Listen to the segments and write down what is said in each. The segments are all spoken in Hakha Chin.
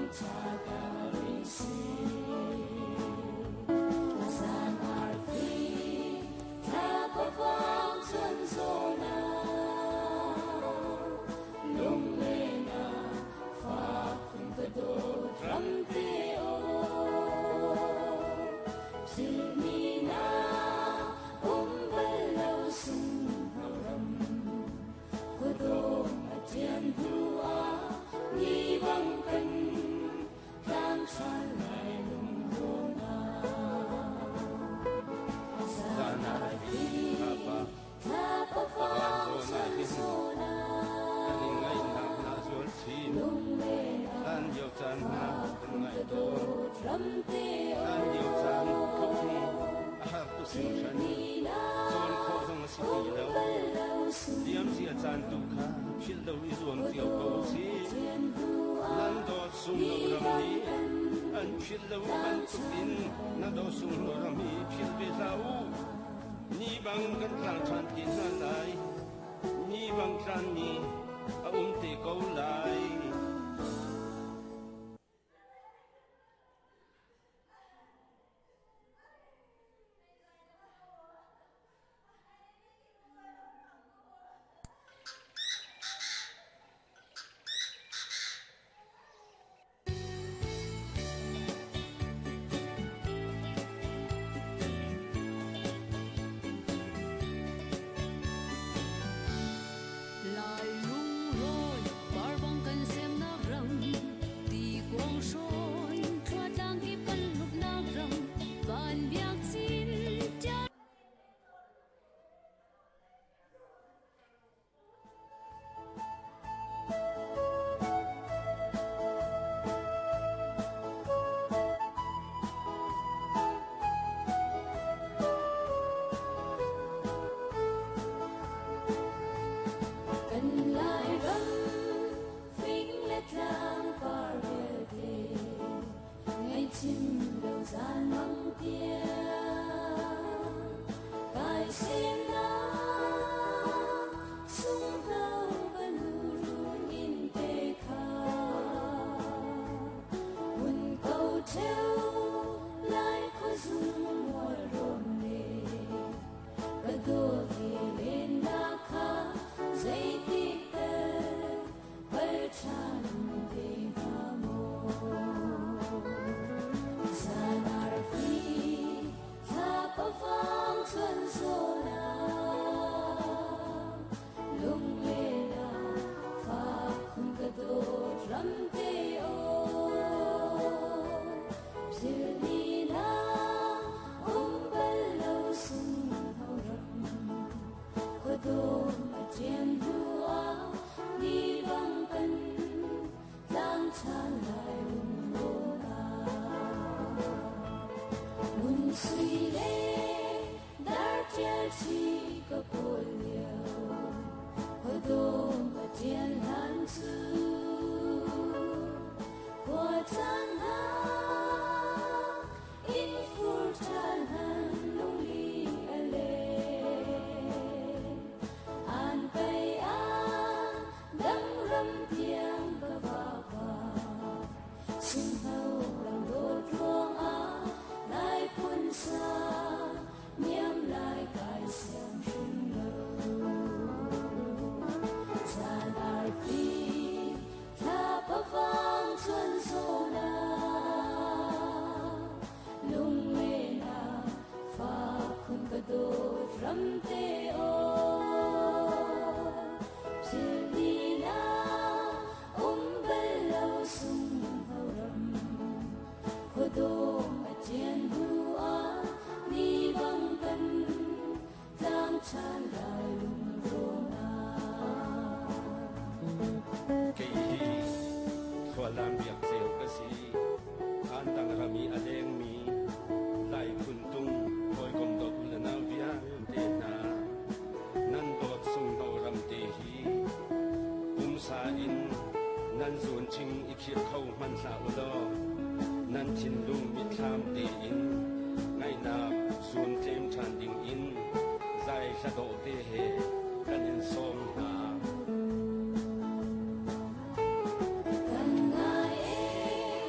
mangtha ta rih seh. Zan arfi thlapa vang chun zawn ah lunglen ah fak khun ka dawt ramte aw. Philhmi na um bal lo sunghno ram khuadawm a ṭian hnu ah ni bang kan tlang ṭhan lai lungrawn ah. Zan arfi thlapa vang chun zawn kan in ah ngaihnak hna zual chin. lunglen Hlan ah lio caan hna fak kan khun ngai ka tawn. dawt ramte Hlan lio caan tluk hi aw. a har tuk hringhran. Philhmi na Cawn khawh zong a si ti um lo. bal lo Liamcia caan tu sunghno kha philh lo i zuam cio ko khuadawm a usih. ṭian hnu Nan ah dawt ni sunglo ram bang nih kan an philh lo tlang bantuk ṭhan in lai na dawt sunglo ram hi philh ve hlah u. Ni bang kan tlang ṭhan te hna lai. Ni bang tlan ni a um te ko lai. Lai lungrawn parbang kan semnak ram ti kuang hrawn thluatlang kip kan hlupnak ram van biak cin ṭial. Kan Lairam fing le tlang par vialte ngaihchim lo zan mang tiang kai semnak sunghno ka lurun in te kha hun ko ṭheo lai khuazung mual rawn le ka dawt he lennak kha zeitik tal pal ṭhan te hnga maw. Zan arfi thlapa vang chuan zawn ah lunglen ah fak khun ka dawt ramte aw. Philhmi na um bal lo sunghno ram khuadawm a ṭian hnu ah ni bang kan tlang ṭhan lai lungrawn ah. Ngun sui le dar ṭial ṭhi ka kawl lio khuadawm a ṭian hlan cu khua caan hna in fur ṭhan han lungli a len. An pei ah dang ram tiang ka vapa sunghno ram dawt ruangah lai phun sa niam lai kai siang hrim lo. Zan arfi thlapa vang chuan zawn ah lunglen ah fak khun ka dawt ramte aw. Philhmi na um bal lo sunghno ram khuadawm a ṭian hnu ah ni bang kan tlang ṭhan lai lungrawn ah. Kei hi khualam biak ceu ka si. An dang ram i a lengmi Lai phuntung hawikom dawt u le nau vialte hna nan dawt sunghno ram te hi pumsa in nan zuun ching i khir kho hmanh hlah u law nan thinlung mitthlam tein ngaihnak zuun tlem ṭhan ding in zai hla dawh te he kan in sawm hna. Kan ngai ee.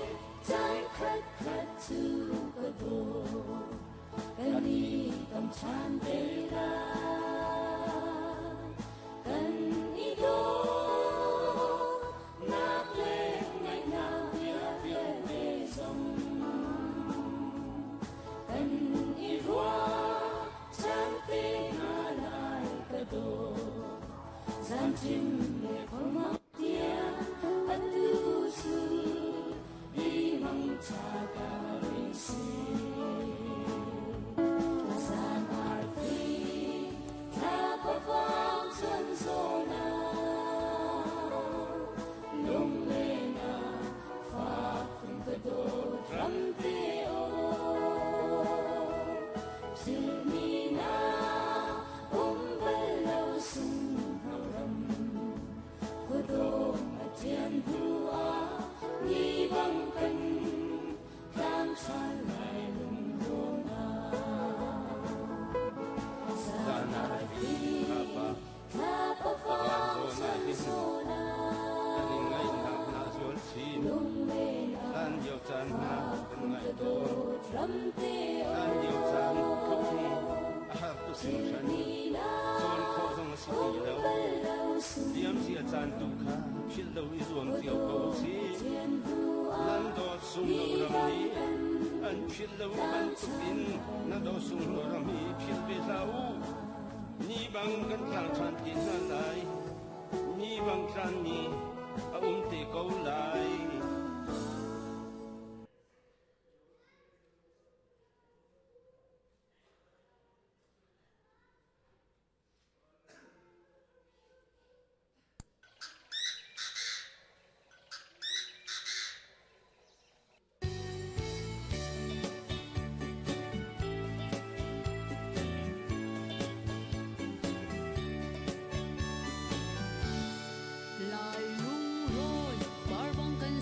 ṭhan te lai. Kan i dawtnak le ngaihnak bia vialte zong kan i ruah ṭhan te hna lai ka dawt. Zanṭim le khuamang tiang atu cu i mangṭha ka rih si. Zan arfi thlapa vang chun zawn ah lunglenak fak phun ka dawt ramte aw. Philhmi na um bal lo sunghno ram khuadawm a ṭian hnu ah ni bang kan tlang ṭhan lai lungrawn ah. Zan arfi thlapa vang chun zawn Kan i ah ngaihnak hna zual chin. lunglenak Hlan lio caan hna fak kan phun ngai ka tawn. dawt ramte Hlan lio caan tluk hi aw. a har tuk hringhran. Philhmi na Cawn khawh zong a si um ti lo. bal lo Liamcia caan tu sunghno kha philh lo i zuam cio ko khuadawm u a sih. ṭian hnu Nan ah dawt ni sungno ram bang nih kan an philh lo tlang bantuk ṭhan in lai na daw sungno lungrawn ram hi philh ve hlah u. ah. Ni bang kan tlang ṭhan te hna lai. Ni bang tlan ni a um te ko lai. Lai lungrawn par bang kan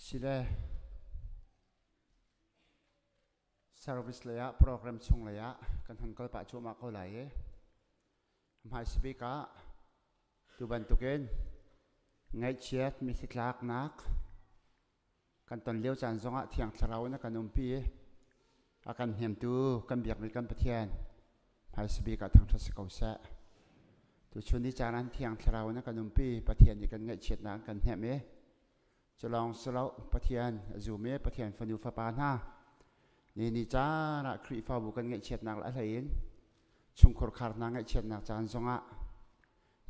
Sile Service lei ah program chung lei ah kan hon kal pah cuahmah ko lai i hmaisabik ah tu bantukin ngaihchiat mithitlaknak kan ton lio caan zongah Thiang Thlarau in a kan umpi i a kan hnemtu kan biakmi kan Pathian hmaisabik ah thangṭhat si ko seh. Tuchun ni caan ah Thiang Thlarau in a kan umpi Pathian nih kan ngaihchiatnak an kan hnemh i Culawng silo Pathian a zum i Pathian fanu fapa hna ni ni caan ah Khrihfabu kan ngaihchiatnak le a hlei in chungkhur khar hna ngaihchiatnak caan zongah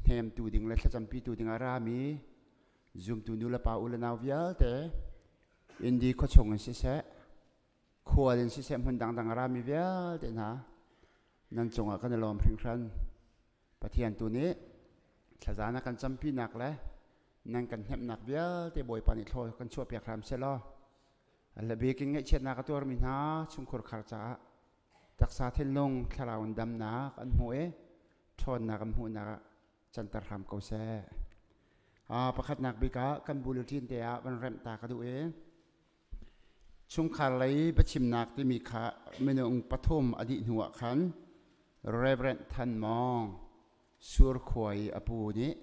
hnemtu ding le thlacampitu ding a rami zumtu nu le pa u le nau vialte Indi khuachung in siseh khual in siseh hmun dangdang a rami vialte hna nan cungah kan i lawm hringhran. Pathian tu nih thlazan a kan campinak le nan kan hnemhnak vialte Bawipa nih thlaw kan chuahpiak hram sehlaw lebik in ngaihchiatnak a tuarmi hna chungkhur khar caah taksa thinlung thlarau in damnak an hmuh i ṭhawnnak an hmuhnak ah canter hram ko seh. Pakhatnak bik ah kan bulletin te ah van remh ta ka duh i Chungkhar lei biachimnak timi kha minung pathum a dih hnu ah khan Reverend Than Mawng Surkhua i a pu nih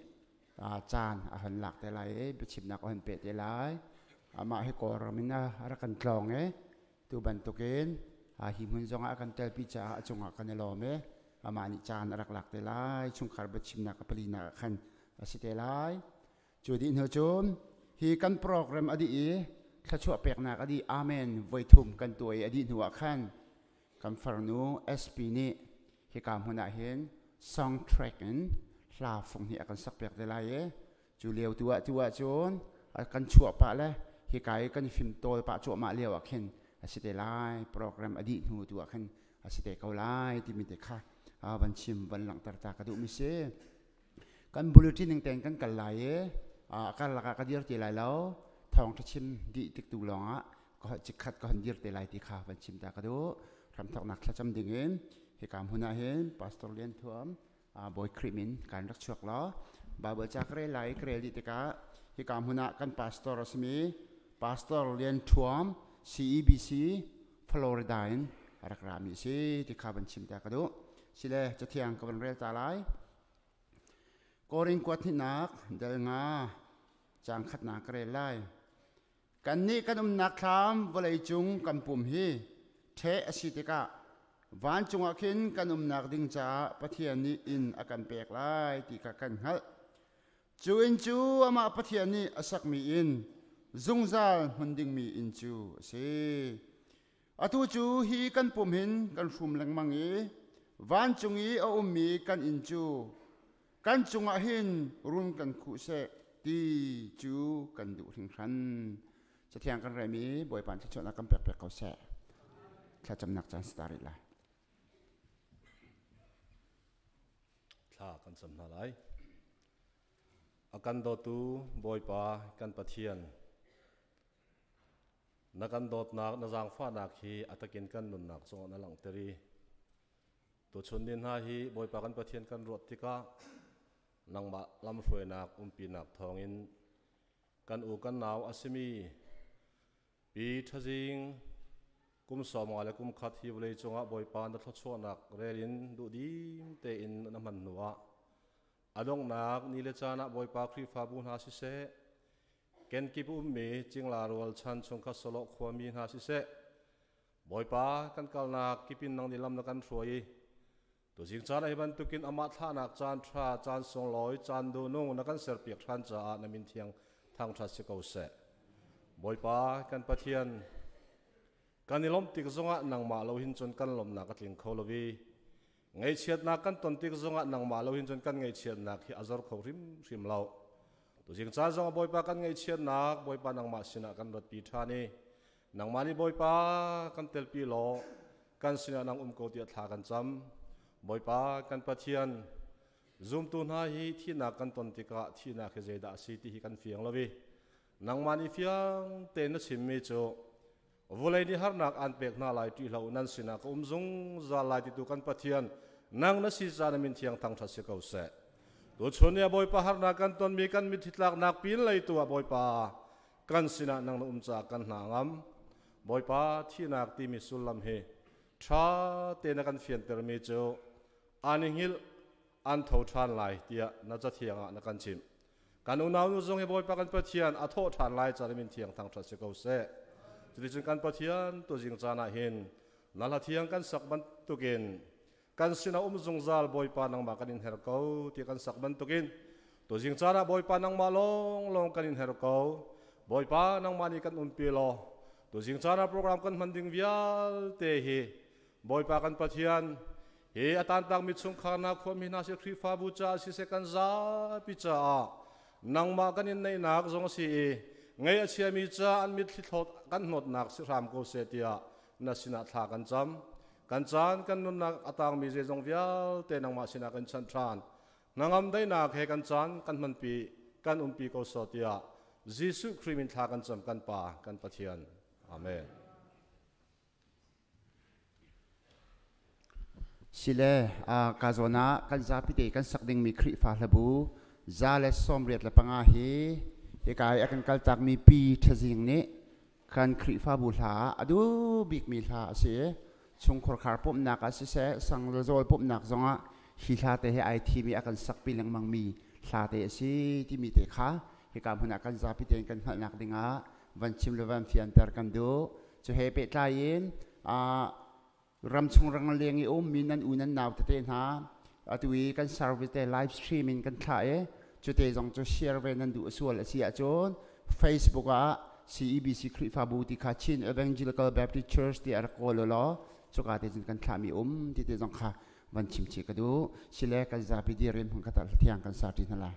caan a hon lak te lai i biachimnak a hon peh te lai. Amah hi Kawlram in a rak kan tlawng i tu bantukin hi hmun zongah a kan telpi caah a cungah kan i lawm i amah nih caan a rak lak te lai. Chungkhar biachimnak a palinak ah khan a si te lai. Cu dih hnu cun hi kan program a dih i thluachuah peknak a dih amen voithum kan tuah i a dih hnu ah khan kan farnu SP nih hika hmun ah hin song track in hla fung hi a kan sak piak te lai i cu lio tu ah tu ah cun kan chuah pah le hika i kan fim tawl pah cuahmah lio ah khin a si te lai program a dih hnu tu ah khin a si te ko lai timi te kha van chim van langhter ta ka duh mi si. Kan bulletin ning tein kan kal lai i a karlak ah ka dir ti lai lo. Thawngṭha chim dih tik tu lawngah ka chikkhat ka hon dir te lai ti kha van chim ta ka duh. Hramthawknak thlacam dingin hika hmun ah hin Pastor Lian Thuam Bawi Khrih min kan rak chuak law Bible ca ka rel lai i ka rel dih tikah hika hmun ah kan pastor a simi Pastor Lian Thuam CEBC Florida in a rak rami a si ti kha van chim ta ka duh. Sile cathiang ka van rel ta lai. Korin kuat hnihnak del nga caang khatnak ka rel lai. Kannih kan umnak thlam vawlei cung kan pum hi ṭheh a si tikah vancung ah khin kan umnak ding caah Pathian nih inn a kan pek lai ti kha kan hngalh. Cu inn cu amah Pathian nih a sakmi inn, zungzal hmun dingmi inn cu a si. Atu cu hi kan pum hin kan hrum lengmang i vancung i a ummi kan inn cu kan cungah hin run kan khuh seh ti cu kan duh hringhran. Cathiang kan rem i Bawipa thluachuahnak kan pek piak ko seh. Thlacamnak caan si ta rih lai. Thla kan cam hna lai. A kan dawtu Bawipa kan Pathian, Na kan dawtnak, na zaangfahnak hi a takin kan nunnak cungah na langhter i tuchun ni hna hi Bawipa kan Pathian kan ruat tikah nangmah lamhruainak umpinak thawngin kan u kan nau a simi Pi Ṭhazing kum 50 le kum khat hi vawlei cungah Bawipa na thluachuahnak rel in duhdim tein na hman hnuah a donghnak ni le caan ah Bawipa Khrihfabu hna siseh Kenkip ummi cingla rualchan chungkhat sawlawh khuami hna siseh, Bawipa kan kalnak kipin nang nih lam na kan hruai i tuzing caan ah hi bantukin amah thlahnak caan ṭha, caan sunglawi, caan duhnung na kan serpiak ṭhan caah na min thiang thangṭhat si ko seh. Bawipa kan Pathian, kan i lawmh tik zongah nangmah lo hin cun kan lawmhnak a tling kho lo i Ngaihchiatnak kan ton tik zongah nangmah lo hin cun kan ngaihchiatnak hi a zor kho hrimhrim lo. Tuzing caan zongah Bawipa kan ngaihchiatnak Bawipa nangmah sinah kan ratpi ṭhan i nangmah nih Bawipa kan telpi law kan sinah nang um ko tiah thla kan cam. Bawipa kan Pathian, zumtu hna hi thihnak kan ton tikah thihnak hi zeidah a si ti hi kan fiang lo i nangmah nih fiang tein na chimmi cu Vulei nih harnak aan pek hna lai ṭih hlah u, nan sinah ka um zungzal lai titu kan Pathian nang na si caah na min thiang thangṭhat si ko seh. Tuchun ni ah Bawipa harnak kan tonmi kan mitthli tlaknak pin lei tu ah Bawipa kan sinah nang na um caah kan hna ngam. Bawipa thihnak timi sullam hi Ṭha tein a kan fiantermi cu an i hngilh an tho ṭhan lai tiah na cathiang ah na kan chimh. Kan unau nu zong hi Bawipa kan Pathian a thawh ṭhan lai ca min thiang thangṭhat si ko seh. Cuticun kan Pathian tuzing caan ah hin na hla thiang kan sak bantukin kan sinah um zungzal Bawipa nangmah kan in her ko ti kan sak bantukin tuzing caan ah Bawipa nangmah lawnglawng kan in her ko. Bawipa nangmah nih kan umpi law tuzing caan ah program kan hman ding vialte hi Bawipa kan Pathian hi a tantakmi chungkhar hna khuami hna si Khrihfabu caah siseh kan zapi caah nangmah kan in neihnak zong a si i ngei a chiami ca an mitthli thlawt kan hnawtnak si hram ko seh tiah na sinah thla kan cam. Kan caan kan nunnak a tangmi zeizong vialte nangmah sinah kan chanh ṭhan. Hnangam daihnak he kan caan kan hmanpi kan umpi ko sawh tiah Jesuh Khrih min thla kan cam kan Pa kan Pathian. Amen. Sile ka zawn ah kan zapi te kan sak dingmi Khrihfa hlabu 185 hi hika i a kan kaltakmi Pi Ṭhazing nih kan Khrihfabu hla ah a duh bikmi hla a si i chungkhar khar pumhnak ah siseh sang le zawl pumhnak zongah hi hla te hi ai thim i a kan sakpi lengmangmi hla te a si timi te kha hika hmun ah kan zapi tein kan hngalhnak dingah van chim le van fianter kan duh. Cu he pehtlai in ramchung rangleng i ummi nan u nan nau tete hna atu i kan service te live stream in kan thlah i cute zong cu share ve nan duh sual a si ahcun Facebook ah CEBC Khrihfabu ti kha Chin Evangelical Baptist Church ti a rak kawl law cuka te cun kan thlahmi um ti te zong kha van chim chih ka duh sile kan zapi dir in hmun khat ah thiang kan sa ṭi hna lai.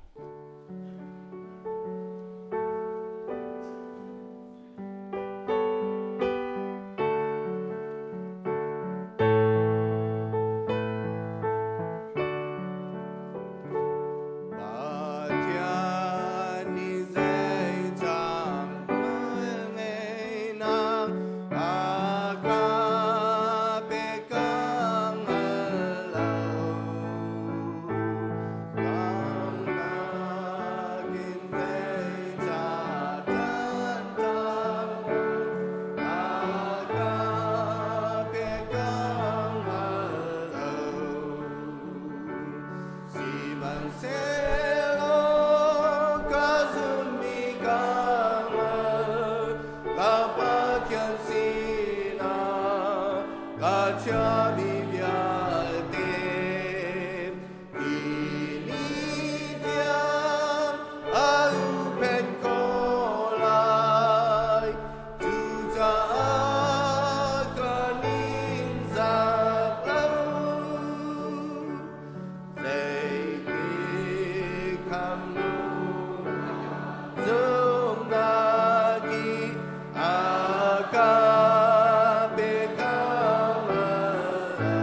Pathian nih zeicah ngeihnak a ka pek ka hngal lo. Dangnak in zeicah tantak a ka pek ka hngal lo. Sihmanhsehlaw ka zumhmi ka hngal, ka Pathian sinah ka chiahmi vialte. Hi ni tiang a huhphenh ko lai, cucaah ka ningzak lo. Zeitik zumnak i a ka pe ka hngal lo.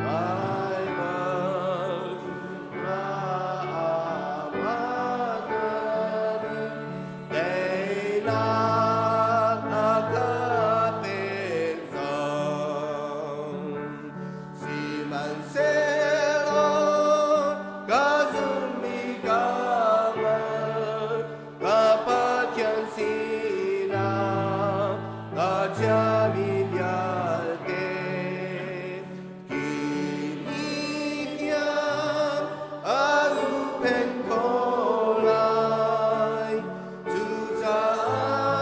Baibal ra amakan teinak a ka pek zong. Sihmanhsehlaw ka zumhmi ka hngal, ka Pathian sinah ka chiahmi vialte. Hi ni tiang a huhphenh ko lai, cucaah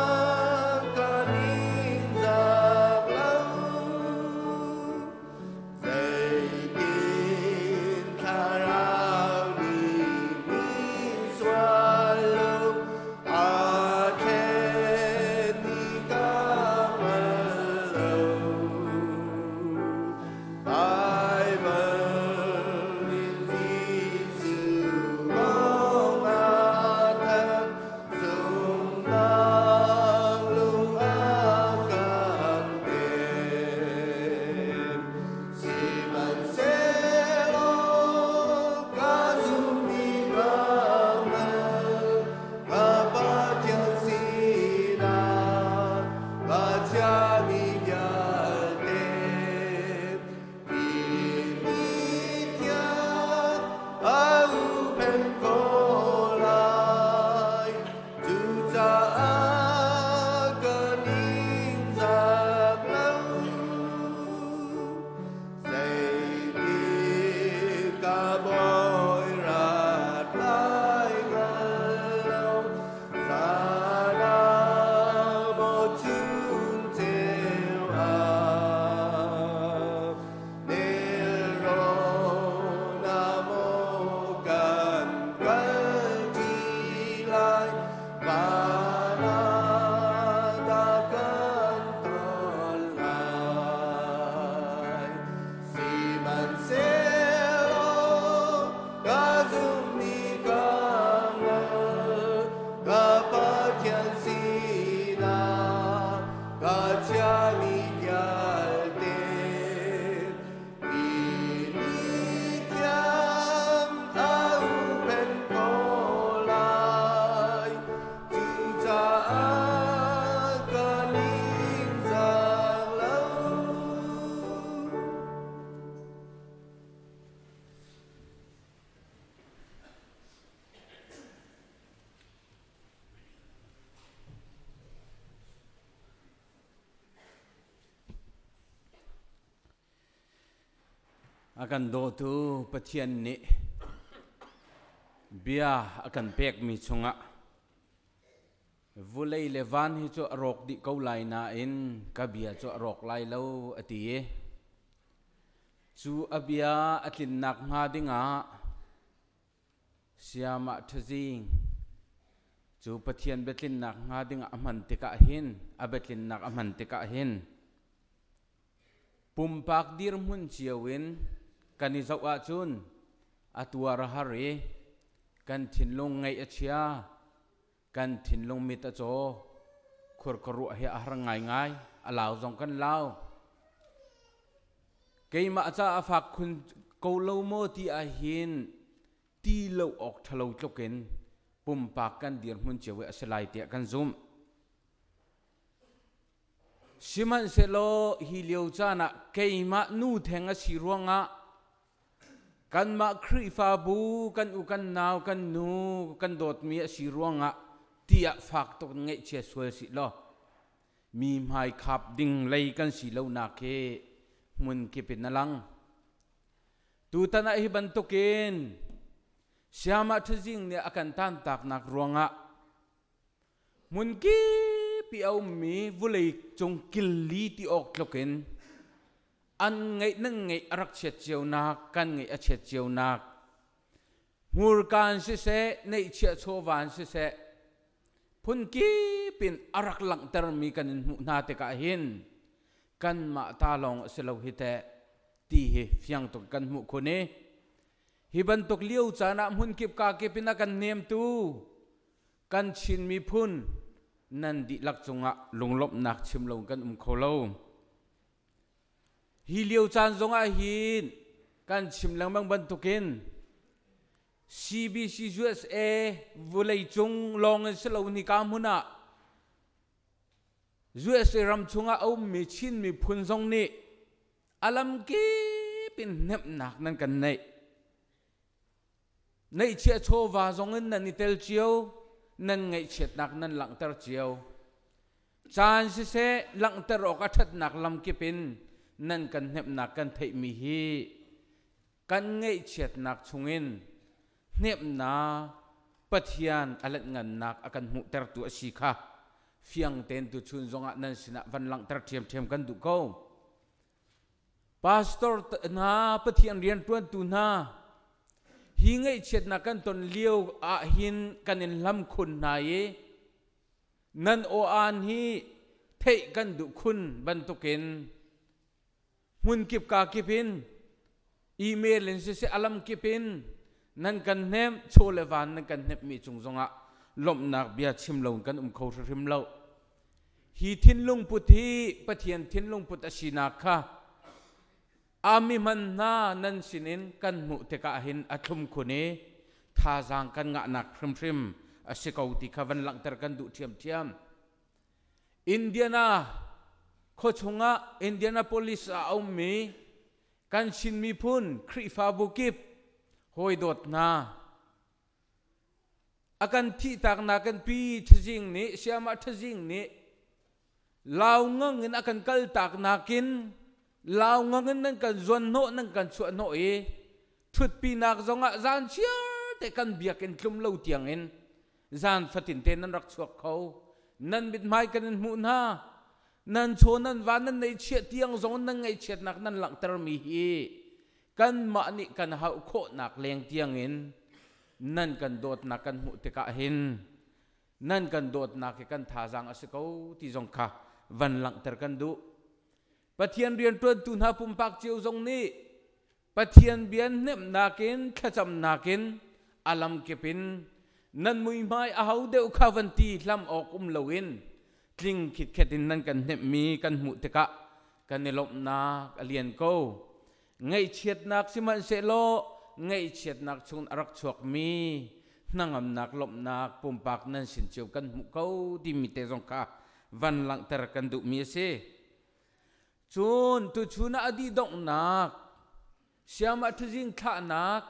A kan dawtu Pathian nih bia a kan pekmi chungah vulei le van hi cu a rawk dih ko lai nain ka bia cu a rawk lai lo a ti i cu a bia a tlinnak hnga dingah Siamah ṭhazing cu Pathian biatlinnak hnga dingah a hman tikah hin a biatlinnak a hman tikah hin pumpak dirhmun cio in kan i zoh ahcun a tuar a har i kan thinlung ngaih a chia, kan thinlung mit a caw, khurkharuah hi a har ngaingai, a lau zong kan lau. Keimah caah fak khun ko lo maw ti ahhin ti lo awk ṭhalo tluk in pumpak kan dirhmun cio i a si lai tiah kan zumh. Sihmanhsehlaw hi lio caan ah keimah nu theng a si ruangah kanmah Khrihfabu kan u kan nau kan nu kan dawtmi a si ruangah tiah fak tuk in ngaihchia sual sih law mi hmai khap ding lei kan si lonak hi hmun kip in a lang. Tutan ah hi bantukin Siamah Ṭhazing nih a kan tantaknak ruangah Hmun kip i a ummi vulei cung killi ti awk tluk in an ngeih nan ngeih a rak chiat cionak, kan ngeih a chiat cionak. Hmurkaan siseh, neihchiah chawvan siseh, phun kip in a rak langhtermi kan in hmuh hna tikah hin kanmah ta lawng a si lo hi teh ti hi fiang tuk kan hmuh khun i hi bantuk lio caan ah hmunkip ka kip in a kan nemtu kan Chin miphun nan dihlak cungah lunglawmhnak chim lo kan um kho lo. Hi lio caan zongah hin kan chim lengmang bantukin CBC USA vawleicung lawng in si lo ni ka hmun ah USA ram chungah a ummi Chin miphun zong nih alam kip in hnemhnak nan kan neih. Neihchiah chawva zong in nan i tel cio, nan ngaihchiatnak nan langhter cio. Caan siseh langhter awk a ṭhatnak lamkip in nan kan hnemhnak kan theihmi hi kan ngaihchiatnak chungin hnemhnak Pathian a lenhngannak a kan hmuhtertu a si kha fiang tein tuchun zongah nan sinah van langhter ṭhiamṭhiam kan duh ko. Pastor hna, Pathian rianṭuantu hna, hi ngaihchiatnak kan ton lio ah hin kan in hlam khun hna i nan aw-aan hi theih kan duh khun bantukin hmunkip ka kip in email in siseh alam kip in nan kan hnemh chaw le van nan kan hnemhmi cung zongah lawmhnak bia chim lo kan um kho hrimhrim lo. Hi thinlung put hi Pathian thinlung put a sinak kha ami hman hna nan sinin kan hmuh tikah hin a thlum khun i thazaang kan ngahnak hrimhrim a si ko ti kha van langhter kan duh ṭhiamṭhiam. Indiana khuachung ah Indianapolis ah a ummi kan Chin miphun Khrihfabu kip hawi dawt hna A kan thihtaknak kan pi ṭhazing nih siamah ṭhazing nih lau ngang in a kan kaltak nakin lau ngang in nan kan zuanhnawh nan kan chuahhnawh i ṭhutpinak zongah zan chiar te kan biakinn tlum lo tiangin zan fatin te nan rak chuak kho nan mithmai kan in hmuh hna nan chaw nan va nan neihchiah tiang zong nan ngaihchiatnak nan langhtermi hi kanmah nih kan hauh khawhnak leng tiangin nan kan dawtnak kan hmuh tikah hin nan kan dawtnak hi kan thazaang a si ko ti zong kha van langhter kan duh. Pathian rianṭuantu hna pumpak cio zong nih Pathian bia hnemhnak in thlacamnak in a lamkip in nan muihmai a ho deuh kha van ti hlam awk um loin tling khitkhet in nan kan hnemhmi kan hmuh tikah kan i lawmhnak a lian ko. Ngaihchiatnak sihmanhsehlaw ngaihchiatnak chung a rak chuakmi hnangamnak lawmhnak pumpak nan sin cio kan hmuh ko timi te zong kha van langhter kan duhmi a si. Cun tuchun ah a dih donghnak siamah ṭhuzing thlahnak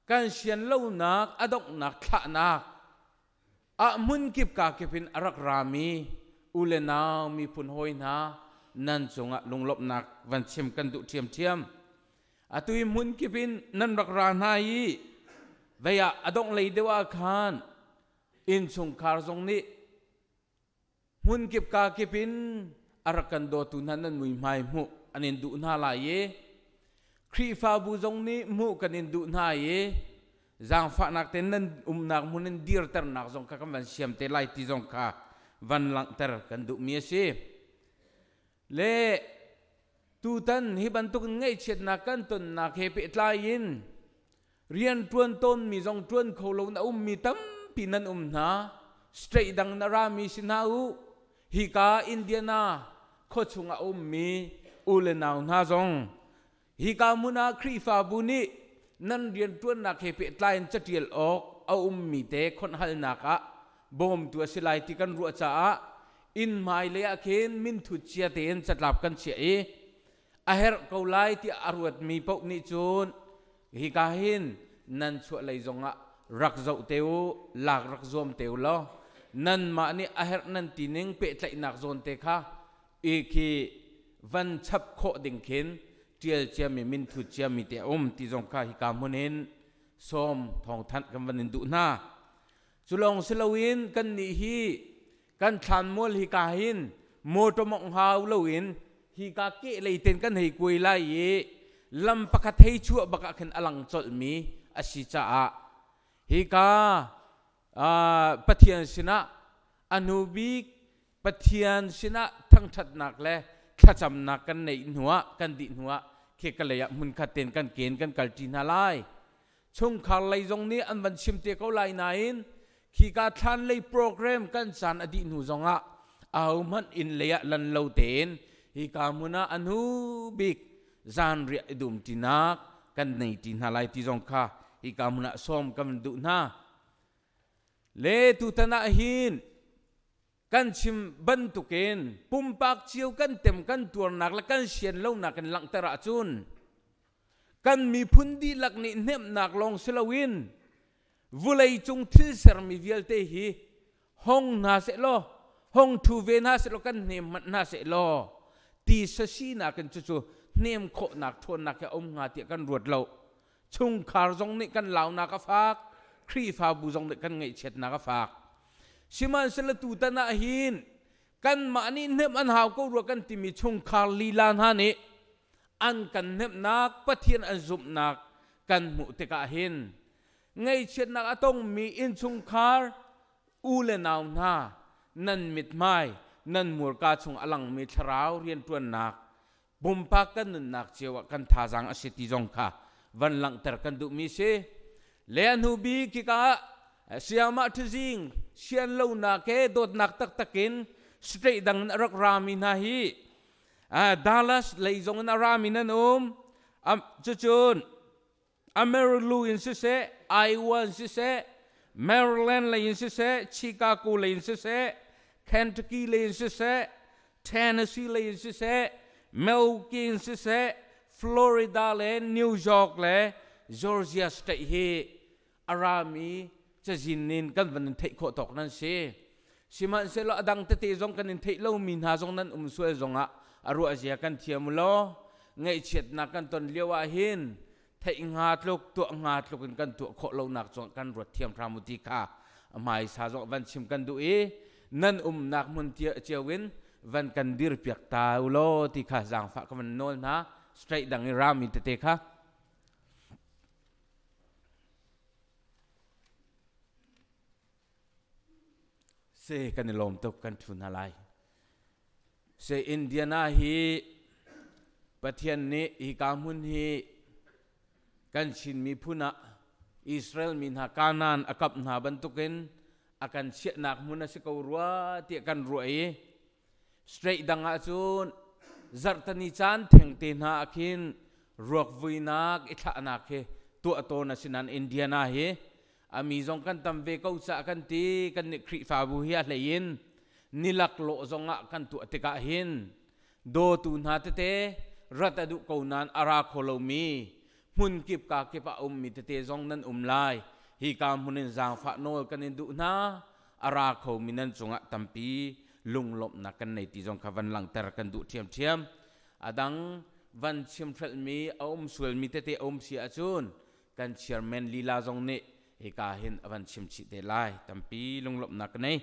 kan sian lonak a donghnak thlahnak ah hmunkip ka kip in a rak rami u le nau miphun hawi hna nan cungah lunglawmhnak van chim kan duh ṭhiamṭhiam. Atu i hmun kip in nan rak ra hna i vei ah a dongh lei deuh ah khan innchungkhar zong nih hmun kip ka kip in a rak kan dawtu hna nan muihmai hmuh an in duh hna lai i Khrihfabu zong nih hmuh kan in duh hna i zaangfahnak tein nan umnak hmun in dirternak zong kha kan van siam te lai ti zong kha van langhter kan duhmi a si. Le tutan hi bantuk ngaihchiatnak kan tonnak he pehtlai in rian ṭuan tawnmi zong ṭuan kho lo na ummi tampi nan um hna. State dang na rami si hna u. Hika Indiana khuachung ah ummi u le nau hna zong hika hmun ah Khrihfabu nih nan rian ṭuannak he pehtlai in caṭial awk a ummi te khonhalnak ah bawmtu a si lai ti kan ruah caah inn hmailei ah khin minthut cia tein catlap kan chiah i a herh ko lai tiah a ruatmi paoh nih cun hika hin nan chuah lei zongah rak zoh te u, lak rak zuam te u law nanmah nih a herh nan ti ning pehtlaihnak zawn te kha i khi van chap khawh ding khin ṭial ciami minthut ciami te a um ti zong kha hika hmun in sawm thawngthanh kan van in duh hna. Cu lawng si loin kannih hi kan thlanmual hika hin motor mawngh hau loin hika kehlei ten kan hei kuai lai i lam pakhat hei chuah bak ah khin a lang colhmi a si caah hika Pathian sinah a hnu bik Pathian sinah thangṭhatnak le thlacamnak kan neih hnuah kan dih hnuah khi ka lei ah hmunkhat ten kan ken kan kalṭi hna lai. Chungkhar lei zong nih an van chim te ko lai nain khika thlan lei program kan caan a dih hnu zongah ahohmanh inn lei ah lan lo tein hika hmun ah a hnu bik zanriah i dum ṭinak kan nei ṭi hna lai ti zong kha hika hmun ah sawm kan van duh hna. Le tutan ah hin kan chim bantukin pumpak cio kan tem kan tuarnak le kan sian lonak in langhter ahcun kan miphun dihlak nih hnemhnak lawng si loin vulei cung thil sermi vialte hi hong hna seh law hong thu ve hna seh law kan hnem hmanh hna seh law ti sasinak in cucu hnem khawhnak ṭhawnnak hi a um hnga tiah kan ruat lo. Chungkhar zong nih kan launak a fak, Khrihfabu zong nih kan ngaihchiatnak a fak. Sihmanhsehlaw tutan ah hin kanmah nih hnemh an hau ko rua kan timi chungkhar lila hna nih an kan hnemhnak, Pathian an zumhnak kan hmuh tikah hin ngaihchiatnak a tongmi innchungkhar u le nau hna nan mithmai, nan murka chung a langmi thlarau rianṭuannak pumpak kan nunnak cio ah kan thazaang a si ti zong kha van langhter kan duhmi si. Le a hnu bik hika ah siamah ṭhizing sian lonak he dawtnak taktak in state dang in a rak rami hna hi Dallas lei zong in a rami nan um. Cucun Amarillo in siseh, Iowa in siseh, Maryland lei in siseh, Chicago lei in siseh, Kentucky lei in siseh, Tennessee lei in siseh, Milwaukee in siseh, Florida le New York le Georgia state hi a rami cazin in kan van in theih khawh tawk nan si. Sihmanhsehlaw a dang tete zong kan in theih lomi hna zong nan um sual zongah a ruahzia kan thiam u law ngaihchiatnak kan ton lio ah hin theih hnga tluk tuah hnga tluk in kan tuah khawh lonak cu kan ruat thiam hram u ti kha a hmaisa zong van chim kan duh i nan umnak hmun cio in van kan dir piak ta u law ti kha zaangfah ka van nawl hna straight dang i rami tete kha. Se kan i lawm tuk kan thu hna lai. Se Indiana hi Pathian nih hika hmun hi kan Chin miphun ah Israel mi hna Kanaan a kap hna bantukin a kan chiahnak hmun a si ko rua tiah kan ruah i straight dang ah cun zarhtani caan thengte hna ah khin ruak vuinak i thlahnak hi tuah tawn a si nain Indiana hi a mi zong kan tam ve ko caah kan ti. Kan nih Khrihfabu hi a hlei in nilak lawh zong ah kan tuah tikah hin dawtu hna tete rat a duh ko nain a ra kho lomi hmun kip ka kip ah ummi tete zong nan um lai. Hika hmun in zaangfah nawl kan in duh hna. A ra khomi nan cungah tampi lunglawmhnak kan nei ti zong kha van langhter kan duh ṭhiamṭhiam. A dang. Van chimhrelhmi a um sualmi tete a um si ahcun kan chairman lila zong nih hika hin a van chim chih te lai. Tampi lunglawmhnak ka nei.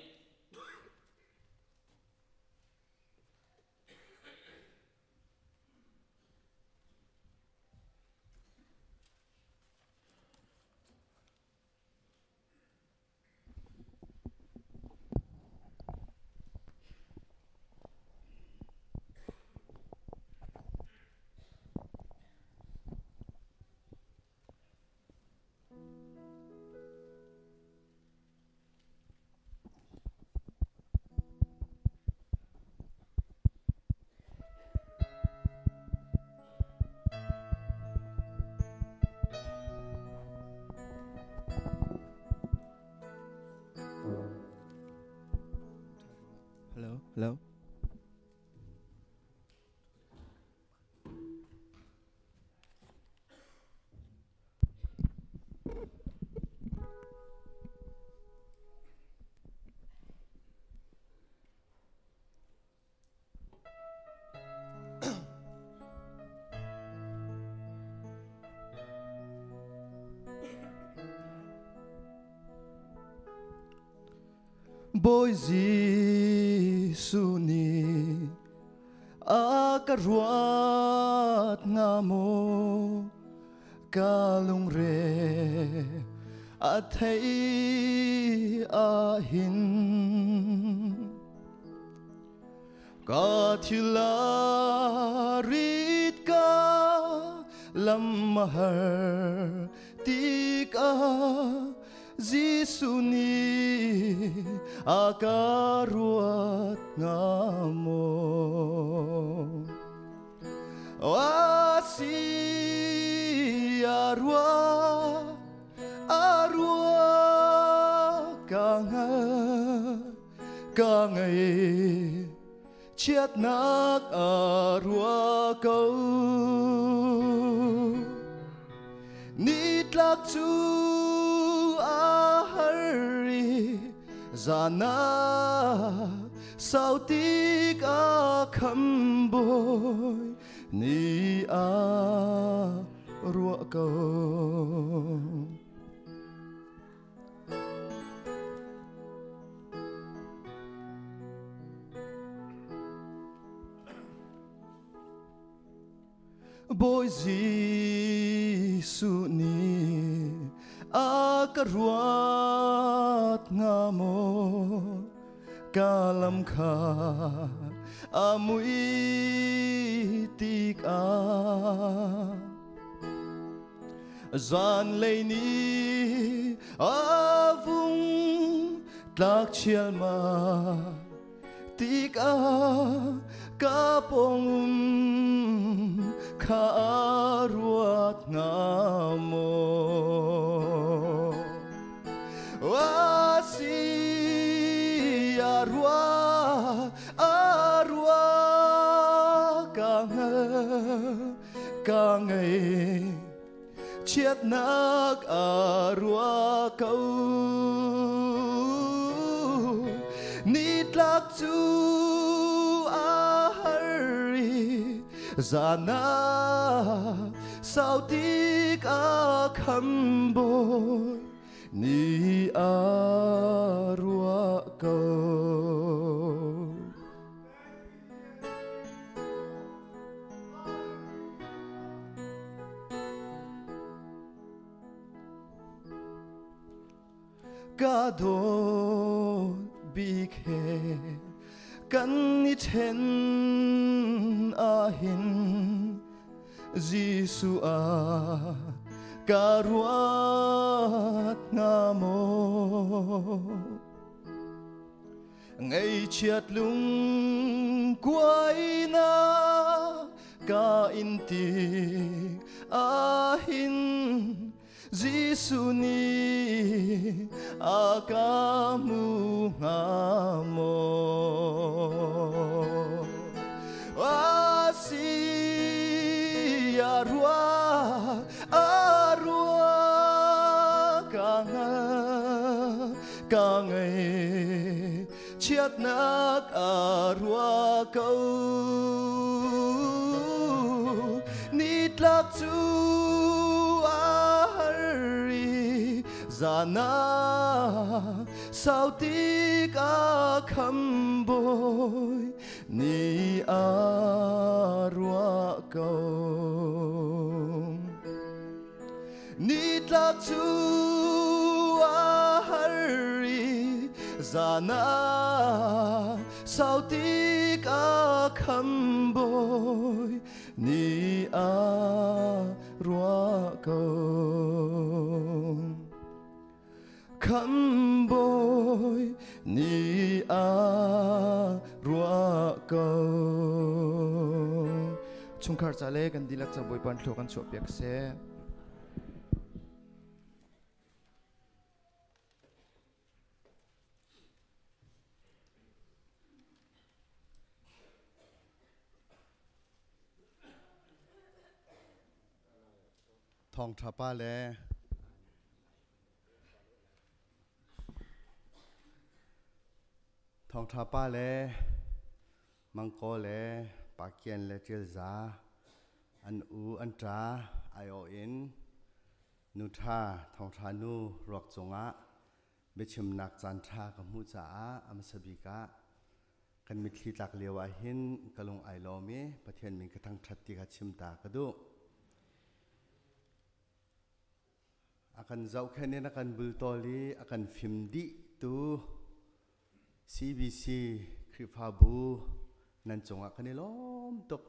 Hello, hello. Bawi Jesuh nih a ka ruat hnga maw ka lungre a thei ahhin Ka thil a rit ka lam a har tikah Jesuh nih a ka ruat hnga maw? A si a rua, a rua ka hngal. Ka ngei chiatnak a rua ko. Nitlak cu a har i zan ah sau tik a kham bawi ni a ruah ko. Bawi Jesuh nih a ka ruat hnga maw? Ka lam kha a mui tikah Zanlei ni a vung tlak chialma tikah ka pawng um kha ruat hnga maw? A si a rua a rua ka hngal ka ngei chiatnak a rua ko. Nitlak cu a har i zan ah sau tik a kham bawi ni a rua ko. Ka dawt bik he kan i ṭhen ahhin Jesuh ah ka ruat hnga maw? Ngaihchiat lung kuainak ka in ti ahhin Jesuh nih a ka hmu hnga maw? A si a rua, a rua ka hngal ka ngei chiatnak a rua ko. tlak cu a har i zan ah sau tik a kham bawi ni a ruah ko. Nitlak cu a har i zan ah sau tik a kham bawi ni a ruah ko. Kham bawi ni a ruah ko. Chungkhar ca le kan dihlak ca Bawipa thlua kan chuahpiak seh. Thawngṭha pa le Thawngṭha pa le Mangkaw le Pakian le Ṭilza an u an ṭa aiawh in nu ṭha thawngṭha nu ruak cungah biachimnak caan ṭha ka hmuh caah a hmasa bik ah kan mitthli tlak lio ah hin ka lung ai lawm i Pathian min ka thangṭhat ti kha chim ta ka duh. A kan zohkhenh in a kan bultawl i a kan fim dih tu CBC Khrihfabu nan cungah kan i lawm tuk.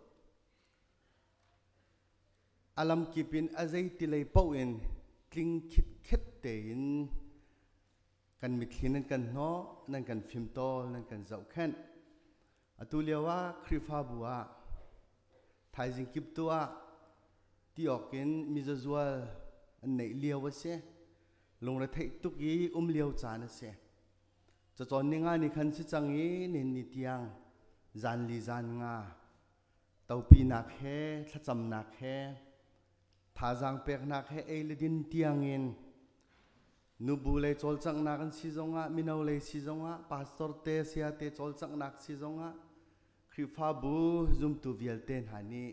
A lamkip in a zeiti lei paoh in tling khitkhet tein kan mitthli nan kan hnawh, nan kan fimtawl, nan kan zohkhenh. Atu lio ah Khrihfabu ah thaizing kip tu ah ti awk in mizazual an neih lio a si. Lungretheih tuk i um lio caan a si. Cacawn ninga ni khan si cang i nin ni tiang zan li zan nga topinak he thlacamnak he thazaang peknak he ei le din tiangin nubu lei cawlcanghnak an si zongah mino lei si zongah pastor te saya te cawlcanghnak si zongah Khrihfabu zumtu vialte hna nih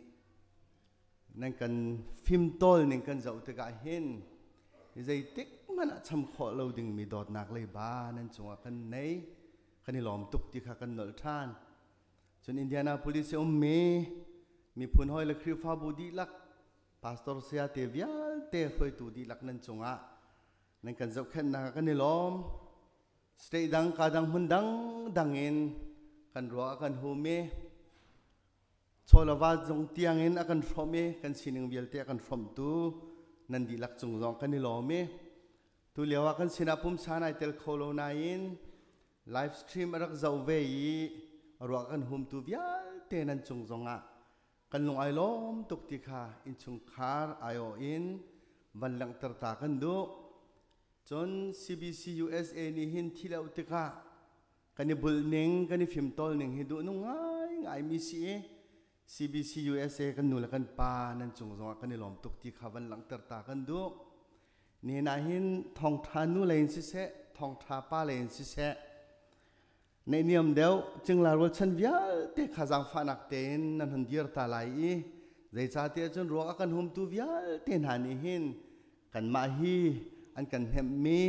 nan kan fimtawl ning kan zoh tikah hin zeitik hmanh ah cham khawh lo dingmi dawtnak leiba nan cungah kan nei kan i lawm tuk ti kha kan nolh ṭhan. Cun Indianapolis i ummi miphun hawi le Khrihfabu dihlak pastor saya te vialte hruaitu dihlak nan cungah nan kan zohkhenhnak ah kan i lawm. State dang ka dang hmun dang dang in kan ruah kan hum i chawlava zong tiangin a kan hrawmh i kan sining vialte a kan hrawmhtu nan dihlak cung zong kan i lawm i tu lio ah kan sinah pumsa nai tel kho lo nain live stream a rak zoh ve i ruah kan humtu vialte nan cung zongah kan lung ai lawm tuk ti kha innchungkhar aiawh in van langhter ta kan duh. Cun CBC USA nih hin thi lo tikah kan i bulh ning kan i fimtawl ning hi duh nung ngai ngai mi si i CBC USA kan nu le kan pa nan cung zongah kan i lawm tuk ti kha van langhter ta kan duh. Nihin ah hin thawngtha nu lei in siseh thawngtha pa lei in siseh neihniam deuh cingla rualchan vialte kha zaangfahnak tein nan hun dir ta lai i zeicahtiah cun ruak a kan humtu vialte hna nih hin kanmah hi an kan hnemhmi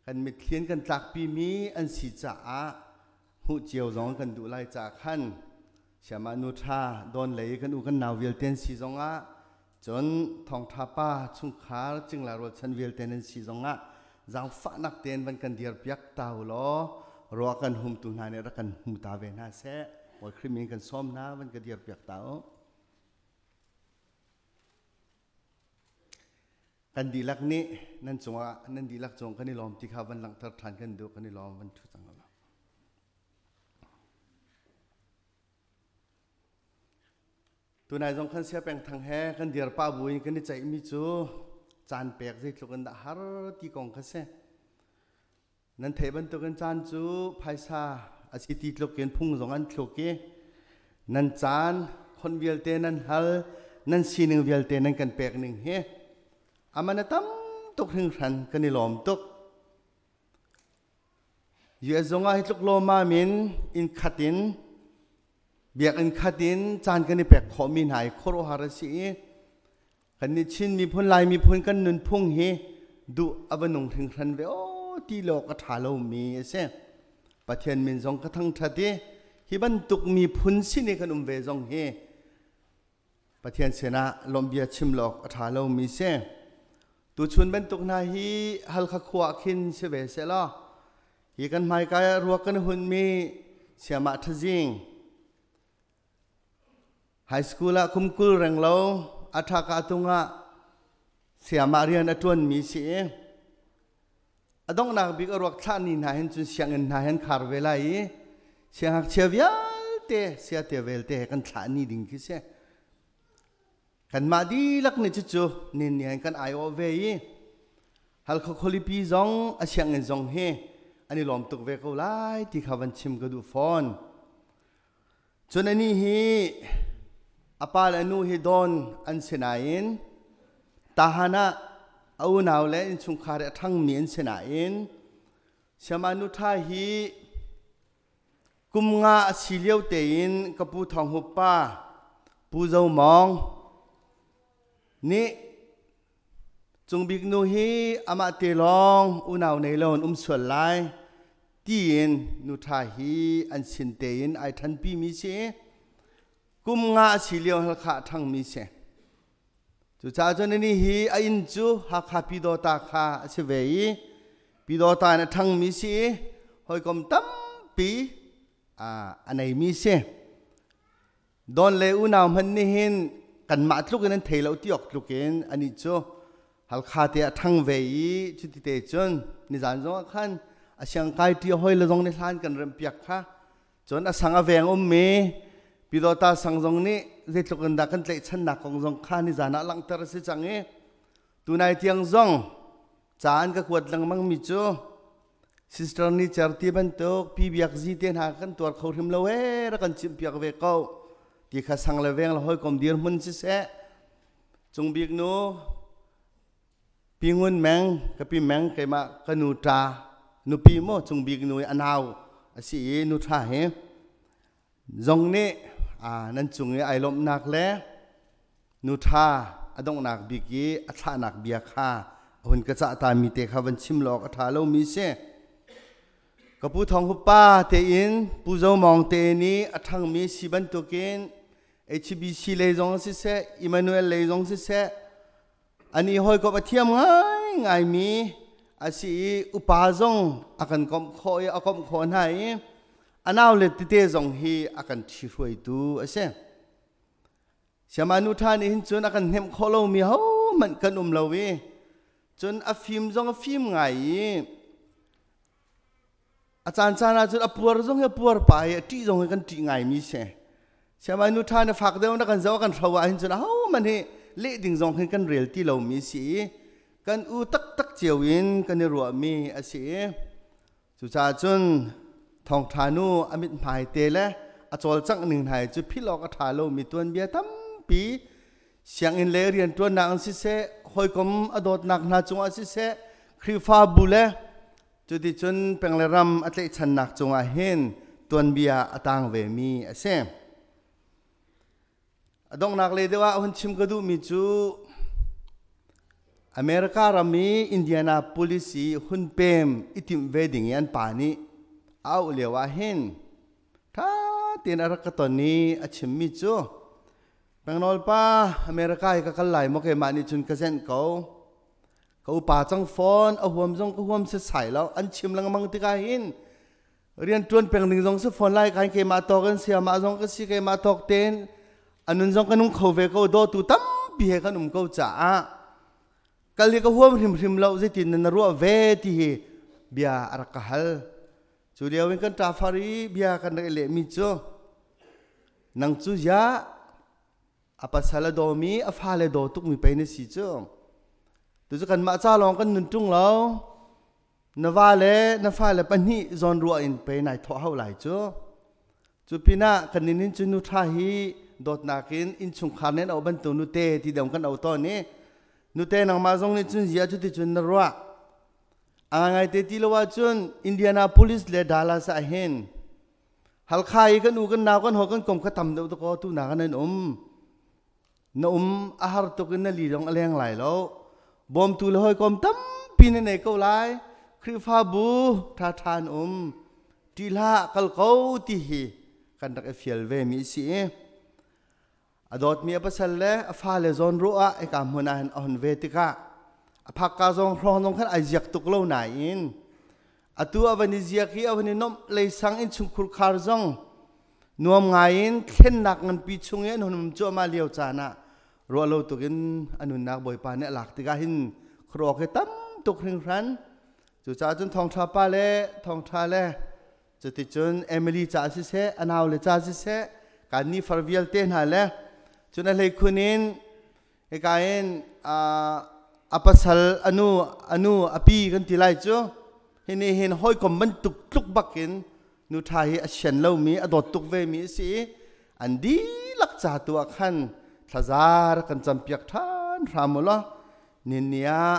kan mitthli an kan tlakpimi an si caah hmuh cio zong kan duh lai caah khan siamah nu ṭha dawn lei kan u kan nau vialte an si zongah cun thawngṭha pa chungkhar cingla rualchan vialte nan si zongah zaangfahnak tein van kan dirpiak ta u law ruah kan humtu hna nih rak kan hmu ta ve hna seh. Bawi Khrih min kan sawm hna van ka dirpiak ta u. Kan dihlak nih nan cungah nan dihlak cung kan i lawm ti kha van langhter ṭhan kan duh kan i lawm van ṭhu cang lo. Tunai zong khan sia peng thang he kan dir pa buin kan i ceihmi cu caan pek zeitluk in dah har ti kong kha si. Nan theih bantukin caan cu phaisa a si ti tluk in phung zong an thluk i nan caan khon vialte nan hal nan sining vialte nan kan pek ning hi aman a tam tuk hringhran kan i lawm tuk. US zong ah hi tluk lawmam in inn khat in biakinn khat in caan kan i pek khawhmi hna hi khuaruahhar a si i. Kan nih Chin miphun Lai miphun kan nunphung hi duh a va nung hringhran ve aw ti lawk a ṭha lomi a si. Pathian min zong ka thangṭhat i hi bantuk miphun sin i kan um ve zong hi Pathian sinah lawmhbia chim lawk a ṭha lomi si. Tuchun bantuk hna hi Halkha khua khin si ve sehlaw hi kan hmaika ah ruak kan hunmi Siamah Ṭhazing High school ah kum 20 reng lo a ṭhaka tungah sayamah rian a ṭuanmi si i a donghnak bik a ruak thlah ni hna hin cun sianginn hna hin khar ve lai i siangngakchia vialte siate velte he kan thlah ni ding khi si. Kanmah dihlak nih cucu nin ni hin kan aiawh ve i Halkha khualipi zong a sianginn zong hi an i lawm tuk ve ko lai ti kha van chim ka duh fawn. Cun anih hi a pa le a nu hi dawn an si nain tahan ah a unau le innchungkhar i a ṭhangmi an si nain Siama nu ṭha hi kum nga a si lio tein ka pu Thawng Hup pa Pu Zo Mawng nih Cung Bik nu hi amah te lawng unau nei lo in um sual lai tiin nu ṭha hi an sin tein ai ṭhanpi mi si. Kum nga a si lio Halkha a ṭhangmi si. Cucaah cun anih hi a inn cu Hakha Pyidawta kha a si ve i Pyidawta in a ṭhangmi si i hawikom tampi a neimi si. Dawn le unau hmanh nih hin kanmah tluk in an thei lo ti awk tluk in anih cu Halkha te a ṭhang ve i cuti te cun nizan zong ah khan a siangkai ṭi hoi le zong nih hlan kan remhpiak kha cun a sang a veng ummi Pyidawta sang zong nih zeitluk in dah kan tlaihchannak kong zong kha nizan ah langhter a si cang i tunai tiang zong ca an ka kuat lengmang mi cu Sister ni cer ti bantuk pi biak zi te hna kan tuar kho hrim lo ee rak kan chimh piak ve ko ti kha sang le veng le hawikom dirhmun siseh cung bik nu pi ngun meng ka pi meng keimah ka nu ṭa nupi maw cung bik nu i a nau a si i nu ṭha hi zong nih nan cung i ai lawmhnak le nu ṭha a donghnak bik i a thlahnak bia kha a hun ka cah ta mi te kha van chim lawk a ṭha lomi si. Ka pu Thawng Hup pa tein Pu Zo Mawng te nih a ṭhangmi si bantukin HBC lei zong siseh Emmanuel lei zong siseh ani hawikom a thiam ngaingaimi a si i upa zong a kan komh khawh i a komh khawh hna i a naule tete zong hi a kan ṭhihruaitu a si. Siama nu ṭha nih hin cun a kan hnemh khawh lomi hohmanh kan um lo i cun a fim zong a fim ngai i a caan caan ah cun a puar zong hi a puar pa i a ṭih zong hi kan ṭih ngaimi si. Siama nu ṭha nih fak deuh na kan zoh kan hro ah hin cun ahohmanh hi leh ding zong hin kan rel ti lomi si i kan u taktak cio in kan i ruahmi a si i Cucaah cun thawngṭha nu a mithmai te le a cawlcangh ning hna hi cu philh awk a ṭha lomi tuanbia tampi sianginn le rianṭuannak in siseh, hawikom a dawtnak hna cungah siseh, Khrihfabu le cuticun peng le ram a tlaihchannak cungah hin tuanbia a tang vemi a si. A donghnak lei deuh ah hun chim ka duhmi cu America ram i Indianapolis i hun pem i timh ve ding i an pa nih a auh lio ah hin ṭha tein a rak ka ton i a chimmi cu Pengnawl pa America i ka kal lai maw keimah nih cun ka zenh ko ka upa cang fawn a huam zong ka huam setsai lo an chim lengmang tikah hin Rianṭuan peng ding zong si fawn lai kain keimah tawk in sayamah zong ka si keimah tawk tein a nun zong ka nung kho ve ko dawtu tampi he kan um ko caah kal hi ka huam hrimhrim lo zeitin na ruah ve ti hi bia a rak ka hal cu lio in kan ṭafar i bia kan rak i lehmi cu nang cu ya a pasal a dawmi a fale daw tukmi pei na si cu tu cu kanmah ca lawng kan nun ṭung lo Na va le na fale pahnih zawnruah in pei nai thawh hau lai cu. Cu pinah kan nin cu nu ṭha hi dawtnak in innchungkhar nen au bantuk nute ti deuh kan au tawn i nute nangmah zong nih cun zia cu ti cun na ruah. A ngai te ti lo ahcun Indianapolis le Dallas ah hin Halkha i kan u kan nau kan ho kan kom kha tam deuh dakaw tu na kan an um. Na um a har tuk in na li zong a leng lai lo. Bawmtu le hawikom tampi na nei ko lai. Khrihfabu ṭhaṭha an um. Ṭih hlah kal ko ti hi kan rak i fial ve mi si. A dawtmi a pasal le a fale zawn ruah ah hika hmun ah hin a hun ve tikah a phakka zong hrawng zong khan ai ziak tuk lo nain atu a van i ziak i a van i nomh leisang innchungkhur khar zong nuam ngai in thlennak nganpi chung i an hun um cuahmah lio caan ah ruah lo tuk in a nunnak Bawipa nih a lak tikah hin khuaruak hi tam tuk hringhran. Cucaah cun thawngṭha pa le thawngṭha le cuticun Emily ca siseh a nau le ca siseh kan nifar vialte hna le cun a hleikhun in hika in a pasal anu anu a pi kan ti lai cu hi nih hin hawikom bantuk tluk bakin nu ṭha hi a sian lomi a dawt tuk ve mi a si i an dihlak ca tu ah khan thlazar kan campiak ṭhan hram u law Ninni ah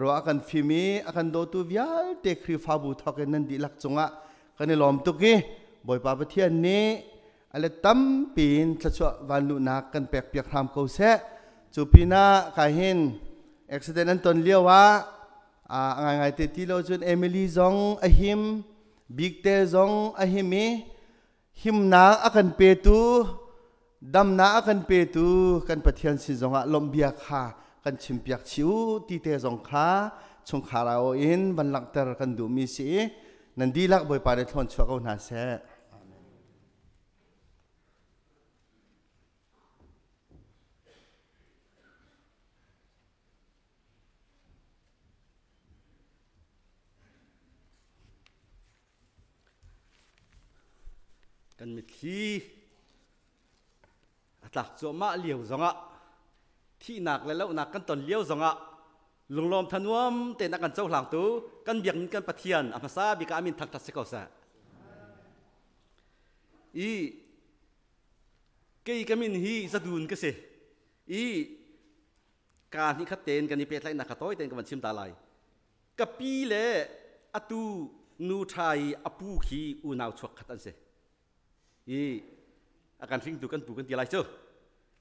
ruah a kan fim i a kan dawtu vialte Khrihfabu thawk in nan dihlak cungah kan i lawm tuk i Bawipa Pathian nih a let tampi in thluachuah vanluhnak kan pekpiak hram ko seh. Cu pinah kai hin accident an ton lio ah a ngaingai te ti lo cun Emily zong a him, Bikte zong a him i himnak a kan petu damnak a kan petu kan Pathian sin zongah lawmhbia kha kan chimpiak chih u ti te zong kha chungkhar au in van langhter kan duhmi si i nan dihlak Bawipa nih thlawn chuah ko hna seh. Kan mitthli a tlak cuahmah lio zongah thihnak le lohnak kan ton lio zongah lunglawm thanuam tein a kan cohlangtu kan biakinn kan Pathian a hmasa bik ah a min thangṭhat si ko seh. I kei ka min hi Zadun ka si. I ka hnih khat tein kan i pehtlaihnak kha tawi tein ka van chim ta lai. Ka pi le atu nu ṭha i a pu khi unau chuak khat an si. I a kan hringtu kan pu kan ti lai cu.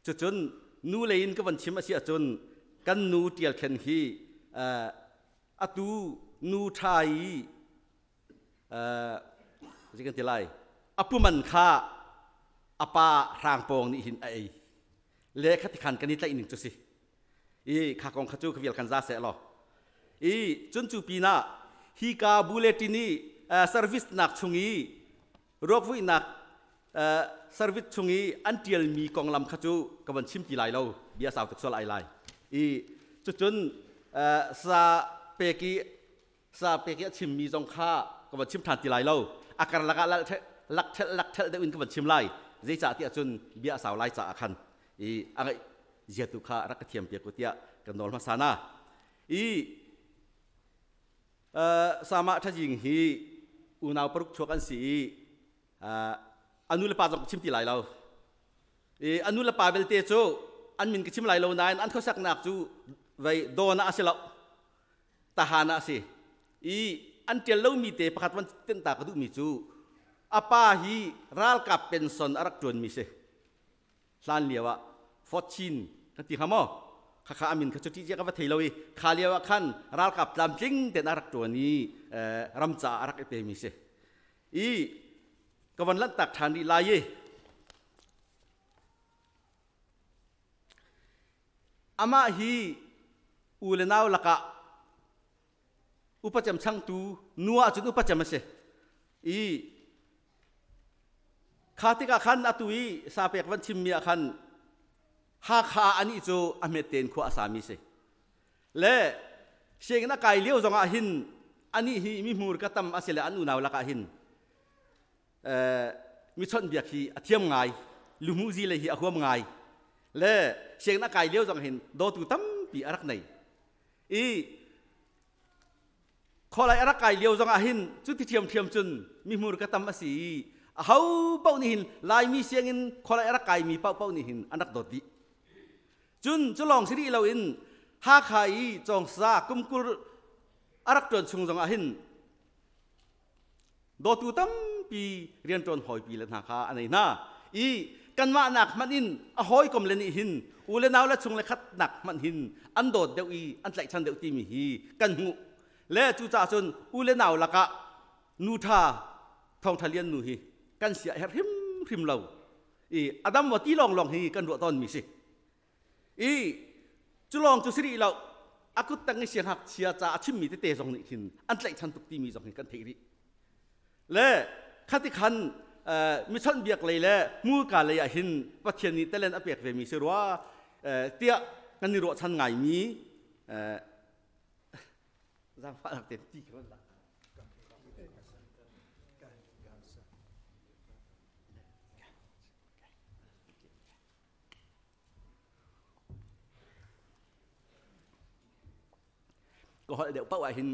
Cucun nu lei in ka van chim a si ahcun kan nu Ṭial Khen hi atu nu ṭha i zei kan ti lai a puman kha a pa Hrang Pawng nih hin a ei. Le khati khan kan i tlaih ning cu si. I kha kong kha cu ka vial khan za seh law i cun cu pinah hi ka bulletin i service nak chung i ruakvuihnak service chung i an tialmi konglam kha cu ka van chim ti lai lo bia sau tuk sual ai lai i cucun sa pek i sa pek i a chimmi zong kha ka van chim ṭhan ti lai lo a karlak ah lak ṭhelh lak ṭhelh deuh in ka van chim lai zeicah tiah cun bia a sau lai caah khan i a ngaih zia tu kha rak ka thiam piak u tiah kan nawl hmasa na i sama ṭhajing hi unau paruk chuak an si i anu le pa zong ka chim ti lai lo i anu le pa belte cu an min ka chim lai lo nain an khuasaknak cu vei dawn ah a si lo tahan ah a si i an ṭial lomi te pakhat van tenhta ka duhmi cu a pa hi ralkap pension a rak ṭuanmi si hlan lio ah Fortune kan ti hnga maw khakha amin kha cu ṭih ka va thei lo i kha lio ah khan ralkap tlamtling ten a rak ṭuan i ram caah a rak i pemi si i ka van lanhtak ṭhan rih lai i amah hi u le nau lakah upacem changtu nu ahcun upacem a si i kha tikah khan atu i sapek van chimmi ah khan Hakha anih cu a hmet tein khua a sami si le sianginn a kai lio zongah hin anih hi mi hmur ka tam a si le an unau lakah hin mi chawnhbiak hi a thiam ngai luhmuhzi le hi a huam ngai le sianginn a kai lio zong hin dawtu tampi a rak nei i khualai a rak kai lio zong ah hin cuti ṭhiamṭhiam cun mihmur ka tam a si i aho paoh nih hin Laimi sianginn khualai a rak kaimi paohpaoh nih hin an rak dawt dih. Cun cu lawng si rih loin Hakha i Cawngsa kumkur a rak ṭuan chung zong ah hin dawtu tampi rianṭuan hawipi le hna kha a nei hna i Kanmah nak hmanh in a hawikom le nih hin u le nau le chung le khat nak hmanh hin an dawt deuh i an tlaihchan deuh timi hi kan hmuh. Le cucaah cun u le nau lakah nu ṭha thawngṭha lian nu hi kan sia herh hrimhrim lo. I adam wa ti lawng lawng hi kan ruah tawn mi si. I cu lawng cu si rih lo, a kut tang i siangngakchia ca a chimmi tete zong nih khin an tlaihchan tuk timi zong hi kan theih rih. Le khati khan mi chawnhbiak lei le hmurka lei ah hin Pathian nih talent a pek ve mi si rua tiah kan i ruahchan ngaimi zaangfahnak tein ti kha van Ka holh deuh paoh ah hin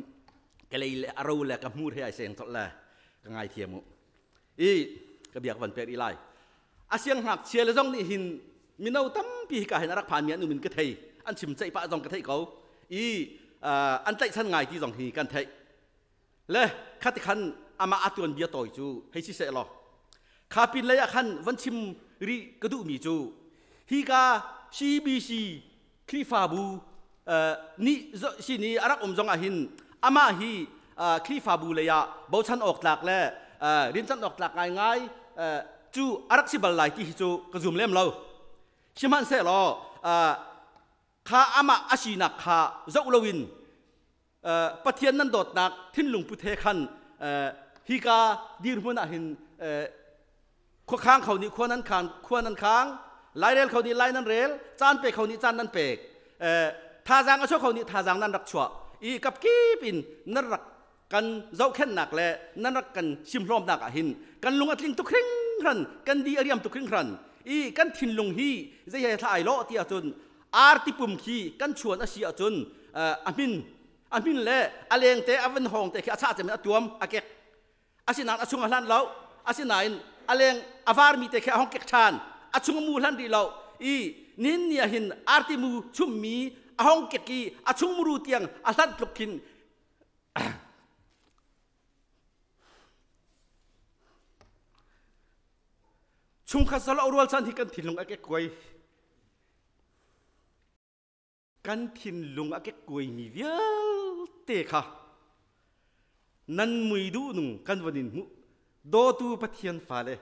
ka lei le a ro le ka hmur he ai seng colh le ka ngaithiam u. I ka biak van pek i lai. A siang ngakchia le zong nih hin mino tampi hi ka hin a rak phan mi an um in ka thei. An chim ceih pah zong ka theih ko. I an tlaihchan ngai ti zong hi kan theih. Le khati khan amah a tuan bia tawi cu hei si seh law kha pin lei ah khan van chim rih ka duhmi cu hika CBC Khrihfabu nih sin i a rak um zong ah hin amah hi Khrihfabu lei ah bochan awk tlak le rincan awk tlak ngaingai cu a rak si bal lai ti hi cu ka zum lem lo. Sihmanhsehlaw kha amah a sinak kha zoh loin Pathian nan dawtnak thinlung put he khan hika dirhmun ah hin khuakhang kho nih khua nan khang khua nan khang lairel kho nih lai nan rel caan pe kho nih caan nan pek thazaang a chuah kho nih thazaang nan rak chuah i kapkip in nan rak kan zohkhenhnak le nan rak kan simhlawmnak ah hin kan lung a tling tuk hringhran kan di a riam tuk hringhran i kan thinlung hi zei he thla ai lawh ti ahcun arti pum khi kan chuan a si ahcun a hmin a hmin le a lengte a van hawng te khi a chah cem in a tuam a kek asinain a chung a hlan lo asinain a leng a varmi te khi a hong kek ṭhan a chung mu hlan rih lo i nin ni ah hin arti mu chummi a hong kek i a chung muru tiang a hlan tluk khin chungkhat salo rual chan hi kan thinlung a kek kuai Kan thinlung a kekkuaimi vialte kha nan mui duhnung kan van in hmuh. Dawtu Pathian fale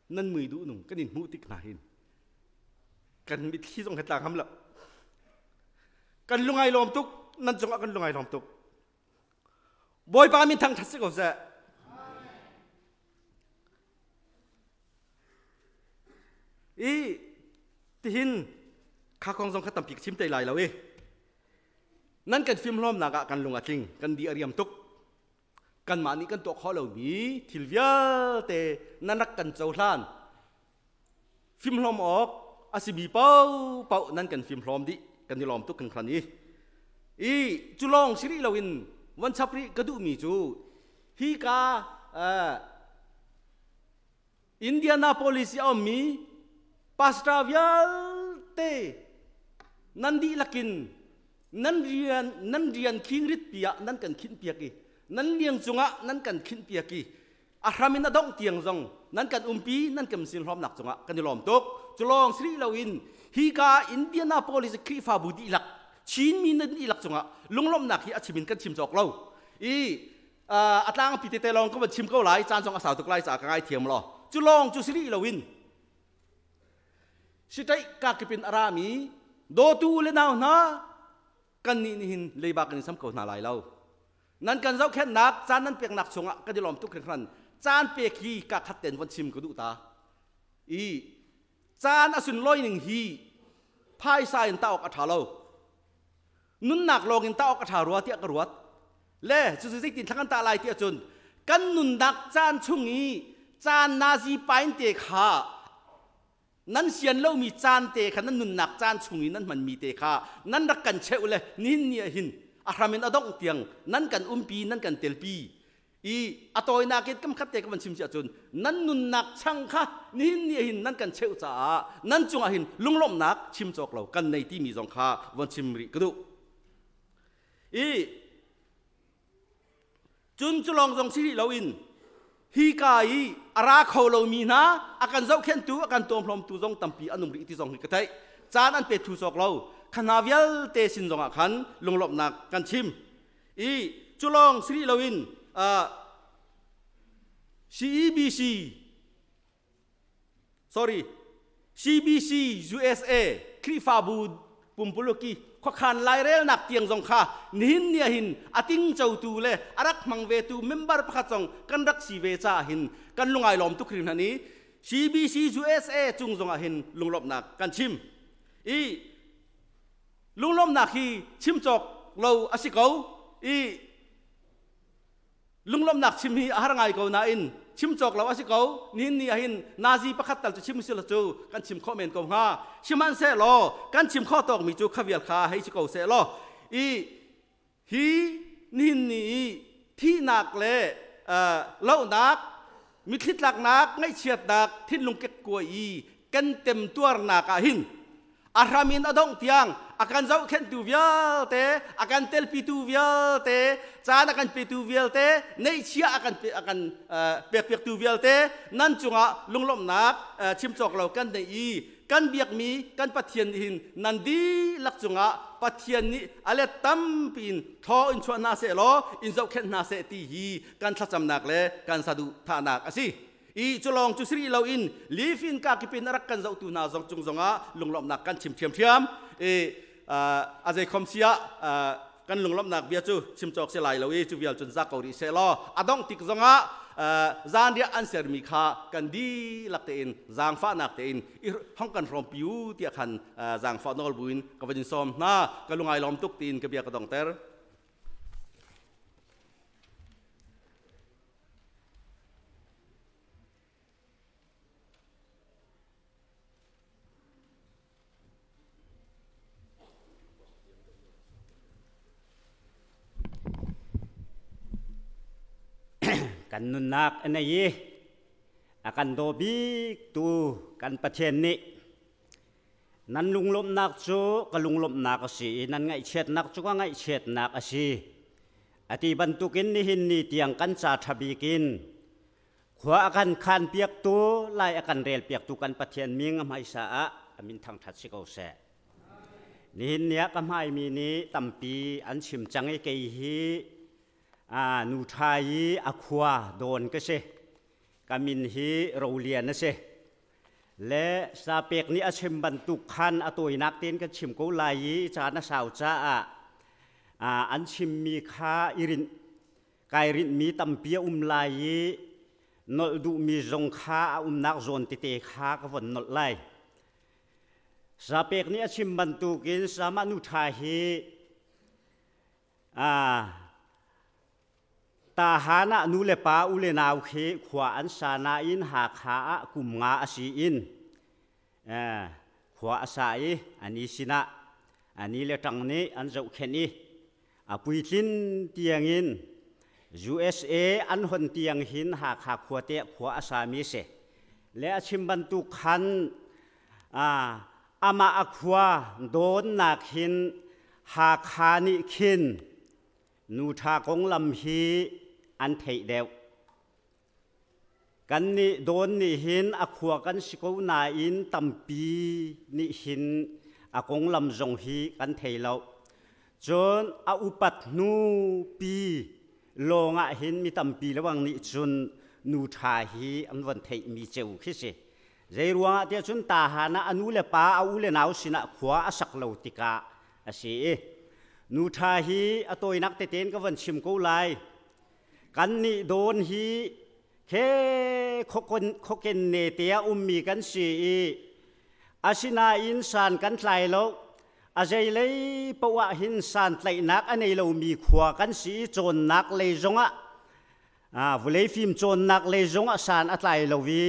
nan mui duhnung kan in hmuh tik hna hin kan mitthli zong he tla ngam lo. Kan lungai lawm tuk, nan cungah kan lungai lawm tuk. Bawipa min thangṭhat si ko seh. I tihin kha kong zong kha tampi ka chim te lai lo i nan kan fimhlawmnak ah kan lung a tling kan di a riam tuk kanmah nih kan tuah khawh lomi thil vialte nan rak kan cohlan fimhlawm awk a simi paohpaoh nan kan fimhlawm dih kan i lawm tuk kan hran i i cu lawng si rih loin van chap rih ka duhmi cu hi ka Indianapolis i a ummi pastor vialte nan dihlak in nan rian nan rian khingrit pi ah nan kan khinh piak i nan liang cungah nan kan khinh piak i a hram in a dongh tiang zong nan kan umpi nan kan sin hlawmnak cungah kan i lawm tuk. Culawng sri loin hika Indianapolis Khrihfabu dihlak Chinmi nan dihlak cungah lunglawmhnak hi a chim in kan chim cawk lo i a tlangpi tete lawng ka van chim ko lai caan zong a sau tuk lai caah ka ngaithiam law cu lawng cu si loin sitai kakip in a rami dawtu le nau hna kan nih nihin leiba kan in sam ko hna lai lo. Nan kan zohkhenhnak caan nan peknak chungah kan i lawm tuk hringhran. Caan pek hi ka khat ten von chim ka duh ta i caan a sunlawi ning hi phaisa in ta awk a ṭha lo, nunnak lawng in ta awk a ṭha rua tiah ka ruat. Le cucu zeitin thla kan tah lai ti ahcun kan nunnak caan chung i caan nazi pain te kha nan sian lomi caan te kha nan nunnak caan chung i nan hmanmi te kha nan rak kan cheuh le nihin ni ah hin a hram in a dongh tiang nan kan umpi nan kan telpi i a tawinak in kam khat te ka van chim si ahcun nan nunnak chang kha nihin ni ah hin nan kan cheuh caah nan cungah hin lunglawmhnak chim cawk lo kan nei timi zong kha von chim rih ka duh. I cun cu lawng zong si rih loin. Hi ka i a ra kho lomi hna a kan zohkhenhtu a kan tuamhlawmtu zong tampi an um rih ti zong hi ka theih. Caan an pe thu cawk lo. Kha hna vialte sin zongah khan lunglawmhnak kan chim. I culawng si rih loin CEBC sorry CBC USA Khrihfabu pumpuluki khuakhan lairelnak tiang zong kha nihin ni hin a tingcotu le a rak hmang vetu member pakhat zong kan rak si ve caah hin kan lungai lawm tuk hringhran i CBC USA cung zongah hin lunglawmhnak kan chim i lunglawmhnak hi chim cawk lo a si ko i Lunglawmhnak chim hi a har ngai ko nain chim cawk lo a si ko. Nihin ni ah hin nazi pakhat tal cu chim usih law cu kan chim khawh men ko hnga. Sihmanhsehlaw kan chim khawh tawkmi cu kha vial kha hei si ko seh law i hi nihin ni i thihnak le lohnak mitthli tlaknak ngaihchiatnak thinlung kekkuai i kan temtuarnak ah hin a hram in a dongh tiang a kan zohkhenhtu vialte a kan telpitu vialte caan a kan petu vialte neihchia a kan a kan pekpiaktu vialte nan cungah lunglawmhnak chim cawk lo kan nei i kan biakmi kan Pathian nih hin nan dihlak cungah Pathian nih a let tampi in thaw in chuah hna seh law in zohkhenh hna seh ti hi kan thlacamnak le kan saduhthahnak a si. I culawng cu siri loin lifin ka kipin a rak kan zohtu hna zong cung zongah lunglawmhnak kan chim ṭhiamṭhiam i a zei khom sia kan lunglawmhnak bia cu chim cawk si lai lo i cu vial cun za ko rih seh law a dongh tik zongah zanriah an sermi kha kan dihlak tein zaangfahnak tein i hong kan hrawmpi u tiah khan zaangfah nawl buin ka van in sawm hna ka lungai lawm tuk tiin ka bia ka dongter. Kan nunnak a nei i a kan daw biktu kan Pathian nih nan lunglawmhnak cu ka lunglawmhnak a si i nan ngaihchiatnak cu ka ngaihchiatnak a si. Ati bantukin nihin ni tiang kan ca ṭha bik in khua a kan khan piaktu lai a kan rel piaktu kan Pathian ming a hmaisa ah a min thangṭhat si ko seh. Nihin ni ah ka hmaimi nih tampi an chim cang i kei hi nu ṭha i a khua dawn ka si. Ka min hi Rolian a si. Le sapek nih a chim bantuk khan a tawinak tein kan chim ko lai i caan a sau caah an chimmi kha i rinh kai rinhmi tampi a um lai i nolh duhmi zong kha a umnak zawn tete kha ka von nolh lai. Sapek nih a chim bantukin sama nu ṭha hi Tahan ah nu le pa u le nau khi khua an sa nain Hakha ah kum nga a si in khua a sa i ani sinah ani le ṭang nih an zohkhenh i a puitlin tiangin USA an hon tiang hin Hakha khua te khua a sami si. Le a chim bantuk khan amah a khua dawnnak hin Hakha nih khin nu ṭha konglam hi an theih deuh. Kan nih dawn nih hin a khua kan si ko nain tampi nih hin a konglam zong hi kan thei lo. Cun a upat hnu pi lawngah hin mi tampi lewang nih cun nu ṭha hi an von theihmi ceu khi si. Zei ruangah tiah cun tahan ah a nu le pa a u le nau sinah khua a sak lo tikah a si i nu ṭha hi a tawinak tete in ka von chim ko lai. Kan nih dawn hi khe khoken ne te ah ummi kan si i asinain san kan tlai lo. A zeilei paoh ah hin santlaihnak a nei lomi khua kan si i cawnnak lei zongah vawlei fim cawnnak lei zongah san a tlai lo i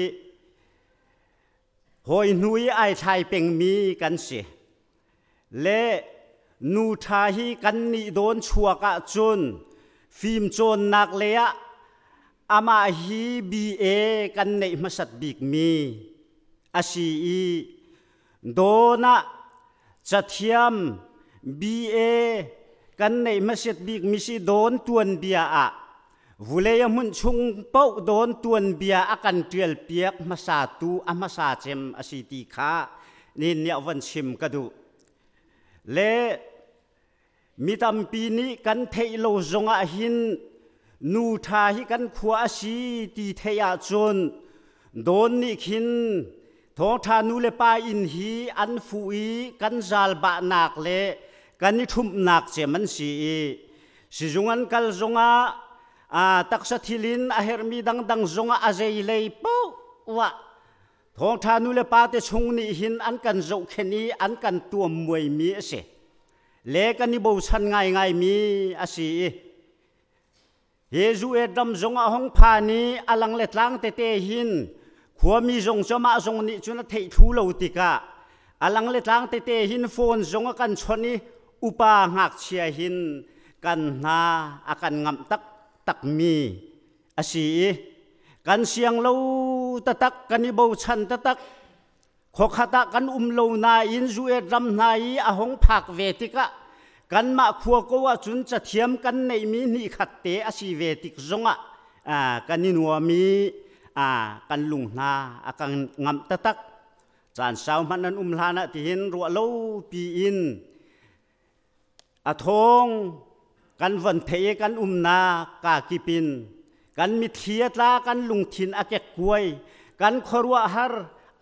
hawi hnu i ai thlai pengmi kan si. Le nu ṭha hi kan nih dawn chuak ahcun fim cawnnak lei ah amah hi BA kan neih hmasat bikmi a si i dawn ah cathiam BA kan neih hmasat bikmi si dawn tuanbia ah Vulei a hmunh chung paoh dawn tuanbia a kan ṭialpiak hmasatu a hmasa cem a si ti kha nihin ni ah von chim ka duh. Le mi tampi nih kan theih lo zongah hin nu ṭha hi kan khua a si ti theih ahcun dawn nih khin thawngṭha nu le pa inn hi an fuh i kan zalbahnak le kan i ṭhumhnak cem an si i sizung an kal zongah taksa thil in a herhmi dangdang zongah a zeilei paoh ah thawngṭha nu le pa te chung nih hin an kan zohkhenh i an kan tuam muaimi a si le kan i bochan ngaingaimi a si i Jesuh ram zong a hong phan i a lang le tlang tete hin khuami zong cu amah zong nih cun a theih thlu lo tikah a lang le tlang tete hin phone zong a kan chawnh i upa ngakchia hin kan hna a kan ngamh taktakmi a si i kan siang lo taktak kan i bochan taktak Khuakhat ah kan um lo nain Zuet ram hna i a hung phak ve tikah kanmah khua ko ahcun cathiam kan neihmi hnihkhat te a si ve tik zongah kan i nuam i kan lung hna a kan ngamh taktak. Caan sau hmanh an um hlan ah tihin ruah lo piin a thawng kan von theih i kan umnak kaa kip in kan mitthli a tla kan lungthin a kekkuai kan khuaruahhar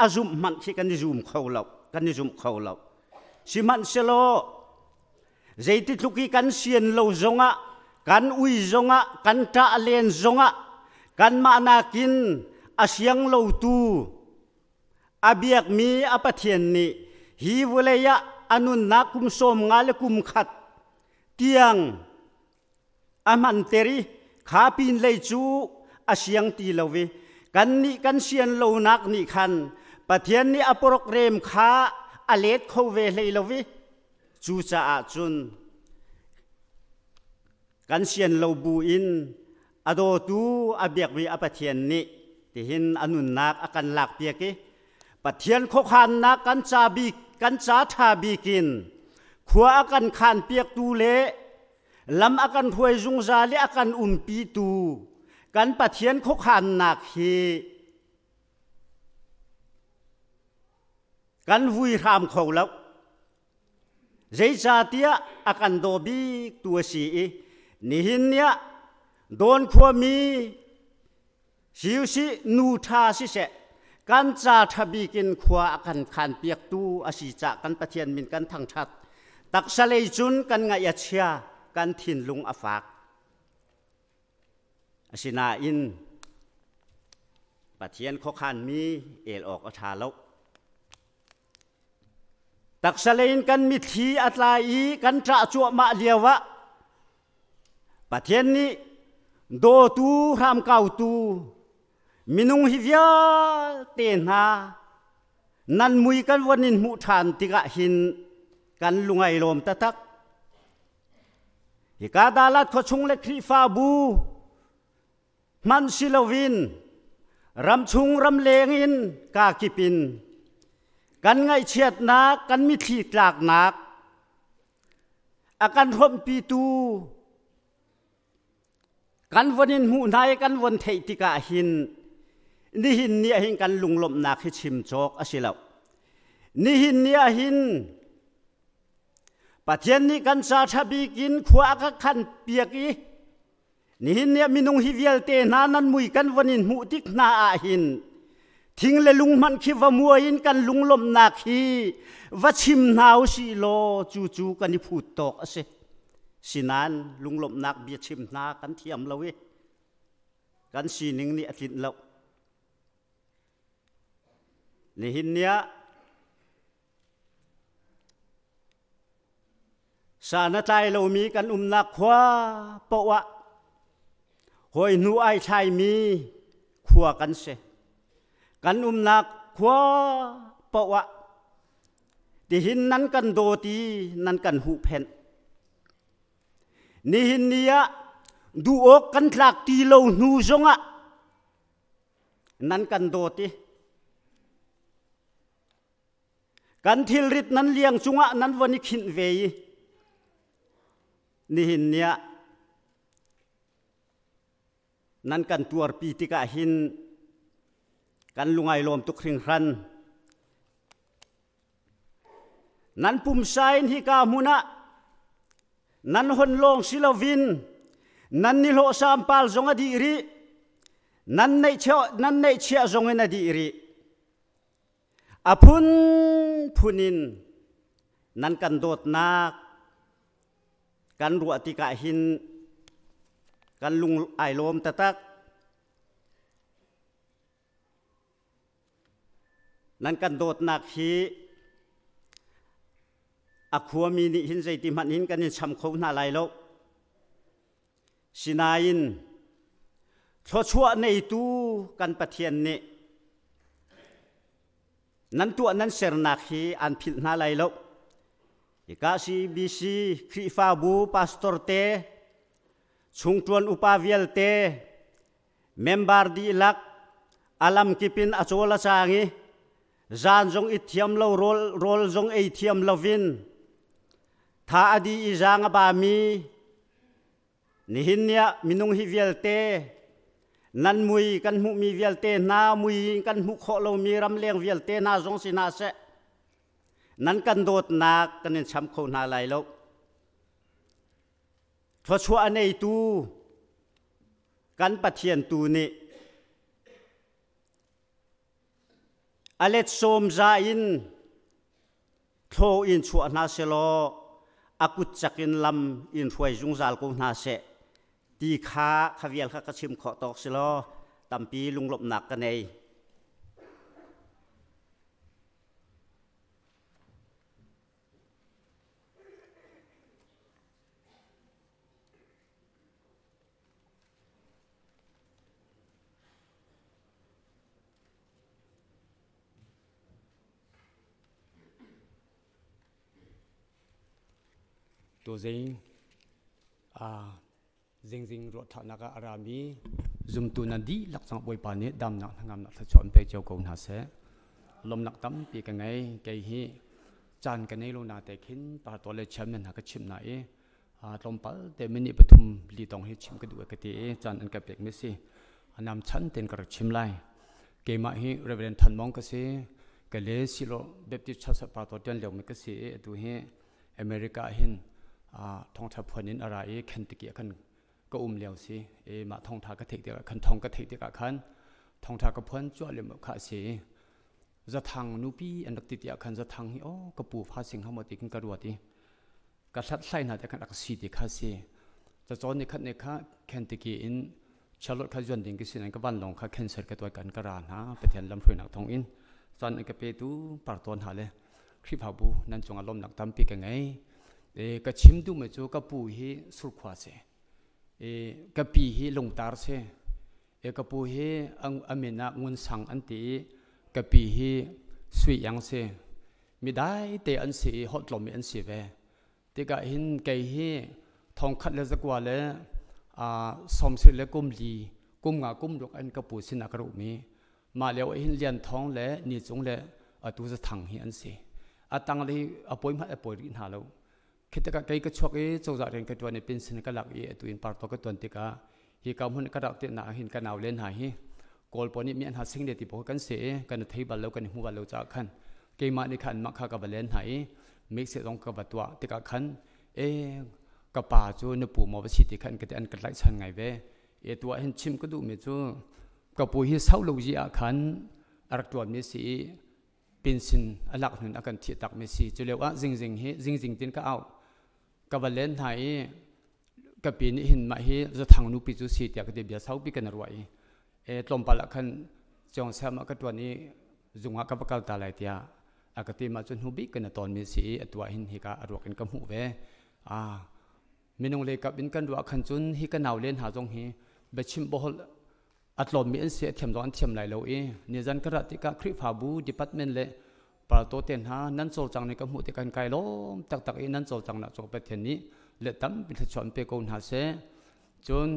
a zumh hmanh khi kan i zum kho lo kan i zum kho lo sihmanhsehlaw zeiti tluk i kan sian lo zongah kan ui zongah kan ṭah len zongah kanmah nakin a siang lotu A biakmi a Pathian nih hi vawlei ah a nunnak kum 50 le kum khat tiang a hmanter i kha pinlei cu a siang ti lo i kannih kan sian lonak nih khan Pathian nih a program kha a let kho ve hlei lo i cucaah cun kan sian lo bu in a dawtu a biakmi a Pathian nih tihin a nunnak a kan lakpiak i Pathian khuakhannak kan ca bik kan ca ṭha bik in khua a kan khanpiaktu le lam a kan hruai zungzal i a kan umpitu kan Pathian khuakhannak hi kan vui hram kho lo. Zeicahtiah a kan daw biktu a si i nihin ni ah Dawn khuami si usih nu ṭha siseh kan ca ṭha bik in khua a kan khanpiaktu a si cah kan Pathian min kan thangṭhat. Taksa lei cun kan ngaih a chia, kan thinlung a fak. Asinain Pathian khuakhanmi el awk a ṭha lo. Taksa lei in kan mitthli a tla i kan ṭah cuahmah lioah Pathian nih dawtu hramkautu minung hi vialte hna nan mui kan von in hmuh ṭhan tikah hin kan lungai lawm taktak. Hika Dalat khuachung le Khrihfabu hmanh si loin ramchung ramleng in kakip in kan ngaihchiatnak kan mitthli tlaknak a kan hrawmhpitu kan von in hmuh hna i kan von theih tikah hin nihin ni ah hin kan lunglawmhnak hi chim cawk a si lo nihin ni ah hin Pathian nih kan ca ṭha bik in khua a ka khan piak i Nihin ni ah minung hi vialte hna nan mui kan von in hmuh tik hna ah hin thing le lung hmanh khi va muai in kan lunglawmhnak hi va chim hna u sih law cu cu kan i phut tawk a si. Sinan lunglawmhnak bia chim hna kan thiam lo i kan sining nih a tlinh lo. Nihin ni ah San a tlai lomi kan umnak khua paoh ah hawi hnu ai thlaimi khua kan si. Kan umnak khua paoh ah tihin nan kan dawt i nan kan huhphenh. Nihin ni ah duh awk kan tlak ti lo hnu zongah nan kan dawt i Kan thilrit nan liang cungah nan von i khinh ve i nihin ni ah Nan kan tuarpi tikah hin kan lungai lawm tuk hringhran. Nan pumsa in hika hmun ah nan hon lawng si lovin nan nihlawh sampal zong a dih rih. Nan neihchiah zong in a dih rih. A phunphun in nan kan dawtnak kan ruah tikah hin kan lung ai lawm taktak. Nan kan dawtnak hi a khuami nih hin zeiti hmanh in kan in cham kho hna lai lo. Sinain thluachuah neitu kan Pathian nih nan tuah nan sernak hi an philh hna lai lo. Hika CBC Khrihfabu pastor te, chungṭuan upa vialte, member dihlak a lamkip in a cawl a caang i zan zong i thiam lo rawl, rawl zong ei thiam lovin tha a di i zaang a bami nihin ni ah minung hi vialte nan mui kan hmuhmi vialte hna mui kan hmuh khawh lomi ramleng vialte hna zong si hna seh nan kan dawtnak kan in cham kho hna lai lo. Thluachuah a neitu kan Pathian tu nih a let sawm za in thlaw in chuah hna selaw a kut cak in lam in hruai zungzal ko hna seh ti kha kha vial kha ka chim khawh tawk si law tampi lunglawmhnak ka nei. Tuzing zingzing ruahṭhahnak ah a rami zumtu nan dihlak cang Bawipa nih damnak hnangamnak thluachuah in pe cio ko hna seh. Lawmnak tampi ka ngei. Kei hi caan ka nei lo na te khin pastor le chairman hna ka chimh hna i tlawmpal te minute pathum li tong hi chim ka duh ka ti i caan an ka pek mi si. Anam chan ten ka rak chim lai. Keimah hi Reverend Than Mong ka si. Ka le Silo Baptist Church pastor ṭuan lio mi ka si i atu hi America hin thawngṭha phuan in a ra i Kentucky ah khan ka um lio si i mah thawngṭha ka theih tikah khan thawng ka theih tikah khan thawngṭha ka phuan cuah lem kha a si. Zathang nupi an rak ti tiah khan zathang hi oh ka pu fa sing ha maw ti khin ka ruat i ka hlathlai hna te khan rak si ti kha si. Cacawn ni khat ne kha Kentucky in Charlotte kha zuan ding ka sin an ka vanlawng kha cancel ka tuai kan ka ra hna Pathian lamhruainak thawng in caan an ka petu partawn hna le Khrihfabu nan cungah lawmnak tampi ka ngei. E, ka chim duhmi cu ka pu hi surkhua si. E, ka pi hi lungtar si. E, ka pu hi a min ah Ngun Sang an ti i ka pi hi Sui Iang si. Midai te an si i holh tlawmmi an si ve. Tikah hin kei hi thongkhat le zakua le sawmsarih le kum li kum nga kum ruk an ka pu sinah ka ruhmi mah lio ah hin Lian Thawng le Ni Cung le atu Zathang hi an si. A tang le a pawi hmanh a pawi rih hna lo. Khi tikah kei ka chuak i cozah rian ka ṭuan i pension ka lak i atu in parto ka ṭuan tikah hi ka hmun ka rak te na hin ka nau len hna hi Kawl pawl nih mi an ha sing le ti pawl kan se i kan thei bal lo kan hmu bal lo caah khan keimah nih khan mah kha ka va len hna i mik se zong ka va tuah tikah khan e ka pa cu na pu maw va si ti khan ka ti an ka tlaihchan ngai ve e tuah hin chim ka duh mi cu ka pu hi sau lo ji ah khan a rak tuan mi si i pension a lak hnun a kan thih tak mi si cu lio ah zingzing hi zingzing tin ka au ka va len hna i ka pi nih hin mah hi zathang nupi cu si tiah ka ti bia saupi kan ruah i e tlawmpal ah khan chiong siam ah ka tuan i zung ah ka va kal ta lai tiah a ka ti mah cu hnu bik kan tawn mi si i atu ah hin hika a ruak in ka hmuh ve a minung lei kap in kan ruah khan cun hi ka nau len ha zong hi biachim bohol a tlawmmi an si a thiam zong an thiam lai lo i nizan ka rat tikah Khrihfabu department le parto te hna nan cawlcang nih ka hmuh tik kan kai lawm taktak i nan cawlcang nak cu Pathian nih le tampi thluachuah an pe ko hna seh. Cun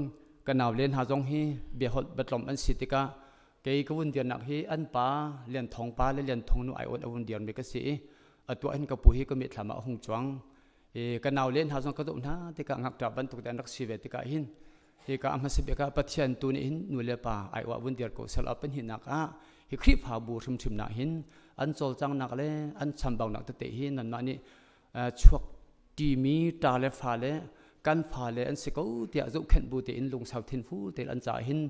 ka nau le hna zong hi biaholh biatlawm an si tikah kei ka vun dirnak hi an pa Lian Thawng pa le Lian Thawng nu ai awn a vun dirmi ka si i atu ah hin ka pu hi ka mitthlam ah a hung cuang. I ka nau le hna zong ka zoh hna tikah ngakṭah bantuk te an rak si ve tikah hin. Hi ka hmasabik ah Pathian tu nih hin nu le pa ai wa vun dir ko sel a pahnihnak ah hi Khrihfabu hrimhrim nak hin an cawlcangnak le an chambaunak tete hi nanmah nih chuak ṭimi ṭa le fa le kan fa le an si ko tiah zohkhenh bu tein lungsau thinfu tein an caah hin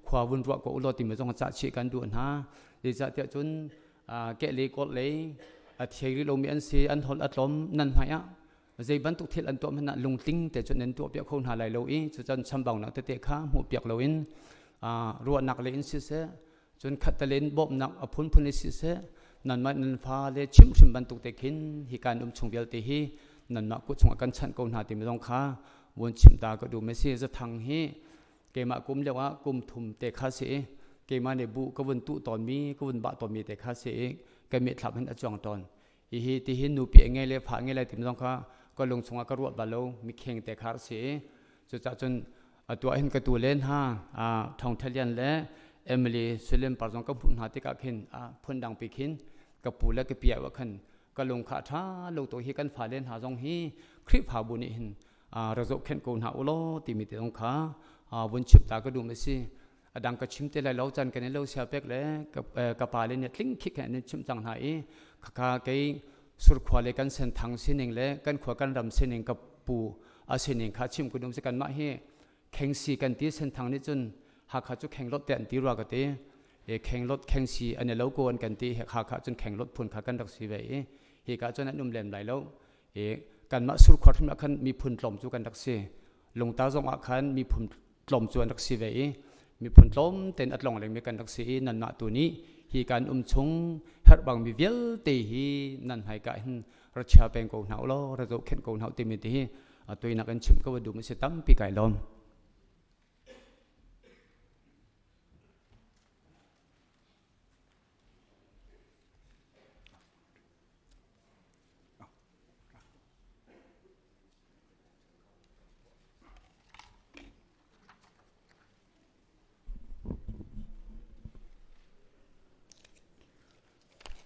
khua vun ruah ko ulaw timi zong cah chih kan duh hna. Zeicahtiah cun kehlei kawlhlei a thei rih lomi an si, an holh a tlawm, nan hmai ah zei bantuk thil an tuah hmanh ah lungtling te cun nan tuah piak kho hna lai lo i cucan chambaunak tete kha hmuh piak loin ruahnak le in siseh, cun khattalen bawmhnak a phunphun in siseh, nanmah nan fa le chimhhrim bantuk te khin hi kan um chung vialte hi nanmah kut chungah kan chanh ko hna timi zong kha vun chim ta ka duh si. Zathang hi keimah kum lio ah kum thum te kha si i keimah nih bu ka vun tuh tawnmi, ka vun bah tawnmi te kha si i ka mitthlam hin a cuang tawn. Hihi tihin nupi ngei le fa ngei lai tim zong kha ka lung chungah ka ruah bal lo mi kheng te khar si i cucaah cun atuah hin ka tu len ha Thong Thalian le Emily Sulim par zong ka hmuh hna tikah khin phun dang pi khin ka pu le ka pia wa khan ka lung kha tha lo to hi kan fa len hna zong hi Khrihfabu nih hin ra zoh khenh ko hna ulaw timi te zong kha vun chim ta ka duh ma si. Adang ka chim te lai lo, chan kan lo sia pek le ka pa le nih tling khik an chim cang hna i khaka kei surkhua le kan sen thang sining le kan khua kan ram sining ka pu a sining kha chim ku dum si. Kan mah hi khengsi kan ti, sen thang nih cun Hakha cu khenglot te an ti rua ka ti e, khenglot khengsi an lo ko an kan ti. Hakha cun khenglot phun kha kan rak si ve i hi ka cun an um lem lai lo e, kan mah surkhua hrim ah khan miphun tlawm cu kan rak si. Lungta zong ah khan miphun tlawm cu an rak si ve i miphun tlawm ten a tlong lengmi kan rak si i nanmah tu nih hi kan um chung herh bang mi vialte hi nan hmaika hin ra chia peng ko hna ulaw ra zohkhenh ko hna timi ti hi tuinak in chim ko dum si. Tampi kai lawm.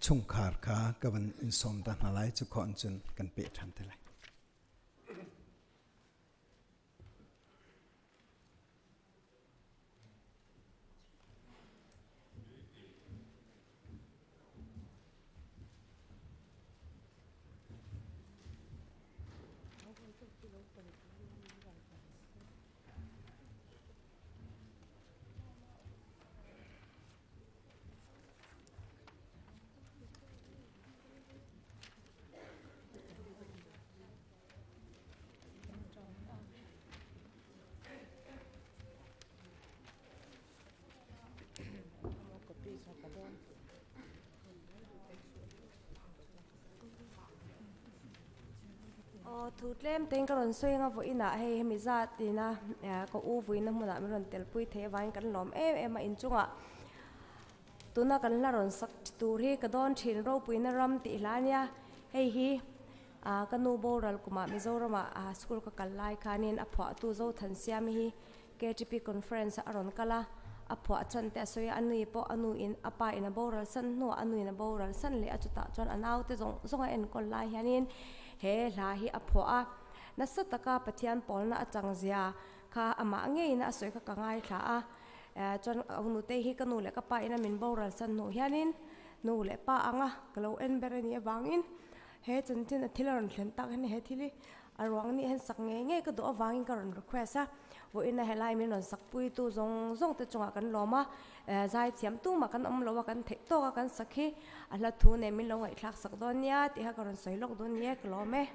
Chungkhar kha ka van in sawm ta hna lai, cu khawh cun kan peh ṭhan te lai. Thu tlem tein ka rawn sawi anga vawiinah hei hemi zat ina ka u vuina hmunah min rawn telpui thei avangin kan lawm em em a, inchungah tuna kan hla rawn sak tur hi ka dawn thin ropuina ram tih hla ania. Hei hi ka nu boral kumah Mizoramah school ka kal lai khanin a phuahtu Zothansiami hi KTP conference a rawn kal a, a phuah chan te a sawi a, a nui pawh a nu in a pa in a boral san hnuah a nu in a boral san leh a, chutah chuan a naute zawng zawng a enkawl lai hianin he hla hi a phuah a, nasa taka Pathian pawlna a chang zia kha amah ngeiin a sawi kha ka ngaithla a, chuan a nute hi ka nu leh ka pa in a min boral san hnuh hianin nu leh pa anga ka lo en ber a nih avangin he chanchin a thil a rawn thlen tak hian he thil hi a ruang nih hian sak ngei ngei ka duh avangin ka rawn request a. Vawiin a helai min rawn sak puitu zawng zawng te chungah kan lawm a, zai thiam tumah kan awm lo a, kan theih tawk a kan sak hi a hla thu nen min lo ngaihthlak sak dawn nia tih kha ka rawn sawi lawk dawn nia ka lawm e.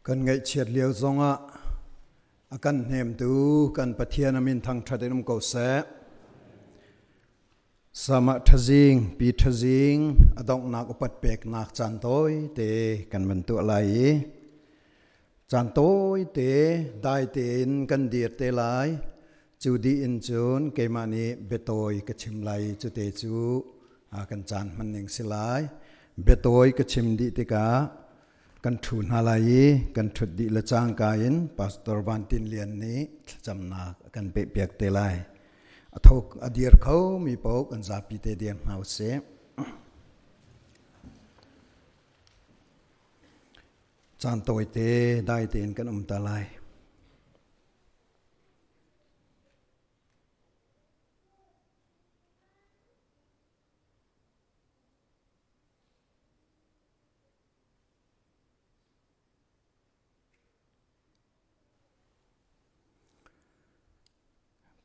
Kan ngaihchiat lio zongah a kan hnemtu kan Pathian a min thangṭhat in um ko seh. Sama ṭhazing, pi ṭhazing, a donghnak upat peknak caan tawi te kan van tuah lai i caan tawi te dai tein kan dir te lai. Cu dih in cun keimah nih biatawi ka chim lai i cute cu kan caan hman ning si lai. Biatawi ka chim dih tikah kan ṭhu hna lai i kan ṭhut dih le cangka in Pastor Van Tin Lian nih thlacamnak a kan pehpiak te lai. A tho a dir kho mi paoh kan zapi te dir hna usih. Caan tawite dai tein kan um ta lai.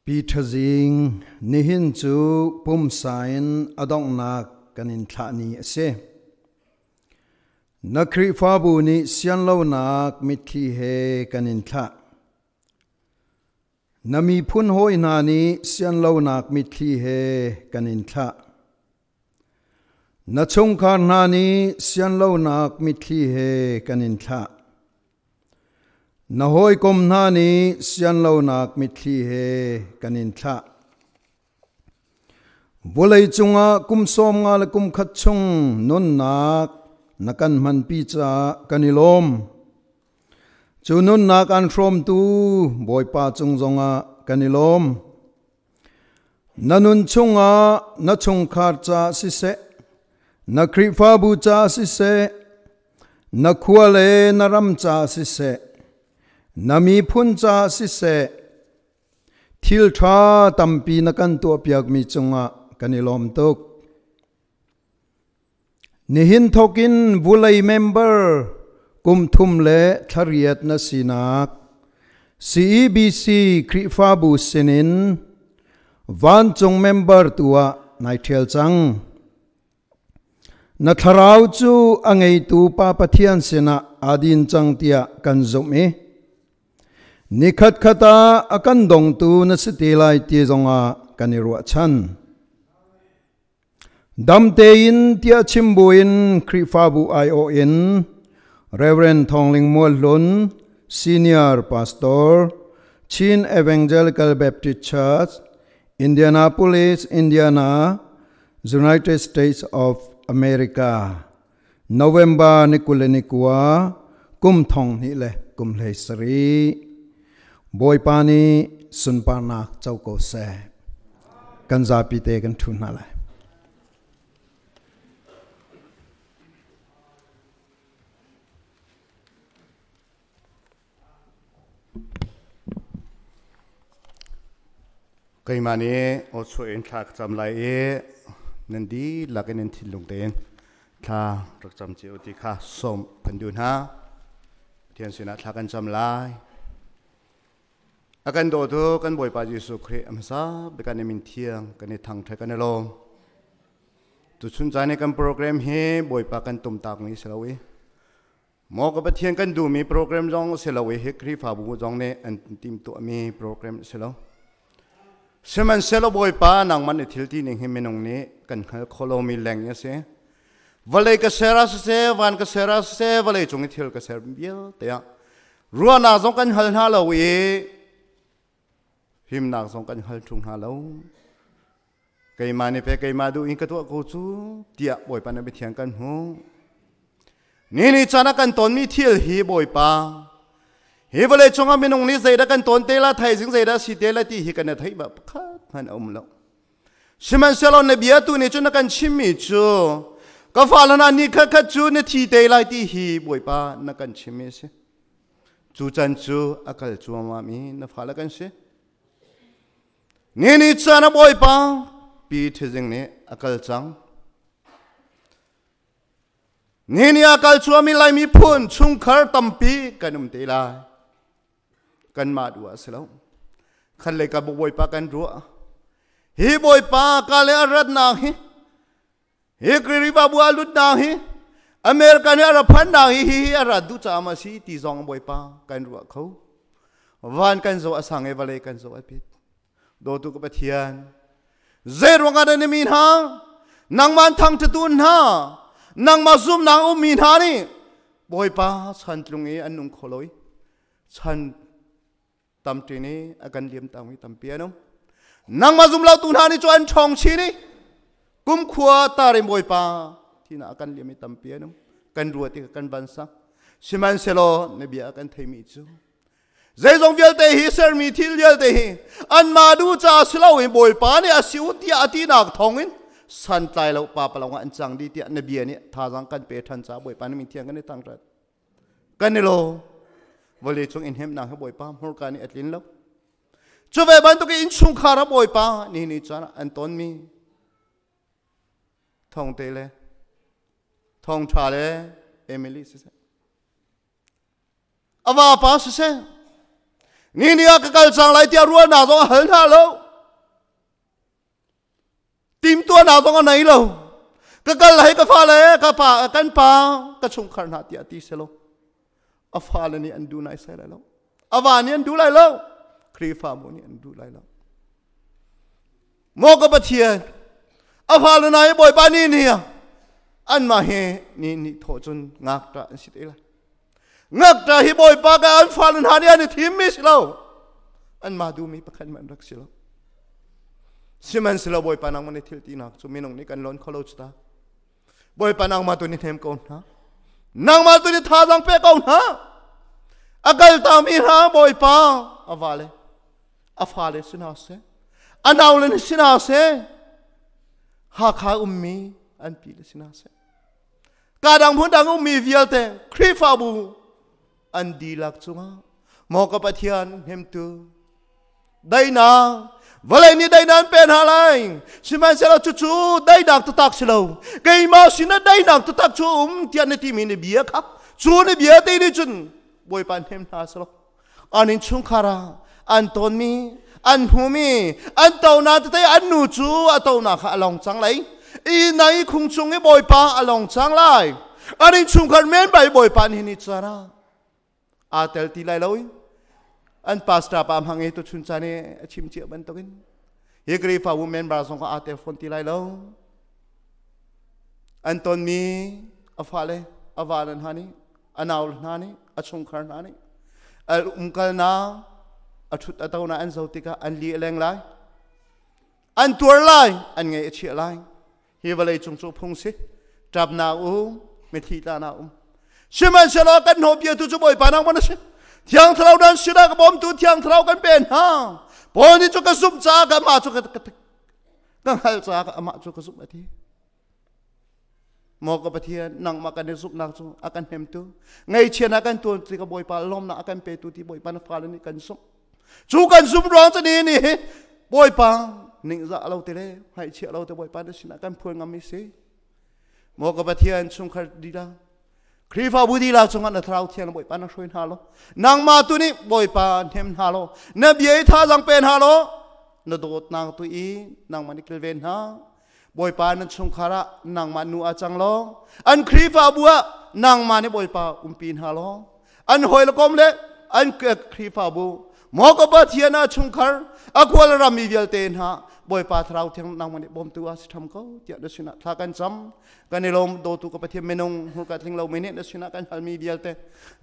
Pi Ṭhazing, nihin cu pumsa in a donghnak kan in thlah ni a si. Na Khrihfabu nih sianlonak mitthli he kan in thlah. Na miphun hawi hna nih sianlonak mitthli he kan in thlah. Na chungkhar hna nih sianlonak mitthli he kan in thlah. Na hawikom hna nih sianlonak mitthli he kan in thlah. Vawlei cungah kum 50 le kum khat chung nunnak na kan hmanpi caah kan i lawm. Cu nunnak an hrawmtu Bawipa cung zongah kan i lawm. Na nun chungah na chungkhar ca siseh, na Khrihfabu ca siseh, na khua le na ram ca siseh, na miphun ca siseh, thil ṭha tampi na kan tuahpiakmi cungah kan i lawm tuk. Nihin thokin vulei member kum thum le thlariat na sinak CEBC Khrihfabu sinin vancung member tu ah nai ṭhial cang. Na thlarau cu a ngeitu Pa Pathian sinah aa din cang tiah kan zumh i nikhat khat ah a kan dongtu na si te lai ti zongah kan i ruahchan. Dam tein tiah chim buin Khrihfabu aiawh in Reverend Thawngling Mual Hlun, Senior Pastor, Chin Evangelical Baptist Church, Indianapolis, Indiana, United States of America. November ni 29, kum 2017 le kum 17. Bawipa nih sunparnak co ko seh. Kan zapi te kan ṭhu hna lai. Keimah nih aw chuah in thla ka cam lai i nan dihlak in nan thinlung tein thla rak cam cio ti kha sawm kan duh hna. Pathian sinah thla kan cam lai. A kan dawtu kan Bawipa Jesuh Khrih a hmasa bik ah na min thiang kan i thangṭhat kan i lawm. Tuchun caan i kan program hi Bawipa kan tumtak mi si lo i Maw ka Pathian kan duhmi program zong si lo i hi Khrihfabu zong nih an timhtuahmi program si lo. Sihmanhsehlaw Bawipa nangmah nih thil ti ning hi minung nih kan hngal kho lomi leng a si. Vawlei ka ser ah siseh, van ka ser ah siseh, vawlei cung i thil ka ser vialte ah ruahnak zong kan hal hna lo i himnak zong kan hal ṭung hna lo. Keimah nih pe keimah duh in ka tuah ko cu tiah Bawipa na biathiang kan hmuh. Ni ni caan ah kan tonmi thil hi Bawipa hi vawlei cungah minung nih zeidah kan ton te la thaizing zeidah si te la ti hi kan i theih ba pakhat hmanh a um lo. Sihmanhsehlaw na bia tu nih cun na kan chimmi cu ka fale hna ni khat khat cu na thi te lai ti hi Bawipa na kan chimmi a si. Cu can cu a kal cuahmah mi na fale kan si. Ni ni caan a Bawipa pi ṭhizing nih a kal cang. Ni ni a kal cuami Lai miphun chungkhar tampi kan um te lai. Kanmah duh ah si lo. Khat lei ka Bawipa kan ruah. Hi Bawipa ka le a ratnak hi Hi Khrihfabu a lutnak hi America nih a ra phan nak hi hi a rat duh caah ma si ti zong Bawipa kan ruah kho. Van kan zoh a sang i vawlei kan zoh a pit. Dawtu ka Pathian, zei ruangah dah na mi hna, nangmah an thangṭhattu hna, nangmah zumnak ummi hna nih Bawipa chantlung i an nung kho lo i chan tamṭi nih a kan liam tangmi tampi an um. Nangmah zum lo tu hna nih cu an ṭhawng chin i kumkhua tarim Bawipa thina a kan liam i tampi an um. Kan ruat i kan van sang. Sihmanhsehlaw na bia a kan theimi cu Zeizong vialte hi sermi thil vialte hi anmah duh ca si loin Bawipa nih a si u tiah a tinak thawngin santlai lo pa palong ah an cang dih tiah na bia nih thazaang kan pe ṭhan caah Bawipa na min thiang kan i thangṭhat. Kan i lo. Vawlei cung in hnemhnak hi Bawipa hmurka nih a tlin lo. Cu ve bantuk in innchungkhar ah Bawipa ni ni caan an tonmi thawngte le thawngṭha le Emily siseh A vapa siseh, ni ni ah ka kal cang lai tiah ruahnak zong a hal hna lo. Timtuahnak zong a nei lo. Ka kal lai ka fale, ka pa, kan pa, ka chungkhar hna tiah ti selaw. A fale nih an duh nai sai lai lo. A va nih an duh lai lo. Khrihfabu nih an duh lai lo. Maw ka Pathian, a fale hna hi Bawipa ni ni ah anmah hi ni ni thawh cun ngakṭah an si te lai. Ngakṭah hi Bawipa ka an fale hna nih an i thimmi si lo. Anmah duhmi pakhat hmanh rak si lo. Sihmanhsehlaw Bawipa nangmah nih thil tinak cu minung nih kan lawn kho lo cu ta. Bawipa nangmah tu nih hnem ko hna. Nangmah tu nih thazaang pe ko hna. A kaltami hna Bawipa a vale a fale si hna seh a naule nih si hna seh Hakha ummi an pi le si hna seh ka dang hmun dang ummi vialte Khrihfabu an dihlak cungah maw ka Pathian hnemtu daihnak vawlei nih daihnak an pe hna lai sihmanhsehlaw cucu daihnak taktak si lo keimah sinah daihnak taktak cu um tiah na timi na bia kha cu na bia te nih cun Bawipa hnem hna selaw an innchungkhar ah an tawnmi an hmumi an tona tete an nu cu a tona kha a long cang lai i nai khung chung i bawipa a long cang lai an innchungkhar men bai bawipa nih ni caan ah aa tel ti lai lo i an pastor pa hmang i tu chun caan i a chim cia bantukin hi Khrihfabu member zong kha aa tel fawn ti lai lo an tonmi a fale a va le hna nih a nau hna nih a chungkhar hna nih al umkalnak a ṭhut a to na an zo tikah an li a leng lai an tuar lai an ngaih a chia lai hi vawlei cung cu phung si ṭapnak um mithli tlahnak um sihmanhsehlaw kan hnawh bia tu cu Bawipa nangmah na si Thiang Thlarau nan sinah ka bawmtu Thiang Thlarau kan pe hna Paul nih cu ka zumh caah ka amah cu ka ka hngalh caah ka amah cu ka zumh a ti Maw ka Pathian, nangmah kan i zumhnak cu a kan hnemtu. Ngaihchiatnak kan tuan ti ka Bawipa lawmnak a kan petu ti Bawipa na fale nih kan zumh. Cu kan zumh ruang cu ni ni Bawipa ningzah lo te le ngaihchia lo te Bawipa na sinah kan phuan ngam mi si. Maw ka Pathian chungkhar dila Khrihfabu dila cungah na thlarau thiang Bawipa na hruai hna lo. Nangmah tu nih Bawipa hnem hna lo. Na bia i thazaang pe hna lo. Na dawtnak tu i nangmah nih kilven hna. Bawipa nan chungkhar ah nangmah nu ah cang law an Khrihfabu ah nangmah nih Bawipa umpi hna law an hawi le kom le an Khrihfabu maw ka Pathian ah chungkhar a kual rammi vialte hna Bawipa thlarau thiang nangmah nih bawmtu ah si tham ko tiah na sinah thla kan cam kan i lawm dawtu ka Pathian minung hmurka tling lo mi nih na sinah kan halmi vialte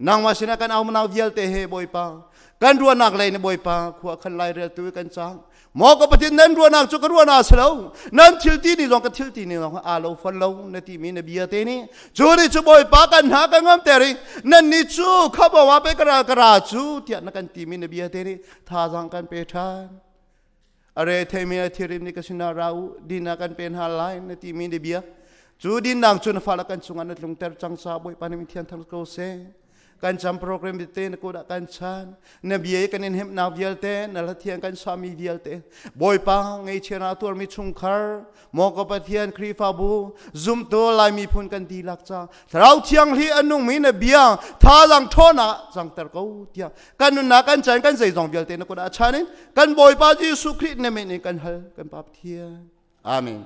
nangmah sinah kan aumanau vialte he Bawipa kan ruahnak lei nih Bawipa khua khan lai reltu kan cang Maw ka Pathian nan ruahnak cu ka ruahnak a si lo nan thil ti ni zong ka thil ti ni zong aa lo fon lo na ti mi na bia te ni cu ni cu Bawipa kan hna kan ngam ter i nan ni cu khabawa pe ka ra ka ra cu tiah na kan ti mi na bia te ni thazaang kan pe ṭhan are theimi a thirim ni ka sinah ra u dina kan pe hna lai na ti mi na bia cu dinnak cu na fala kan chungah na tlungter cang ca Bawipa nih min thian thang ko seh kan cam program vialte na kut ah kan chan na bia i kan in hemnak vialte na hlathian kan sami vialte Bawipa ngeichia na tuarmi chungkhar maw ka Pathian Khrihfabu zumtu Lai miphun kan dihlak ca Thlarau Thianghli a nungmi na bia thazaang ṭhawnnak cangter ko tiah kan nunnak kan chan kan zeizong vialte na kut ah chan in kan Bawipa Jesuh Khrih na min in kan hal kan Pa Pathian Amen.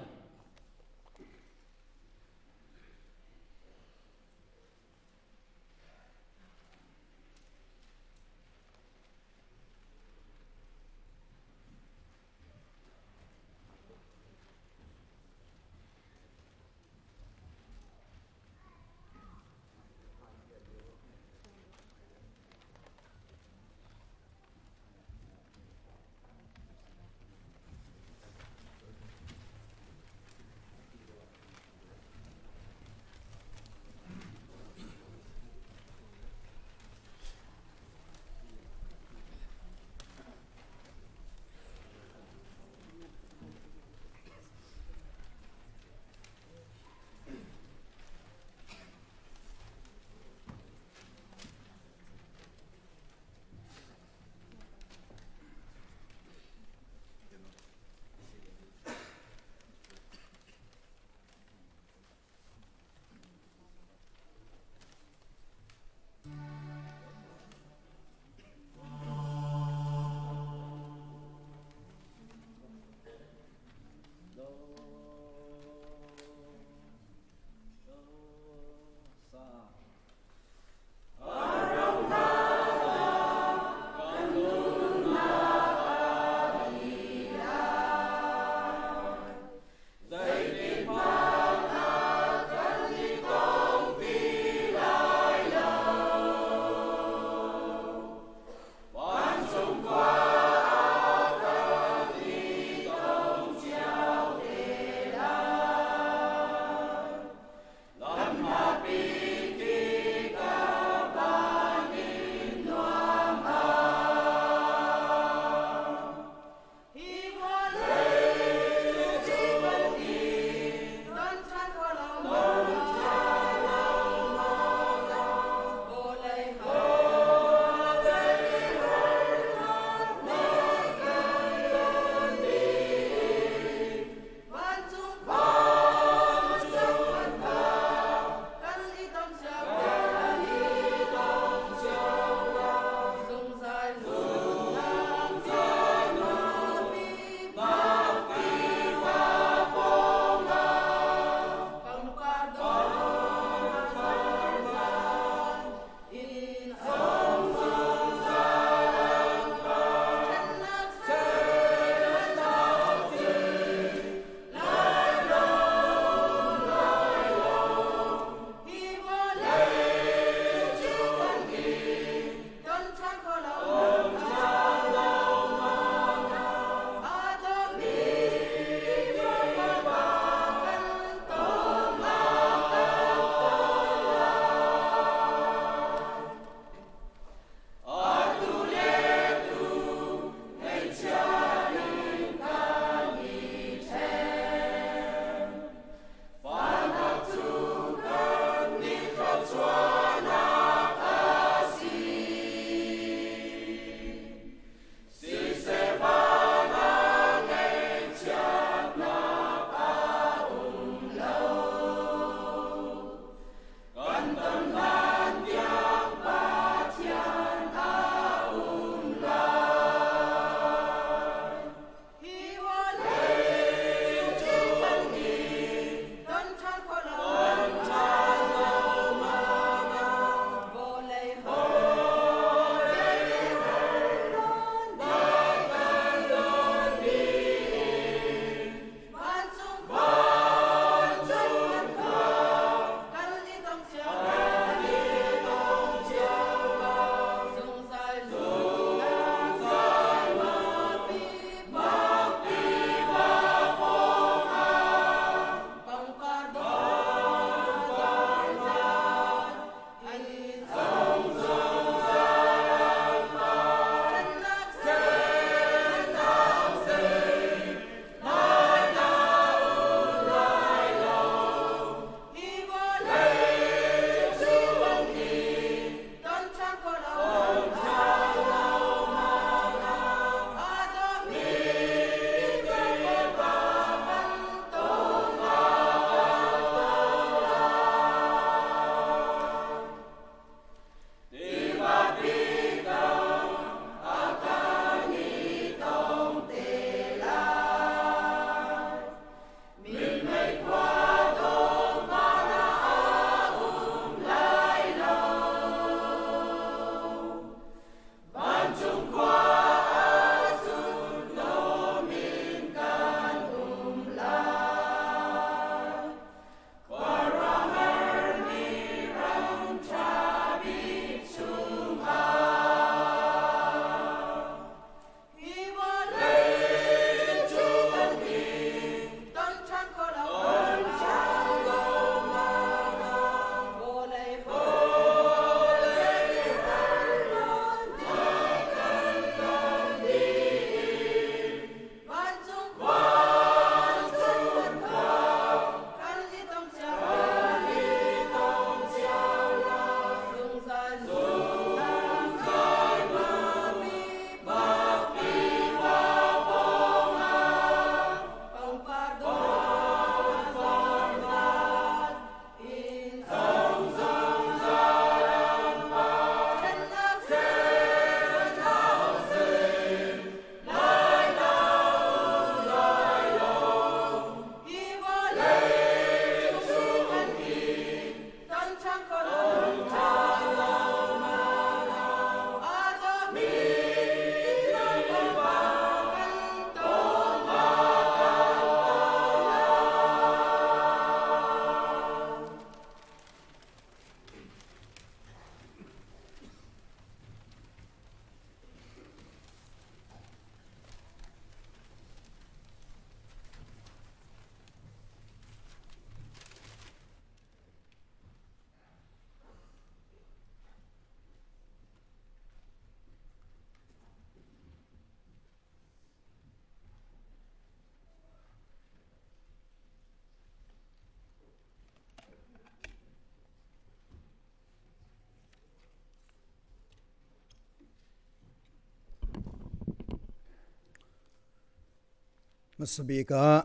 Hmasabik ah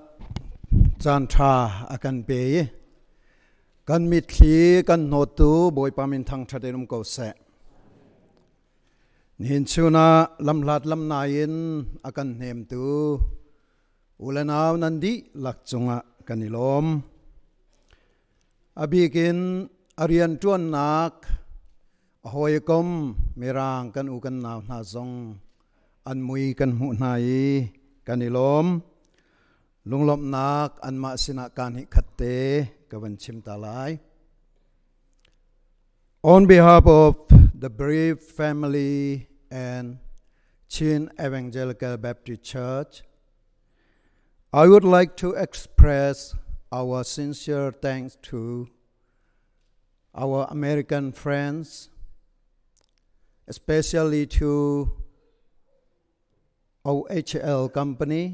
caan ṭha a kan pe i kan mitthli kan hnawttu Bawipa min thangṭhat in um ko seh. Nihin chun ah lamhlat lamnai in a kan hnemtu u le nau nan dihlak cungah kan i lawm. A bik in a rianṭuannak a hawikom Mirang kan u kan nau hna zong an mui kan hmuh hna i kan i lawm. Lunglawmhnak anmah sinah kaan hi khat te ka van chim ta lai. On behalf of the Bereaved family and Chin Evangelical Baptist Church, I would like to express our sincere thanks to our American friends, especially to OHL company,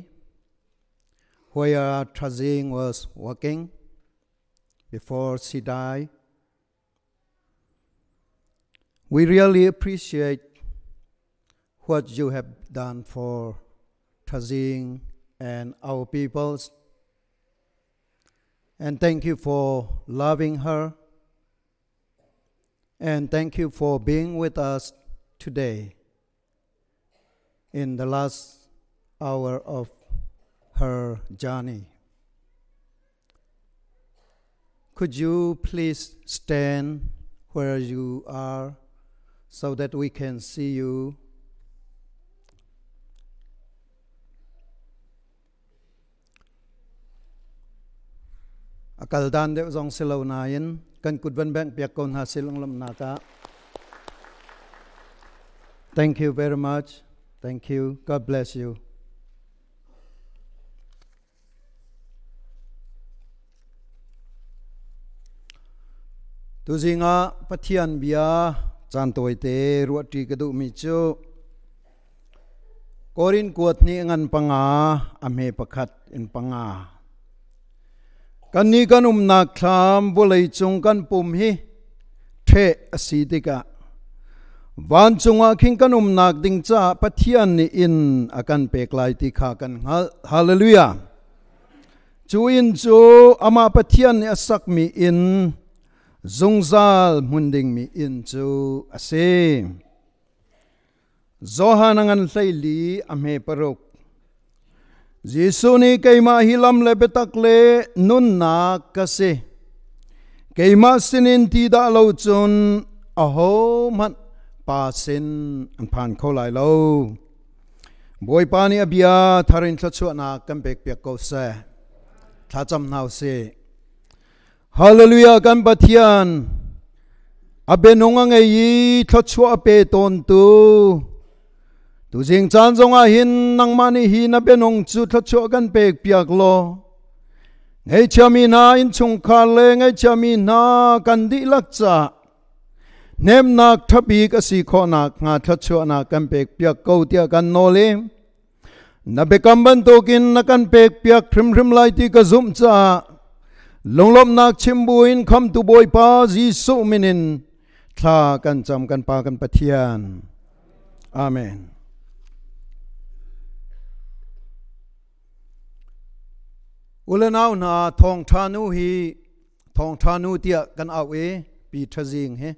where Trazing was working before she died. We really appreciate what you have done for Tazing and our peoples. And thank you for loving her. And thank you for being with us today in the last hour of her journey. Could you please stand where you are so that we can see you? A kal dan deuh zong si lo nain kan kut van bengh piak ko hna sih lunglawmhnak ah. Thank you very much. Thank you. God bless you. Tuzing ah Pathian bia caan tawite ruahṭi ka duhmi cu Korin kuat nih ngan panga a hme pakhat in panga. Kannih kan umnak thlam vawlei cung kan pum hi ṭheh a si tikah vancung ah khin kan umnak ding caah Pathian nih inn a kan pek lai ti kha kan hngalh. Hallelujah! Cu inn cu amah Pathian nih a sakmi inn, zungzal hmun dingmi inn cu a si. Johan a ngan 14 a hme 6. Jesuh nih keimah hi lam le biatak le nunnak ka si. Keimah sinin ti dah lo cun ahohmanh Pa sin an phan kho lai lo. Bawipa nih a bia thar in thluachuahnak kan pekpiak ko seh. Thlacam hna usih. Hallelujah kan Pathian a bianung a ngei i thluachuah a pe tawntu tuzing caan zongah hin nangmah nih hi na bianung cu thluachuah kan pek piak law ngeichiami hna innchungkhar le ngeichiami hna kan dihlak caah hnemnak ṭhabik a si khawhnak hnga thluachuahnak kan pek piak ko tiah kan nawl i Na biakam bantukin na kan pekpiak hrimhrim lai ti ka zumh caah lunglawmhnak chim buin khamtu Bawipa Jesuh min in thla kan cam kan Pa kan Pathian. Amen. Ulenau hna thawngṭha nu hi thawngṭha nu tiah kan auh i Pi Ṭhazing hi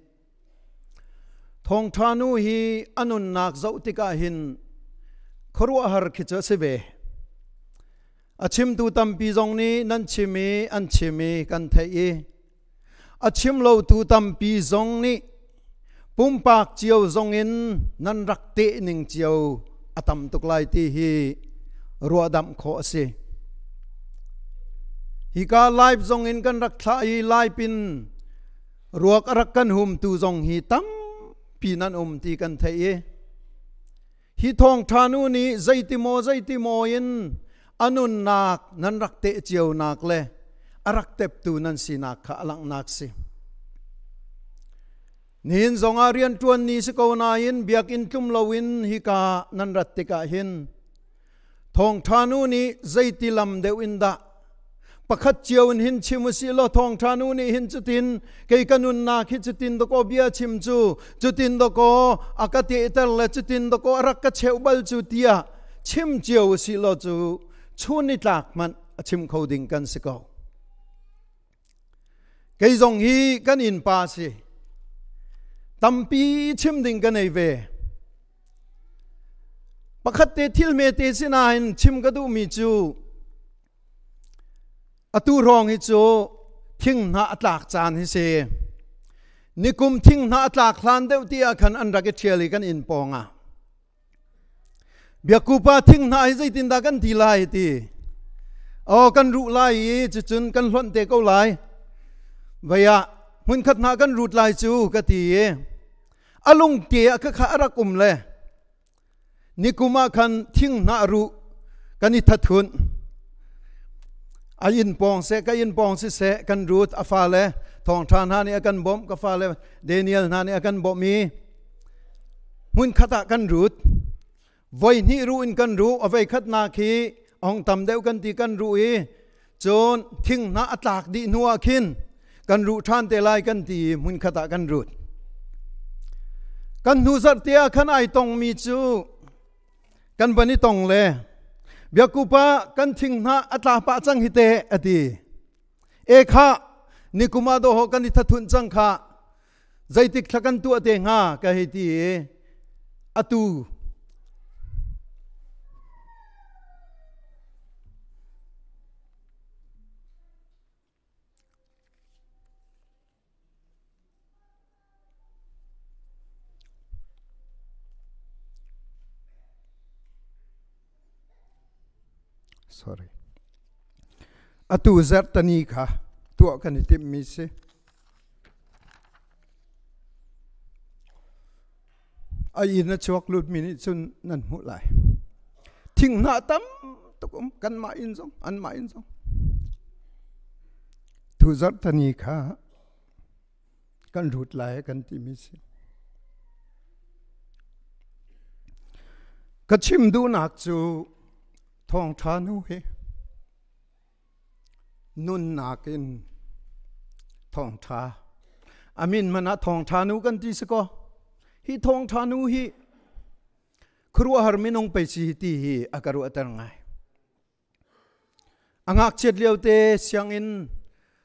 Thawngṭha nu hi a nunnak zoh tikah hin khuaruahhar khi cu a si ve. A chimtu tampi zong nih nan chim i an chim i kan theih i a chim lotu tampi zong nih pumpak cio zong in nan rak teh ning cio a tam tuk lai ti hi ruahdamh khawh a si. Hika live zong in kan rak thlah i live in Ruak a rak kan humtu zong hi tampi nan um ti kan theih i hi thawngṭha nu nih zeitimaw zeitimaw in a nunnak nan rak teh cionak le a rak teptu nan sinak kha a langhnak si. Nihin zongah rianṭuan ni si ko nain biakinn tlum loin hika nan rat tikah hin Thawngṭha nu nih zeiti lam deuh in dah pakhat cio in hin chim usih law thawngṭha nu nih hin cutin kei ka nunnak hi cutin dakaw bia chim cu cutin dakaw a ka tehter le cutin dakaw a rak ka cheuh bal cu tiah chim cio usih law cu Chun ni tlak hmanh a chim kho ding kan si ko. Kei zong hi kan innpa si. Tampi chim ding ka nei ve. Pakhat te thil me te sinain chim ka duhmi cu atu hrawng hi cu thing hna a tlak caan hi si. Nikum thing hna a tlak hlan deuh ti ah khan an rak i ṭhial i kan inn pawng ah. Biakku pa thing hna hi zeitindah kan ti lai ti. Oh kan ruh lai i cucun kan hlonh te ko lai. Vei ah hmunkhat hna kan rut lai cu ka ti i a lungte ah khakha a rak um le nikum ah khan thing hna ruh kan i thathunh. A inn pawng seh ka inn pawng siseh kan rut a fale thawngṭha hna nih a kan bawmh ka fale Daniel hna nih a kan bawmh i Hmunkhat ah kan rut. Voi hnih ruh in kan ruh. A voi khatnak hi a hung tam deuh kan ti kan ruh i cun thing hna a tlak dih hnu ah khin kan ruh ṭhan te lai kan ti i hmunkhat ah kan rut. Kan hnu zarh te ah khan ai tongmi cu kan van i tong le biakupa kan thing hna a tla pah cang hi te a ti. E kha nikum ah dawh kan i thathunh cang kha Zeitik thla kan tuah te hnga ka hei ti i atu Sorry. Atu zarhtani kha tuah kan i timhmi si. A inn a chuak lutmi nih cun nan hmuh lai. Thinghnah tam tuk um kanmah inn zong anmah inn zong. Tu zarhtani kha kan rut lai kan timi si. Ka chim duhnak cu thawngṭha nu hi nunnak in thawngṭha amin man ah thawngṭha nu kan ti si ko hi thawngṭha nu hi khuaruahhar minung pei si ti hi a ka ruahter ngai A ngakchiat lio te sianginn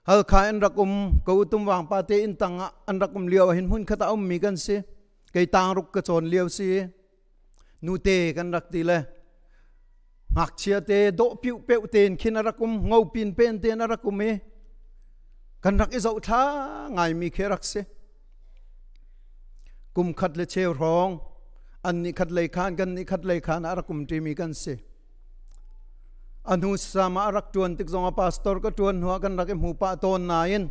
Halkha in rak um ko tumwang pa te inn tang ah an rak um lio ah hin hmun khat ah ummi kan si. Kei tang ruk ka cawn lio si. Nute kan rak ti le ngakchia te dawh piu peu tein khin a rak um ngo pin pen tein a rak um i kan rak i zoh thla ngaimi khi rak si. Kum khat le cheu hrawng an nih khat lei khan kan nih khat lei khan a rak um ṭimi kan si. A hnu sam ah a rak ṭuan tik zongah pastor ka ṭuan hnuah kan rak i hmu pah tawn nain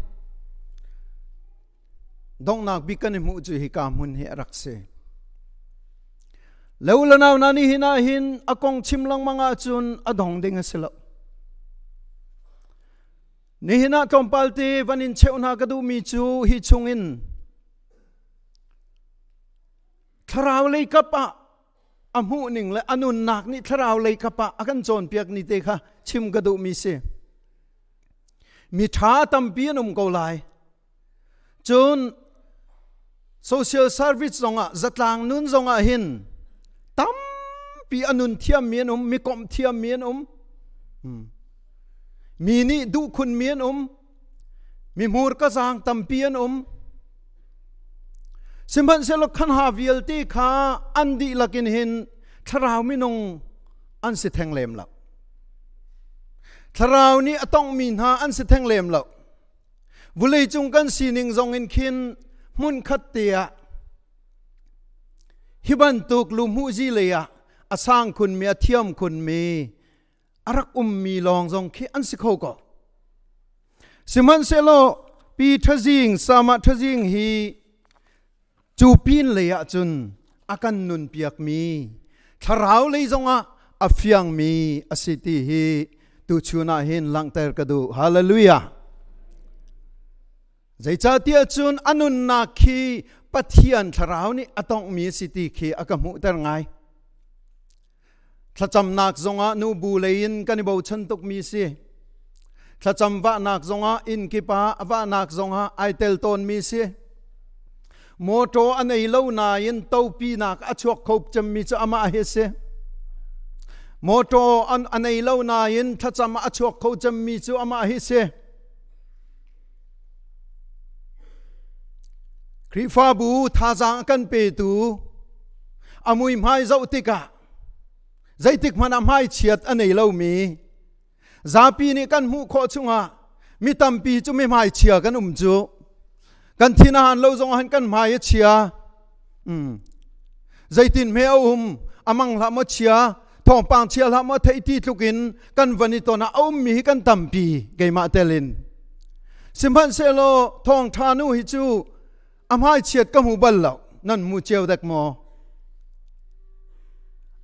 donghnak bik kan i hmuh cu hika hmun hi a rak si. Lo le nau na ni hin ah hin a kong chim lengmang ahcun a dong ding a si lo. Nihin ah tlawmpal te van in cheuh hna ka duhmi cu hi chungin thlarau lei kap ah a hmuhning le a nunnak nih thlarau lei kap ah a kan cawnpiak ni te kha chim ka duhmi si. Mi ṭha tampi an um ko lai. Cun social service zongah zatlang nun zongah hin tampi a nun thiammi an um, mi komh thiammi an um. Mi nih duh khunmi an um. Mi hmurka zaang tampi an um. Sihmanhsehlaw khan ha vialte kha an dihlak in hin thlarau minung an si theng lem lo. Thlarau nih a tonghmi hna an si theng lem lo. Vuleicung kan sining zong in khin hmunkhat te ah hi bantuk luhmuhzi lei ah a sang khunmi a thiam khunmi a rak ummi lawng zong khi an si kho ko. Sihmanhsehlaw pi ṭhazing sama ṭhazing hi cu pin lei ah cun a kan nun piakmi thlarau lei zongah a fiangmi a si ti hi tuchun ah hin langhter ka duh. Hallelujah. Zeicahtiah cun a nunnak khi Pathian thlarau nih a tonghmi a si ti khi a ka hmuhter ngai. Thlacamnak zongah nubu lei in kan i bochan tukmi si. Thlacam vahnak zongah inn kip ah vahnak zongah ai tel tawnmi si. Motor a nei lo nain topinak a chuak kho cemmi cu amah hi si. Motor an anei lo nain thlacam a chuak kho cemmi cu amah hi si. Khrihfabu thazaang a kan petu a muihmai zoh tikah zeitik hmanh ah hmaichiat a nei lomi zapi nih kan hmuh khawh chungah mi tampi cu mi hmaichia kan um cu kan thin a han lo zong han kan hmai a chia zeitin hme a um amang hlah maw chia thawngpang chia hlah maw theih ti tluk in kan van i ton ah a ummi hi kan tampi keimah telin sihmanhsehlaw thawngtha nu hi cu a hmaichiat ka hmu bal lo nan hmu cio dek maw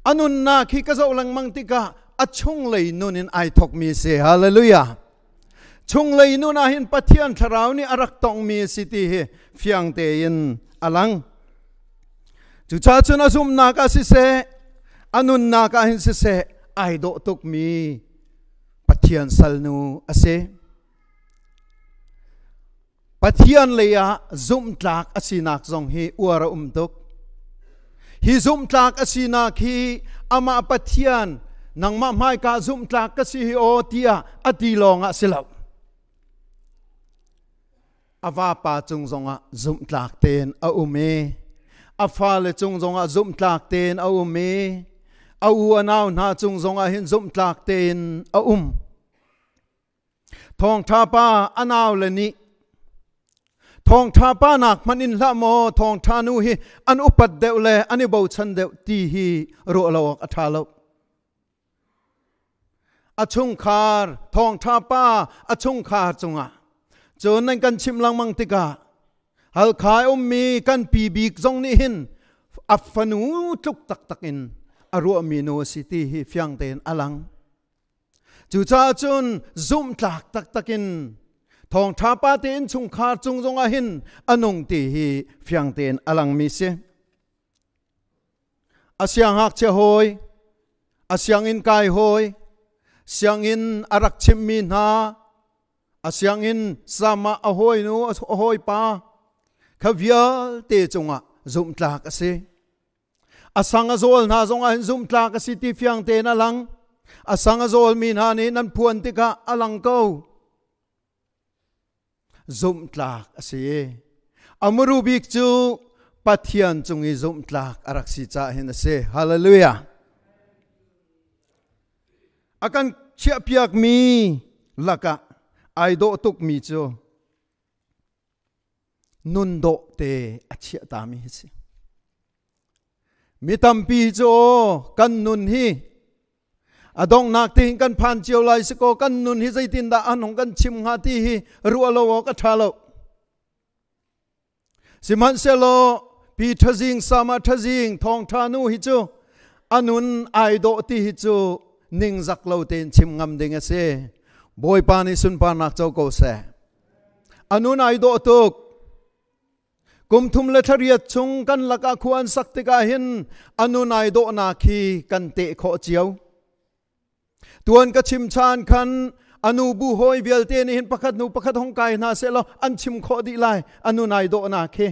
a nunnak hi ka zoh lengmang tikah a chunglei nun in ai thokmi si hallelujah chunglei nun ah hin Pathian thlarau nih a rak tongmi si ti hi fiang tein a lang cucaah cun a zumhnak ah siseh a nunnak ah hin siseh ai dawh tukmi Pathian salnu a si Pathian lei ah zumhtlak a sinak zong hi uar a um tuk. Hi zumhtlak a sinak hi amah Pathian nangmah hmaika zumhtlak ka si hi aw tiah a ti lawng ah si lo. A vapa cung zongah zumhtlak tein a um i a fale cung zongah zumhtlak tein a um i a u a nau hna cung zongah hin zumhtlak tein a um. Thawngṭha pa a naule nih thawngṭha pa nak hmanh in hlah maw thawngṭha nu hi an upat deuh le an i bochan deuh ti hi ruah lo awk a ṭha lo. A chungkhar thawngṭha pa a chungkhar cungah cun nan kan chimh lengmang tikah Halkha ummi kan pi bik zong nih hin a fanu tluk taktak in a ruahmi nu a si ti hi fiang tein a lang. Cucaah cun zumhtlak taktak in thawngṭha pa te innchungkhar cung zongah hin a nung ti hi fiang tein a langmi si. A siangngakchia hawi, a sianginn kai hawi, sianginn a rak chimhmi hna, a sianginn sama a hawinu, a hawipa, kha vialte cungah zumhtlak a si. A sang a zawl hna zongah hin zumhtlak a si ti fiang tein a lang. A sang a zawlmi hna nih nan phuan tikah a lang ko. Zumhtlak a si. A muru bik cu Pathian cung i zumhtlak a rak si caah hin a si. Hallelujah. A kan chiahpiakmi lakah ai dawh tukmi cu nun dawh te a chiah tami hi si. Mi tampi cu kan nun hi a donghnak te hin kan phan cio lai si ko kan nun hi zeitindah an hung kan chim hnga ti hi ruah lo awk a ṭha lo. Sihmanhsehlaw pi ṭhazing sama ṭhazing thawngṭha nu hi cu a nun ai dawh ti hi cu ningzak lo tein chim ngam ding a si. Bawipa nih sunparnak co ko seh. A nun ai dawh tuk. Kum thum le thlariat chung kan lakah khua an sak tikah hin a nun ai dawhnak hi kan teh khawh cio. Tuan ka chim chan khan anu bu hawi vialte nih hin pakhat hnu pakhat hong kai hna seh law an chim khawh dih lai a nun ai dawhnak hi.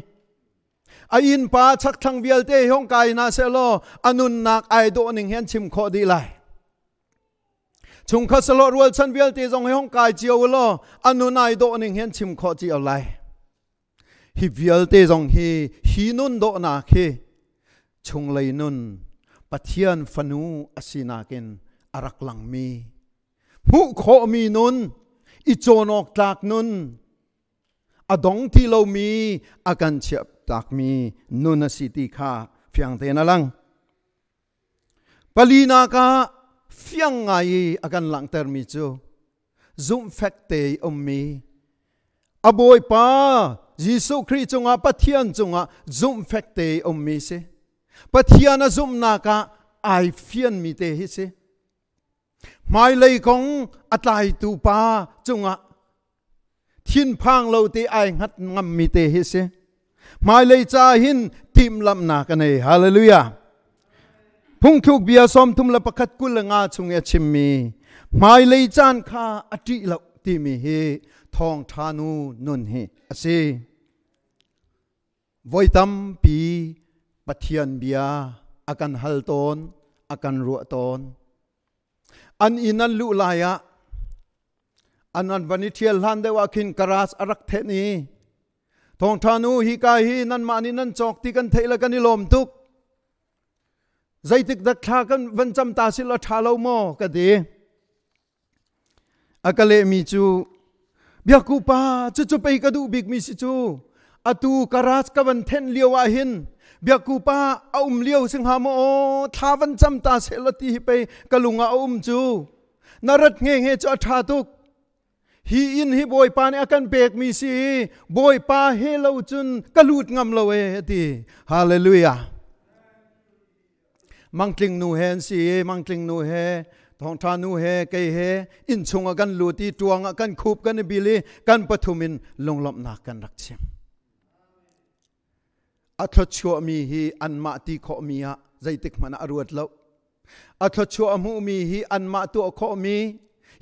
A innpa chakthlang vialte hong kai hna seh law a nunnak ai dawh ning hi an chim khawh dih lai. Chungkhat salo rualchan vialte zong hi hong kai cio law a nun ai dawh ning hi an chim khawh cio lai. Hi vialte zong hi hi nun dawhnak hi chunglei nun Pathian fanu a sinak in a rak langmi hmuh khawhmi nun i cawn awk tlak nun a dong ti lomi a kan chiah takmi nun a si ti kha fiang tein a lang. Palinak ah fiang ngai i a kan langhtermi cu zumhfek te i ummi a Bawipa Jesuh Khrih cungah Pathian cungah zumhfek te i ummi si. Pathian a zumhnak ah ai fianmi te hi si. Hmailei kong a tlaitu pa cungah thinphang lo te ai hngat ngammi te hi si. Hmailei ca hin timhlamhnak a nei. Hallelujah. Phungthluk bia 31 25 chung i a chimmi hmailei caan kha a ṭih lo timi hi thawngṭha nu nun hi a si. Voi tampi Pathian bia a kan hal tawn, a kan ruah tawn. An inn an luh lai ah an an van i ṭhial hlan deuh ah khin garage a rak thenh i thawngṭha nu hi ka hi nanmah nih nan cawk ti kan theih le kan i lawm tuk. Zeitik dak thla kan van cam ta sil a ṭha lo maw ka ti. A ka lehmi cu Biakku pa cucu pei ka duh bikmi si cu atu garage ka van thenh lio ah hin Biakku pa a um lio si hnga maw aw thla van cam ta seh law ti hi pei ka lung ah a um cu na rat nge nge cu a ṭha tuk hi inn hi Bawipa nih a kan pekmi si i Bawipa he lo cun ka lut ngam lo e a ti. Hallelujah. Mangtling nu he an si i mangtling nu he thawngṭha nu he kei he inn chungah kan lut i ṭuang ah kan khup kan i bil i kan pathum in lunglawmhnak kan rak chim. A thluachuahmi hi anmah ti khawhmi ah zeitik hmanh ah a ruat lo. A thluachuah a hmuhmi hi anmah tuah khawhmi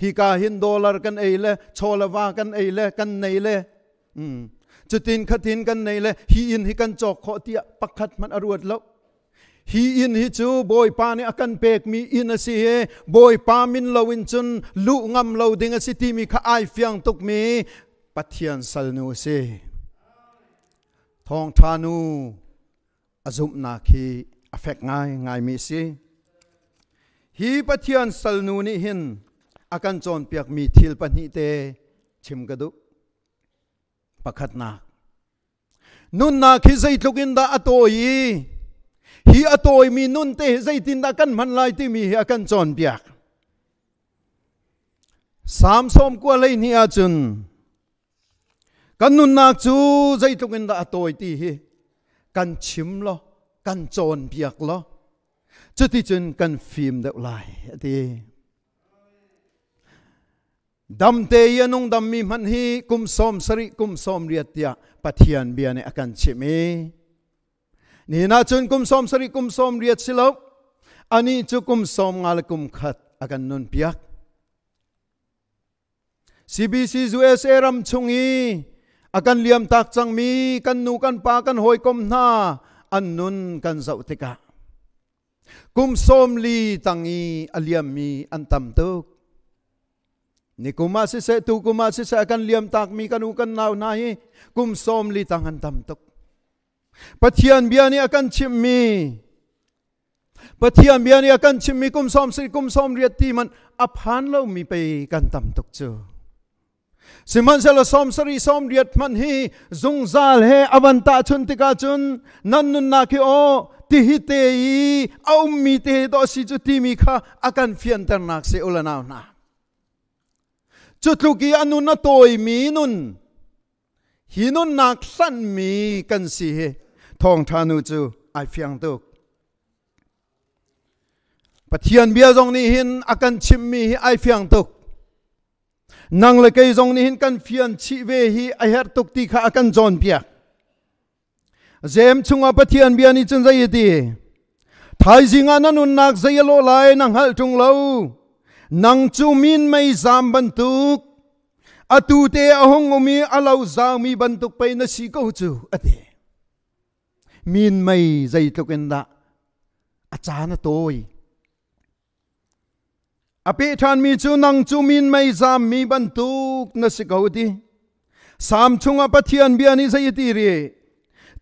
hika hin dollar kan ei le chaw le va kan ei le kan nei le cutin khatin kan nei le hi inn hi kan cawk khawh tiah pakhat hmanh a ruat lo. Hi inn hi cu Bawipa nih a kan pekmi inn a si i Bawipa min lo in cun luh ngam lo ding a si timi kha ai fiang tukmi Pathian salnu a si. Thawngṭha nu a zumhnak hi a fek ngai ngaimi a si. Hi Pathian salnu nih hin a kan cawnpiakmi thil pahnih te chim ka duh. Pakhatnak, nunnak hi zeitluk in dah a tawi i hi a tawimi nun te hi zeitindah kan hman lai timi hi a kan cawnpiak. Salm 92 ahcun kan nunnak cu zeitluk in dah a tawi ti hi kan chim law kan cawnpiak law cuticun kan fim deuh lai a ti. Damte i a nung dammi hmanh hi kum 70 kum 80 tiah Pathian bia nih a kan chimh i nihin ahcun kum 70 kum 80 si lo anih cu kum 50 le kum khat a kan nun piak. CBC USA ram chung i a kan liam tak cangmi kan nu kan pa kan hawikom hna an nun kan zoh tikah kum 40 tang i a liammi an tam tuk. Ni kum ah siseh tu kum ah siseh a kan liam takmi kan u kan nau hna hi kum 40 tang an tam tuk. Pathian bia nih a kan chimhmi Pathian bia nih a kan chimhmi kum 70 kum 80 ti man a phan lomi pei kan tam tuk cu. Sihmanhsehlaw 70 80 hmanh hi zungzal he a van tahchun tikah cun nan nunnak hi aw tihi te i a ummi te dawh si cu timi kha a kan fianternak si u le nau hna. Cu tluk i a nun a tawimi nun hi nunnak hlanhmi kan si hi thawngṭha nu cu ai fiang tuk. Pathian bia zong nih hin a kan chimmi hi ai fiang tuk. Nang le kei zong nih hin kan fian chih ve hi a herh tuk ti kha a kan cawnpiak. Jem chungah Pathian bia nih cun zei a ti? Thaizing ah na nunnak zei a lawh lai na hngalh ṭung lo. Nang cu min mei zam bantuk, atu te a hung um i a lo zaumi bantuk pei na si ko cu, a ti. Min mei zeitluk in dah a caan a tawi. A peh ṭhanmi cu nang cu min mei zammi bantuk na si ko ti. Salm chungah Pathian bia nih zei a ti rih?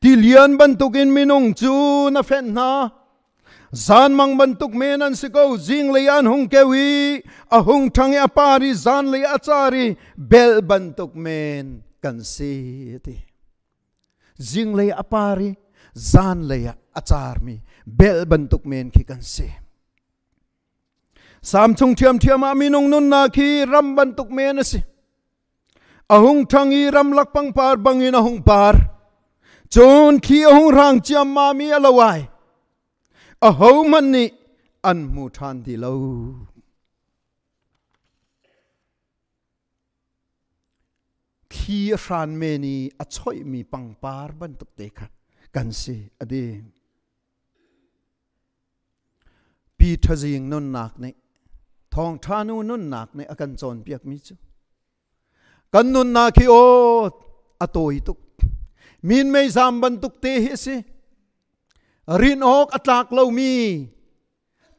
Tilian bantukin minung cu na fenh hna. Zanmang bantuk men an si ko. Zinglei an hung keu i a hung ṭhang i a par i zanlei a car i bel bantuk men kan si a ti. Zinglei a par i zanlei ah a carmi bel bantuk men khi kan si. Sam chung ṭhiamṭhiam ah minung nunnak hi ram bantuk men a si. A hung ṭhang i ramlak pangpar bangin a hung par. Cun thli a hung hrang ciammam i a lo ai. Ahohmanh nih an hmu ṭhan ti lo. Thli a hran men i a choihmi pangpar bantuk te kha kan si a ti. Pi Ṭhazing nunnak nih thawngṭha nu nunnak nih a kan cawnpiakmi cu kan nunnak hi aw a tawi tuk min meizam bantuk te hi a si rin awk a tlak lomi.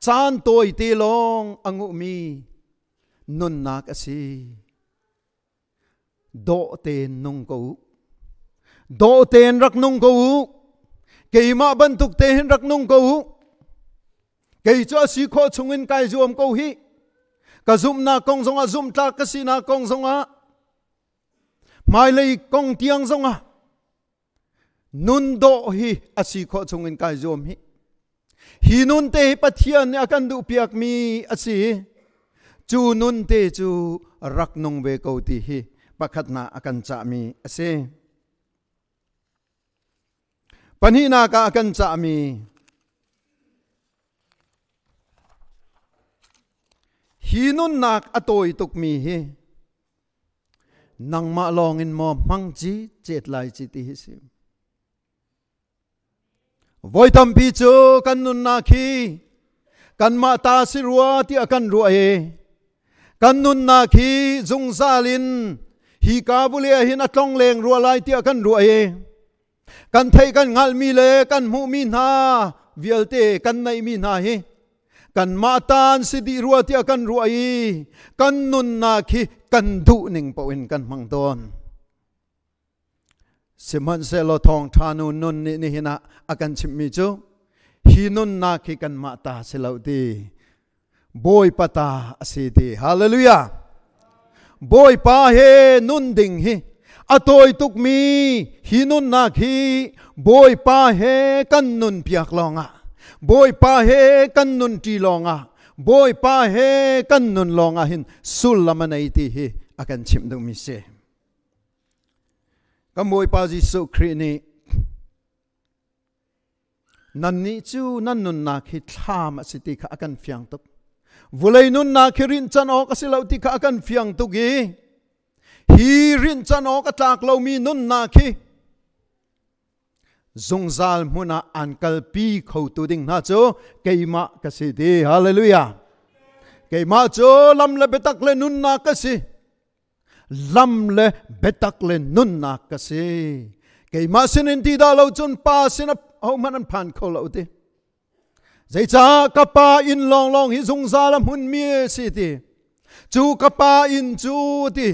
Caan tawi te lawng a nguhmi nunnak a si. Dawh tein nung ko u. Dawh tein rak nung ko u. Keimah bantuk te hin rak nung ko u. Kei cu a si khawh chungin kai zuam ko hi. Ka zumhnak kong zongah zumhtlak ka sinak kong zongah hmailei kong tiang zongah nun dawh hi a si khawh chungin kai zuam hi. Hi nun te hi Pathian nih a kan duhpiakmi a si. Cu nun te cu rak nung ve ko ti hi pakhatnak a kan cahmi a si. Pahnihnak ah a kan cahmi hi nunnak a tawi tukmi hi nangmah lawngin maw hmang ci cet lai ci ti hi si. Voi tampi cu kan nunnak hi kanmah ta si rua tiah kan ruah i kan nunnak hi zungzal in hi ka vule ah hin a tlong leng rua lai tiah kan ruah i kan theih kan hngalhmi le kan hmuhmi hna vialte kan neihmi hna hi kanmah tan si dih rua tiah kan ruah i kan nunnak hi kan duh ning paoh in kan hmang tawn. Sihmanhsehlaw thawngṭha nu nun nih nihin ah a kan chimhmi cu hi nunnak hi kanmah ta si lo ti Bawipa ta a si ti. Hallelujah! Bawipa he nun ding hi a tawi tukmi hi nunnak hi Bawipa he kan nun piak lawngah Bawipa he kan nun ṭi lawngah Bawipa he kan nun lawngah hin sullam a nei ti hi a kan chimh duhmi si. Kan Bawipa Jesuh Khrih nih nannih cu nan nunnak hi thlam a si ti kha a kan fiang tuk. Vulei nunnak hi rinhchan awk a si lo ti kha a kan fiang tuk i hi rinhchan awk a tlak lomi nunnak hi zungzal hmun ah an kalpi khotu ding hna cu keimah ka si ti. Hallelujah. Keimah cu lam le biatak le nunnak ka si. Lam le biatak le nunnak ka si. Keimah sinin ti dah lo cun pa sin hohmanh an phan kho lo ti. Zeicah ka pa inn lawnglawng hi zungzal a hmunmi a si ti. Cu ka pa inn cu ti.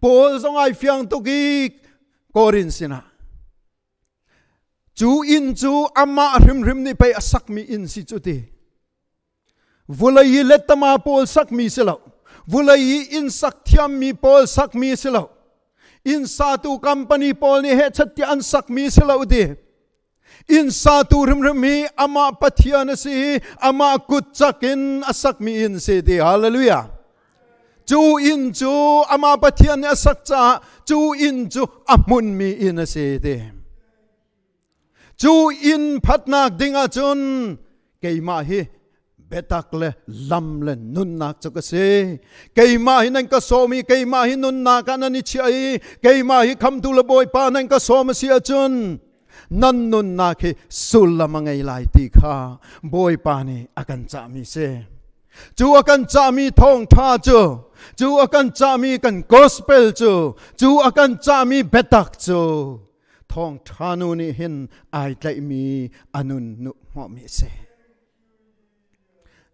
Paul zong ai fiang tuk i Korin sinah. Cu inn cu amah hrimhrim nih pei a sakmi inn si cu ti. Vulei hi lettama pawl sakmi si lo. Vulei hi inn sak thiammi pawl sakmi si lo. Inn satu company pawl nih hehchat tiah an sakmi si lo ti. Inn satu hrimhrim hi amah Pathian a si i amah kut cak in a sakmi inn si ti. Hallelujah. Cu inn cu amah Pathian nih a sak caah cu inn cu a hmunmi inn a si ti. Cu inn phatnak ding ahcun keimah hi biatak le lam le nunnak cu ka si. Keimah hi nan ka sawm i keimah hi nunnak ah nan i chiah i keimah hi khamtu le Bawipa nan ka sawm a si ahcun nan nunnak hi sullam a ngei lai ti kha Bawipa nih a kan cahmi si. Cu a kan cahmi thawngṭha cu, cu a kan cahmi kan gospel cu, cu a kan cahmi biatak cu thawngṭha nu nih hin ai tlaihmi a nun nu hmuahmi a si.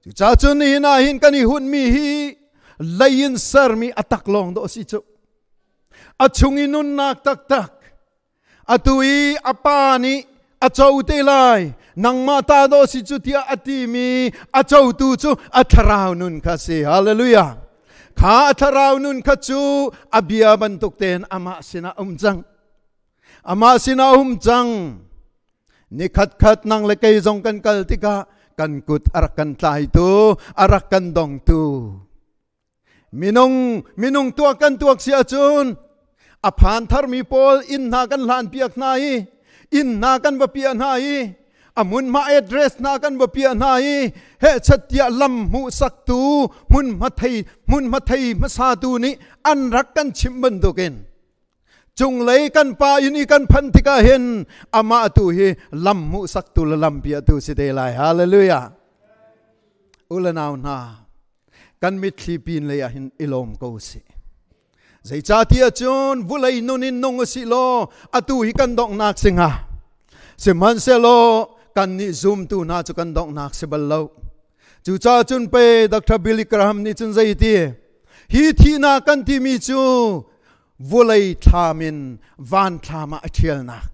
Cucaah cun nihin ah hin kan i hunmi hi lei in sermi a tak lawng dawh a si cu. A chung i nunnak taktak atu i a pa nih a co te lai nangmah ta dawh si cu tiah a timi a cotu cu a thlarau nun kha si. Hallelujah. Kha a thlarau nun kha cu a bia bantuk tein amah sinah um cang. Amah sinah um cang. Ni khat khat nang le kei zong kan kal tikah kan kut a rak kan tlaitu, a rak kan dongtu. Minung minung tuak kan tuak si ahcun a phan tharmi pawl inn hna kan hlan piak hna i inn hna kan va piah hna i a hmunhma address hna kan va piah hna i hehchat tiah lam hmuhsaktu hmunhma thei hmunhma thei hmasatu nih an rak kan chimh bantukin cunglei kan pa inn i kan phanh tikah hin amah tu hi lam hmuhsaktu le lam piahtu si te lai. Hallelujah. Ulanau hna, kan mitthli pin lei ah hin i lawm ko sih. Zeicahtiah cun vulei nun in nung usih law atu hi kan donghnak si hnga. Sihmanhsehlaw kannih zumtu hna cu kan donghnak si bal lo. Cu ca cun pe Dr. Billy Graham nih cun zei ti hi thihnak kan timi cu vulei thlam in van thlam ah a ṭhialnak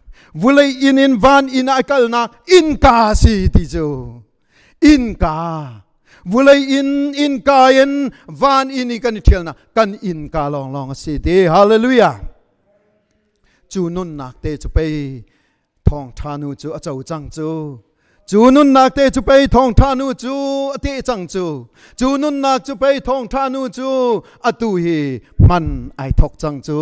vulei inn in van inn ah a kalnak innka si ti cu innka vulei inn innka in van inn i kan i ṭhialnak kan innka lawnglawng a si ti. Hallelujah. Cu nunnak te cu pei thawngṭha nu cu a co cang cu. Cu nunnak te cu pei thawngṭha nu cu a teh cang cu. Cu nunnak cu pei thawngṭha nu cu atu hi hman ai thok cang cu.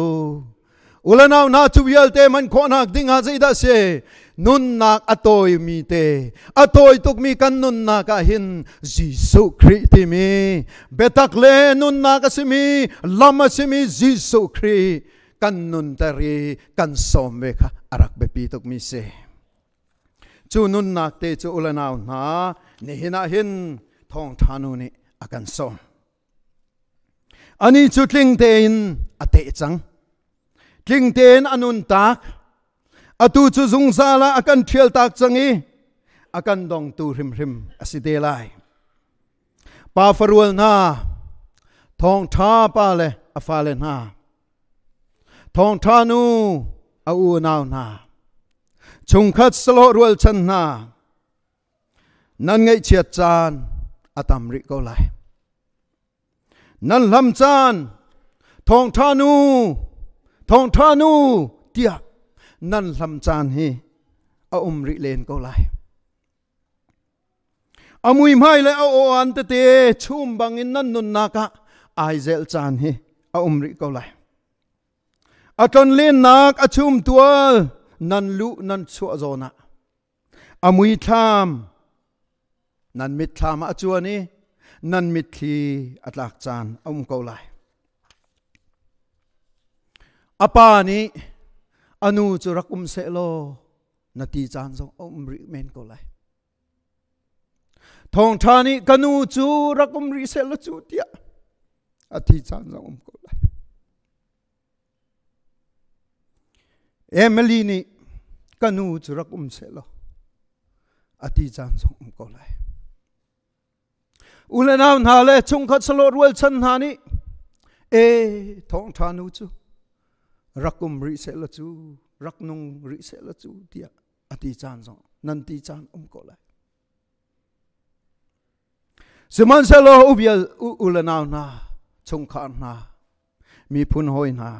Ulanau hna, cu vialte man khawhnak ding ah zeidah si? Nunnak a tawimi te, a tawi tukmi kan nunnak ah hin Jesuh Khrih timi biatak le nunnak a simi, lam a simi Jesuh Khrih kan nunter i kan sawm ve kha a rak biapi tukmi si. Cu nunnak te cu ulanau hna, nihin ah hin thawngṭha nu nih a kan sawm. Ani cu tling tein a teh cang, tling tein a nun tak. Atu cu zungzal ah a kan ṭhial tak cang i a kan dongtu hrimhrim a si te lai. Pa farual hna, thawngṭha pa le a fale hna, thawngṭha nu a unau hna, chungkhat salawh rualchan hna, nan ngaihchiat caan a tam rih ko lai. Nan hlam caan, thawngṭha nu, thawngṭha nu tiah nan hlam caan hi a um rih len ko lai. A muihmai le a aw an tete chum bangin nan nunnak ah ai zel caan hi a um rih ko lai. A tlonlennak a chum tual nan luh nan chuah zawn ah a muithlam nan mitthlam ah a cuan i nan mitthli a tlak caan a um ko lai. A pa nih a nu cu rak um seh law na ti caan zong a um rih men ko lai. Thawngṭha nih ka nu cu rak um rih seh law cu tiah a ti caan zong um ko lai. Emily nih ka nu cu rak um seh law a ti caan zong um ko lai. U le nau hna le chungkhat salawh rualchan hna nih e thawngṭha nu cu rak um rih seh law cu, rak nung rih seh law cu tiah a ti caan zong nan ti caan um ko lai. Sihmanhsehlaw uvial u le nau hna, chungkhar hna, miphun hawi hna,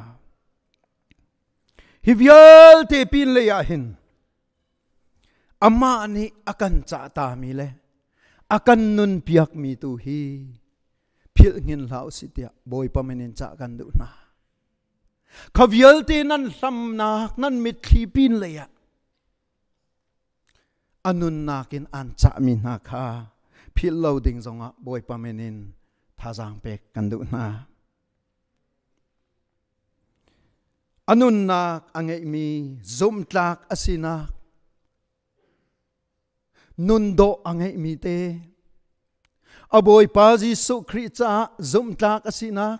hi vialte pin lei ah hin amah nih a kan cah tami le a kan nun piakmi tu hi philh hngin hlah usih tiah Bawipa min in cah kan duh hna. Kha vialte nan hlamnak, nan mitthli pin lei ah a nunnak in an cahmi hna kha philh lo ding zongah Bawipa min in thazaang pek kan duh hna. A nunnak a ngeihmi zumhtlak a sinak, nun dawh a ngeihmi te, a Bawipa Jesuh Khrih caah zumhtlak a sinak,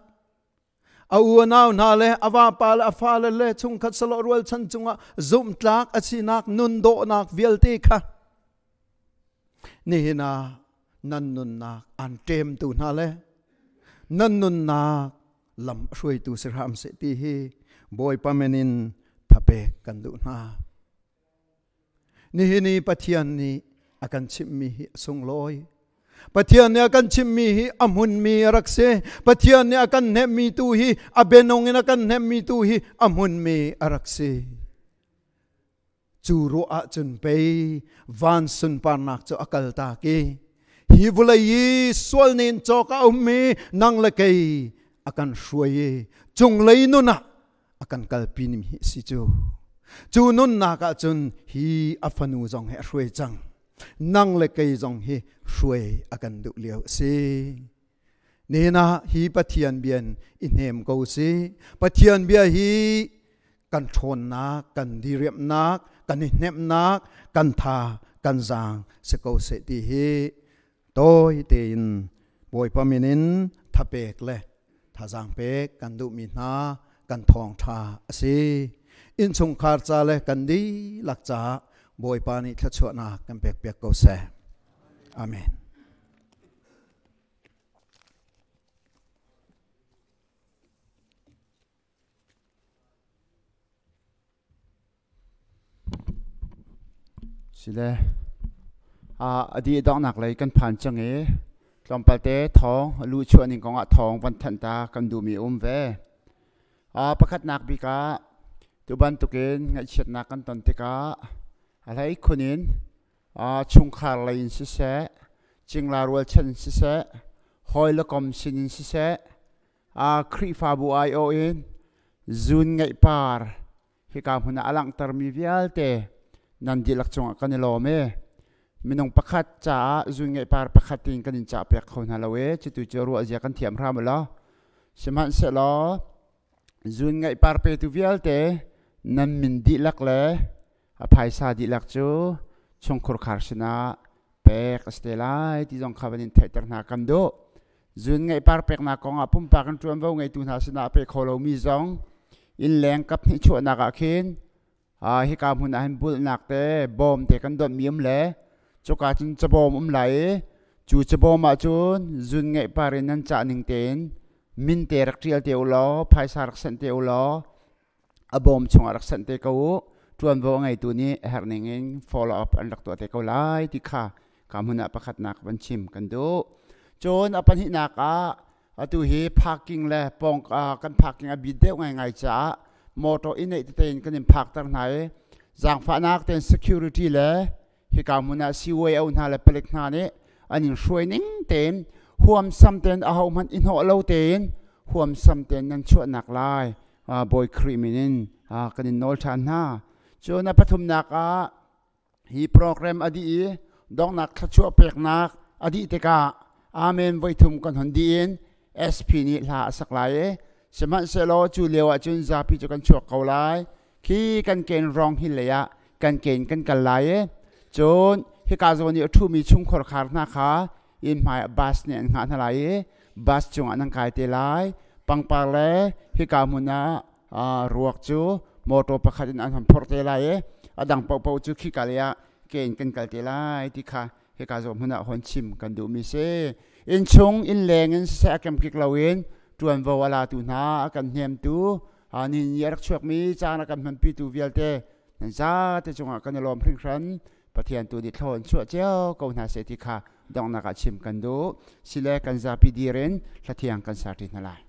a unau hna le a vapa le a fale le chungkhat salawh rualchan cungah zumhtlak a sinak, nun dawhnak vialte kha nihin ah nan nunnak an ṭemtu hna le nan nunnak lam a hruaitu si hram seh ti hi Bawipa min in thapek kan duh hna. Nihin i Pathian nih a kan chimhmi hi a sunglawi. Pathian nih a kan chimhmi hi a hmunmi a rak si. Pathian nih a kan hnemhmi tu hi a bianung in a kan hnemhmi tu hi a hmunmi a rak si. Cu ruah ahcun pei van sunparnak cu a kal tak i hi vawlei i sual nen cawk a ummi nang le kei a kan hruai i cunglei nun ah a kan kalpi ning hi si cu. Cu nunnak ah cun hi a fanu zong hi a hruai cang. Nang le kei zong hi hruai a kan duh lio a si. Nena hi Pathian bian i hnem ko si. Pathian bia hi kan ṭhawnnak, kan diriamhnak, kan i hnemhnak, kan tha, kan zaang si ko seh ti hi tawi tein Bawipa min in thapek le thazaang pek kan duhmi hna kan thawngṭha a si. Innchungkhar ca le kan dihlak caah Bawipa nih thluachuahnak kan pekpiak ko seh. Amen. Sile a di donghnak lei kan phan cang i tlawmpal te thawng lu chuah ning kong ah thawng van thanh ta kan duhmi um ve. Pakhatnak bik ah tu bantukin ngaihchiatnak kan ton tikah a hlei khun in chungkhar lei in siseh, cingla rualchan in siseh, hawi le kom sin in siseh, Khrihfabu aiawh in zun ngeih par hika hmun ah a langhtermi vialte nan dihlak cungah kan i lawm e. Minung pakhat caah zun ngeih par pakhat in kan in cah piak kho hna lo e. Cutu cu ruah zia kan thiam hram u law. Sihmanhsehlaw zun ngeih par petu vialte nan min dihlak le a phaisa dihlak cu chungkhur khar sinah pek a si te lai ti zong kha van in theihter hna kan duh. Zun ngeih par peknak kong ah pumpak in ṭuanvo ngeitu hna sinah pe kho lomi zong innleng kap hnih chuahnak ah khin hika hmun ah hin bulhnak te bawm te kan donhmi um le cuka cun cabawm um lai i cu cabawm ah cun zun ngeih par in nan cah ning tein min te rak ṭial te u law phaisa rak sanh te u law a bawm chungah rak sanh te ko u. Ṭuanvo a ngeitu nih a herh ning in follow up an rak tuah te ko lai ti kha ka hmun ah pakhatnak van chim kan duh. Cun a pahnihnak ah atu hi parking le pawng kan parking a bit deuh ngaingai caah motor i neih tete in kan in phakter hna i zaangfahnak tein security le hika hmun ah CYO hna le palik hna nih an in hruai ning tein huamsam tein ahohmanh i hnawh lo tein huamsam tein nan chuahnak lai Bawi Khrih min in kan in nawl ṭhan hna. Cun a pathumnak ah hi program a dih i donghnak thluachuah peknak a dih tikah Amen voithum kan hon dih in SP nih hla a sak lai i sihmanhsehlaw cu lio ah cun zapi cu kan chuak ko lai. Khi kan ken rong hi lei ah kan ken kan kal lai i cun hika zawn i a ṭhumi chungkhar khar hna kha inn hmai ah bus nih an hngah hna lai i bus cungah nan kai te lai. Pangpar le hika hmun ah ruak cu motor pakhat in an hon phorh te lai i a dang paohpaoh cu khika lei ah ke in kan kal te lai ti kha hika zawn hmun ah hon chim kan duhmi si. Innchung innleng in siseh a kemkik loin ṭuanvo a latu hna a kan hnemtu nihin ni a rak chuakmi caan a kan hmanpitu vialte nan zate cungah kan i lawm hringhran. Pathian tu nih thlaw in chuah cio ko hna seh ti kha donghnak ah chim kan duh. Sile kan zapi dir in hlathiang kan sarṭi hna lai.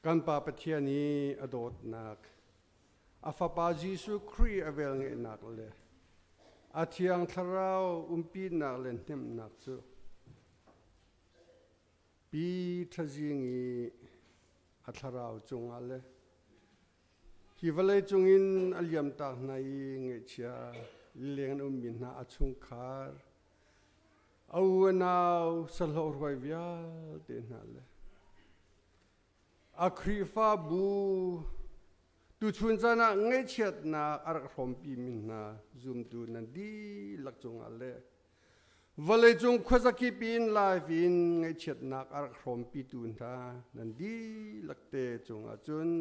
Kan Pa Pathian i a dawtnak, a Fapa Jesuh Khrih a velngeihnak le a Thiang Thlarau umpinak le hnemhnak cu Pi Ṭhazing i a thlarau cungah le hi vawlei cungin a liamtak hna i ngaihchia lileng an ummi hna a chungkhar, a u a nau sahlawh ruai vialte hna le a Khrihfabu tuchun caan ah ngaihchiatnak a rak hrawmpimi hna zumtu nan dihlak cungah le vawleicung khuazakip in live in ngaihchiatnak a rak hrawmpitu hna nan dihlak te cungah cun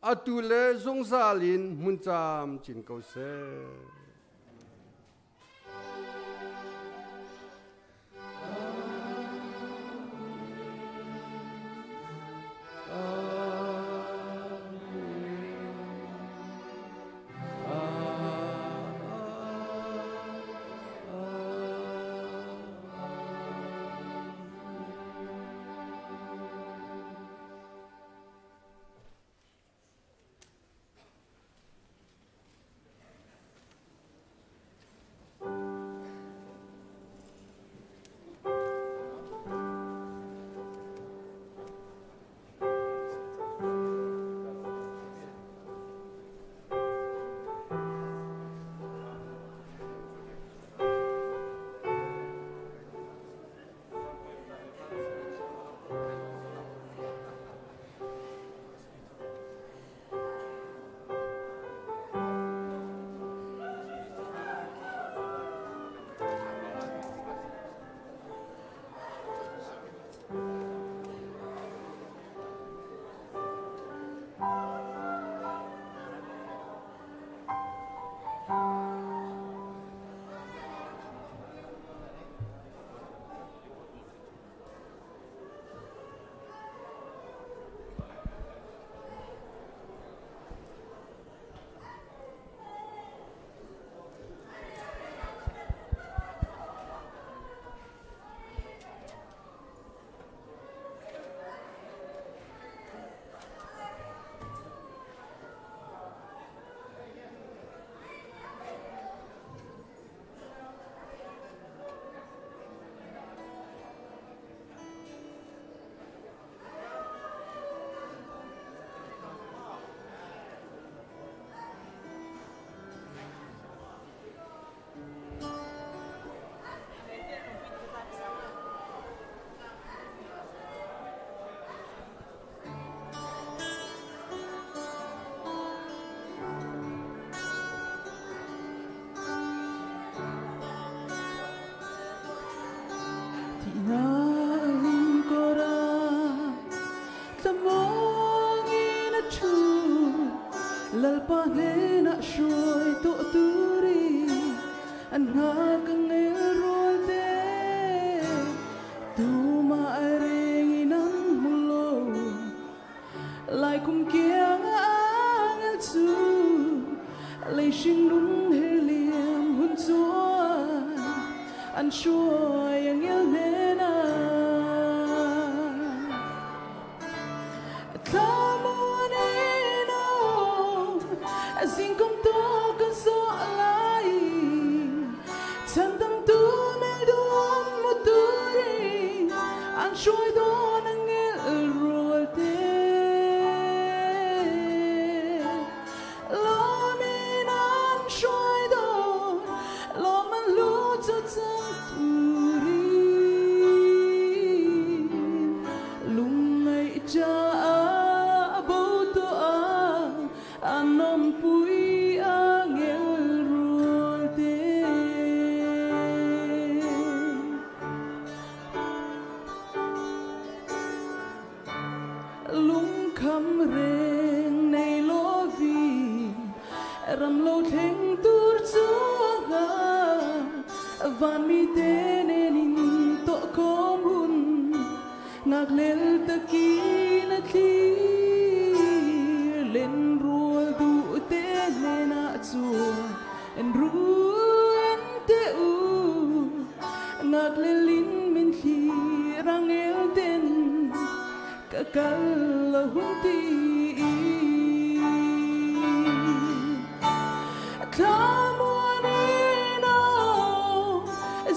atu le zungzal in hmun camcin ko seh. Lalpa hnenah hruai tuah turi an hngak ka ngel rual te tuma reng in an hmu lo lai kum kiang a angel chu lei hring lung he liam hun chuan an hruai angel hnenah Zing kum to kan so lai chan dam tu mel duam mu turi an shuai don angel rual te Lomin an shuai don loman lu chu chang turi lung ngai cha bo to a anom pui angel rual te lung kham reng nei lo vi ram lo thleng tur chu nga van mi te nen in to kom hun ngak lel takin a thlir len rual du te nena chuan en ruan te u ngak lelin min thlir angel den ka kal la hun ti. Tlamuanino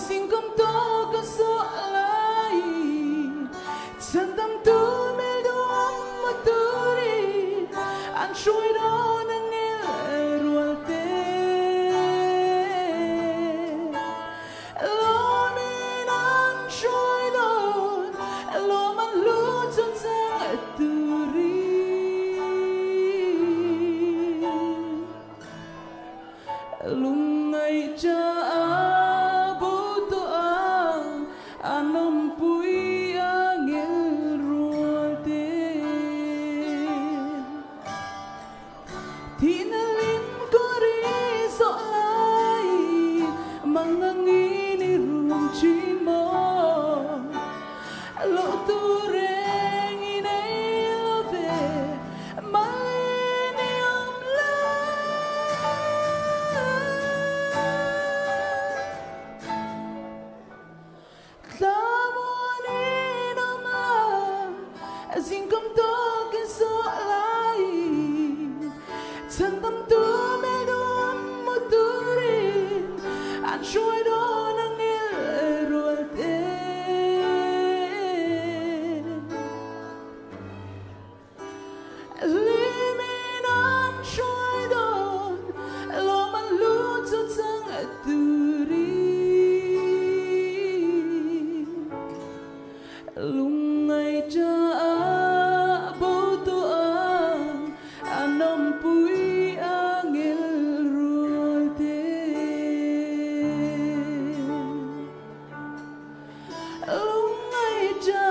singkom to ka so lai chandam tu mel du am maturi an shui do nangel rual te Lomin an shui do loman lu chu chang turi lungai cha bu tu ang anom pui angel rual te thi na lim ko ri so lai mangangini rum chi mo lo tu reng in ei lo ve malini om la. Tlamuanin om la singkom to ke so lai chandam tu mel du am muturin an shui do nangel rual te Limin an shui don lo man lu chu chang turi lungai cha bo tu ang anom pui angel rual te lungai cha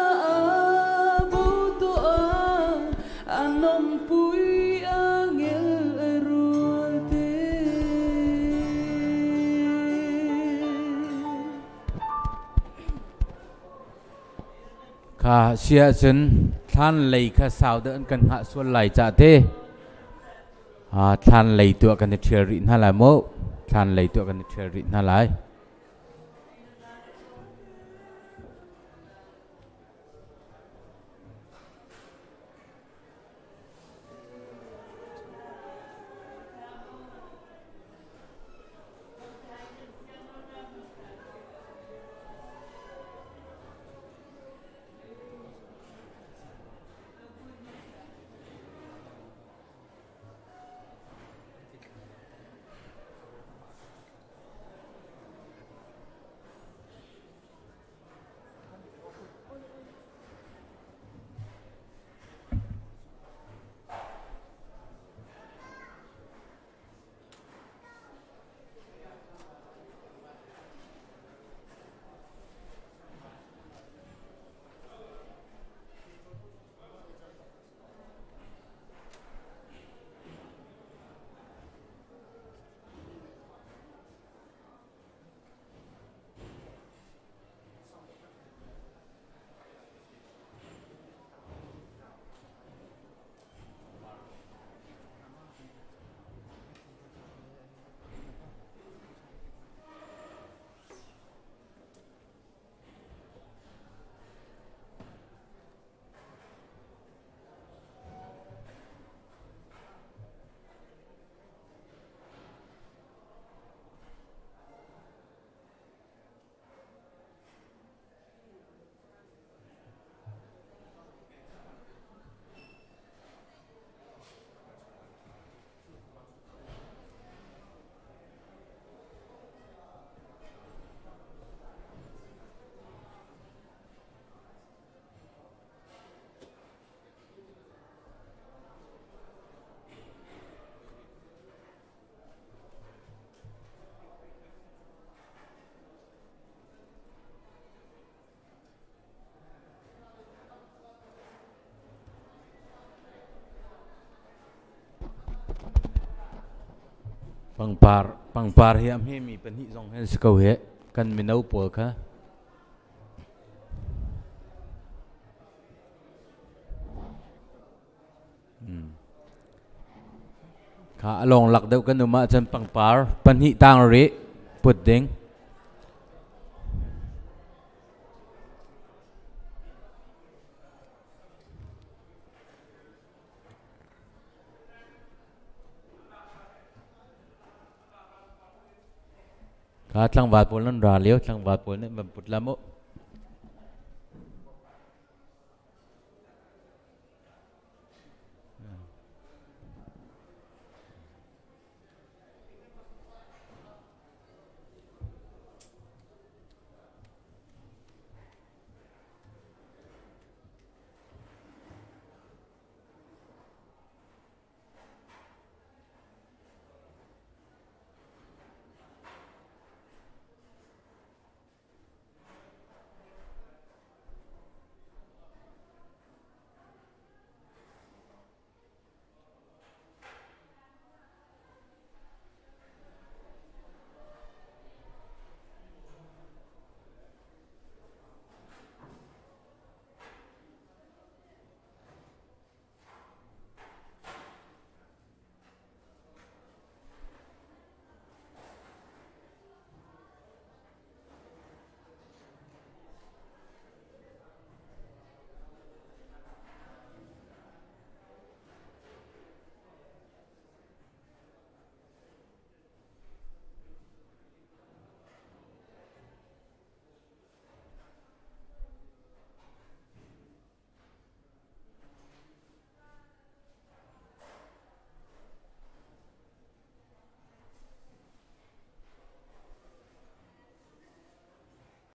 bo tu ang anom pui angel rual te. Kha sia cun thlan lei kha sau deuh an kan hngah sual lai ca te thlan lei tuah kan i ṭhial rih hna lai mu, thlan lei tuah kan i ṭhial rih hna lai. Pangpar pangpar hi a hmemi pahnih zong hin si ko hi kan mino pawl kha. Kha a lawng lak deuh kan um ahcun pangpar pahnih tang rih put ding. Kha tlangval pawl nan ra lio, tlangval pawl nih van put la mu.